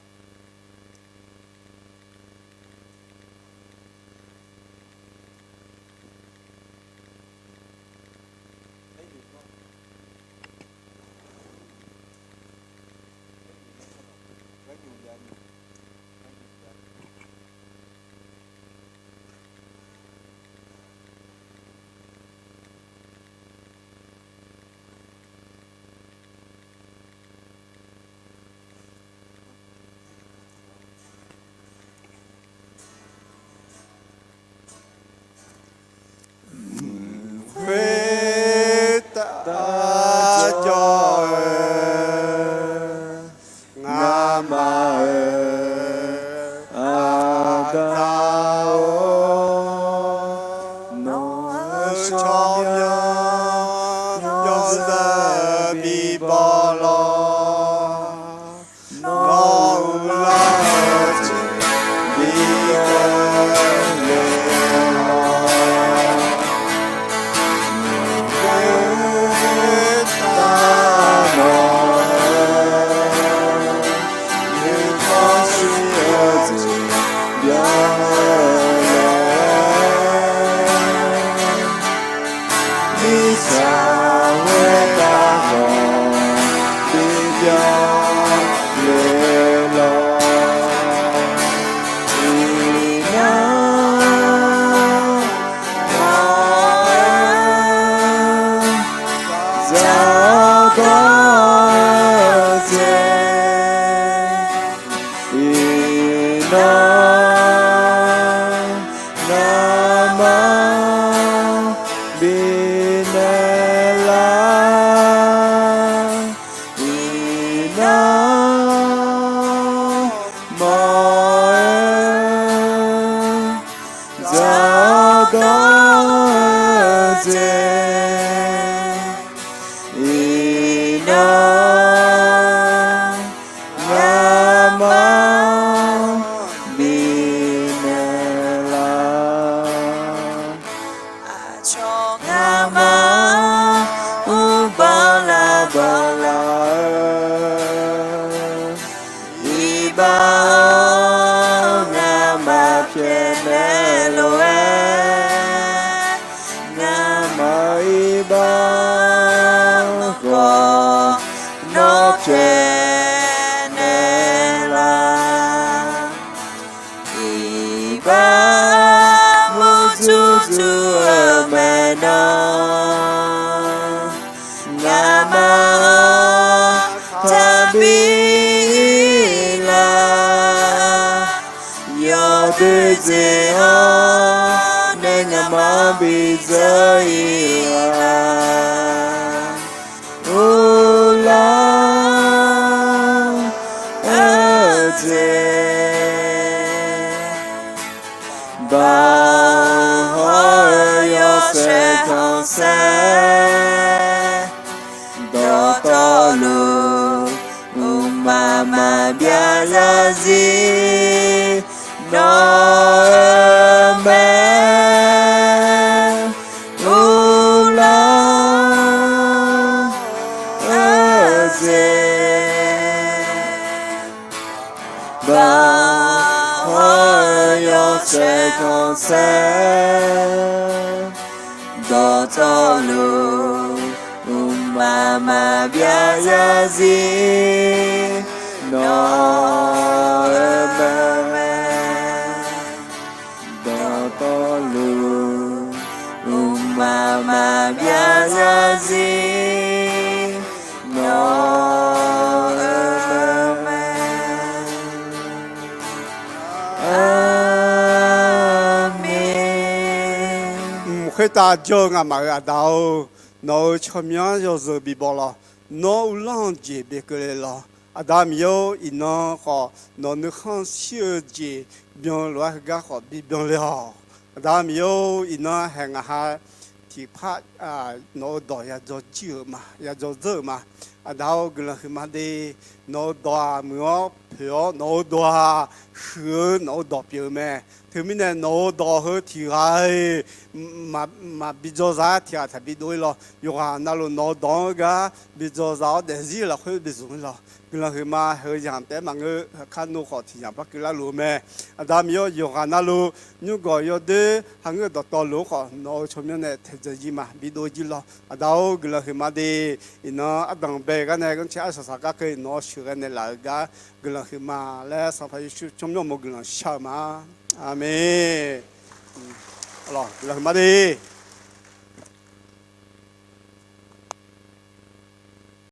Arjawr-eu ngamaf-euq Aqda-or, nawq-euq tsawrmyanr yawzeu bi baw lawr. Nawq-euq lar-eu jeq bi keuvle lawr. Khoertav nawq-euq nuikhanr shir-eu jeq byan-eu lof-aer, mirtsaq khoertav khawf bi byan le lawr. Iqnan nawq-aer dzaqdawr-eu jeq, iqnan ngamaf bifnaeq lar. Iqnan nawq-aer dzaqdawr-eu jeq, iqnan ngamaf bifnaeq lar. Aqcawq ngamaf-anr banqlar banqlar-eu, iqbax-anr ngamaf pyaeqnaeq lof-aer, ngamaf-euq iqbax-anr khawf nawr pyaeqnaeq lar. Iqbax murjur jur-eu maeqnan, ngamaf-anr taqbi ir lar. Yawdoer dzaeq-awr nae ngamaf-anr bidzeur ir lar. Uvlanr-eu jeq, baoq hawr-eu yawshaef khanqsaer, dawqtawvluf mqmaq maqbyav zarzir nawq-eu mae. Uvlanr-eu jeq, baoq hawr-eu yawshaef khanqsaer, dawqtawvluf mqmaq maqbyav zarzir nawq-eu mae. Dawqtawvluf mqmaq maqbyav zarzir nawq-eu mae. Aqmeq. Mq, khoertav jawr-eu ngamaf-euq Aqda-or, nawq-euq tsawrmyanr yawzeu bi baw lawr. Nawr uvlanr-eu jeq bi keuvle lawr. Aqda Miqyaer-or, iqnan khawf nawq nuikhanr shir-eu jeq byan lof-aer heugar khawf bi byan le-awq. Aqda Miqyaer-or, iqnan haeq ngaq ha tiqpar nawq-eu dawq yadzaw jir-euq ma, yadzaw dzeur-euq ma. Aqda-or, guiqlanq huiqma de. Nawq-eu dawq-aq muiq-awr poeq-awr, nawq-eu dawq-aq huiq-eu nawq-eu dawq pyeuf-eu mae. Teumirnae nawq-eu dawq heu tiq ghaq-iq maqbi dzaw za-aer tiq ghaq taqbi dov-ir lawr. Yawqghaq navluf nawq-eu dawq-anr gar bi dzaw za-awr daefzir lafkhoer bi zmq-ir lawr. Guiqlanq huiqma heu zanq taef-aer maqngeur, heu kar nmr khawf tiq zanq par keuvlar luf-eu mae. Aqda Miqyaer-or, yawqghaq navluf nymrgawq yawdoer hangeur dawqtawvluf-anr khawf nawq-eu tsawrmyanr nae taeqdzaq jir ma bi dov jir lawr. Aqda-or, guiqlanq huiqma de. Iqnan ardanq bae gar nae ghanrcae arsaq saq gar keuv nawq-awr sheuqghae naeqlaf-eu gar guiqlanq huiqma laer Sanqpaq Yeqsur tsawrmyanr uqmov guiqlanq shar-eu ma. Aqmeq. Guiqlanq huiqma de.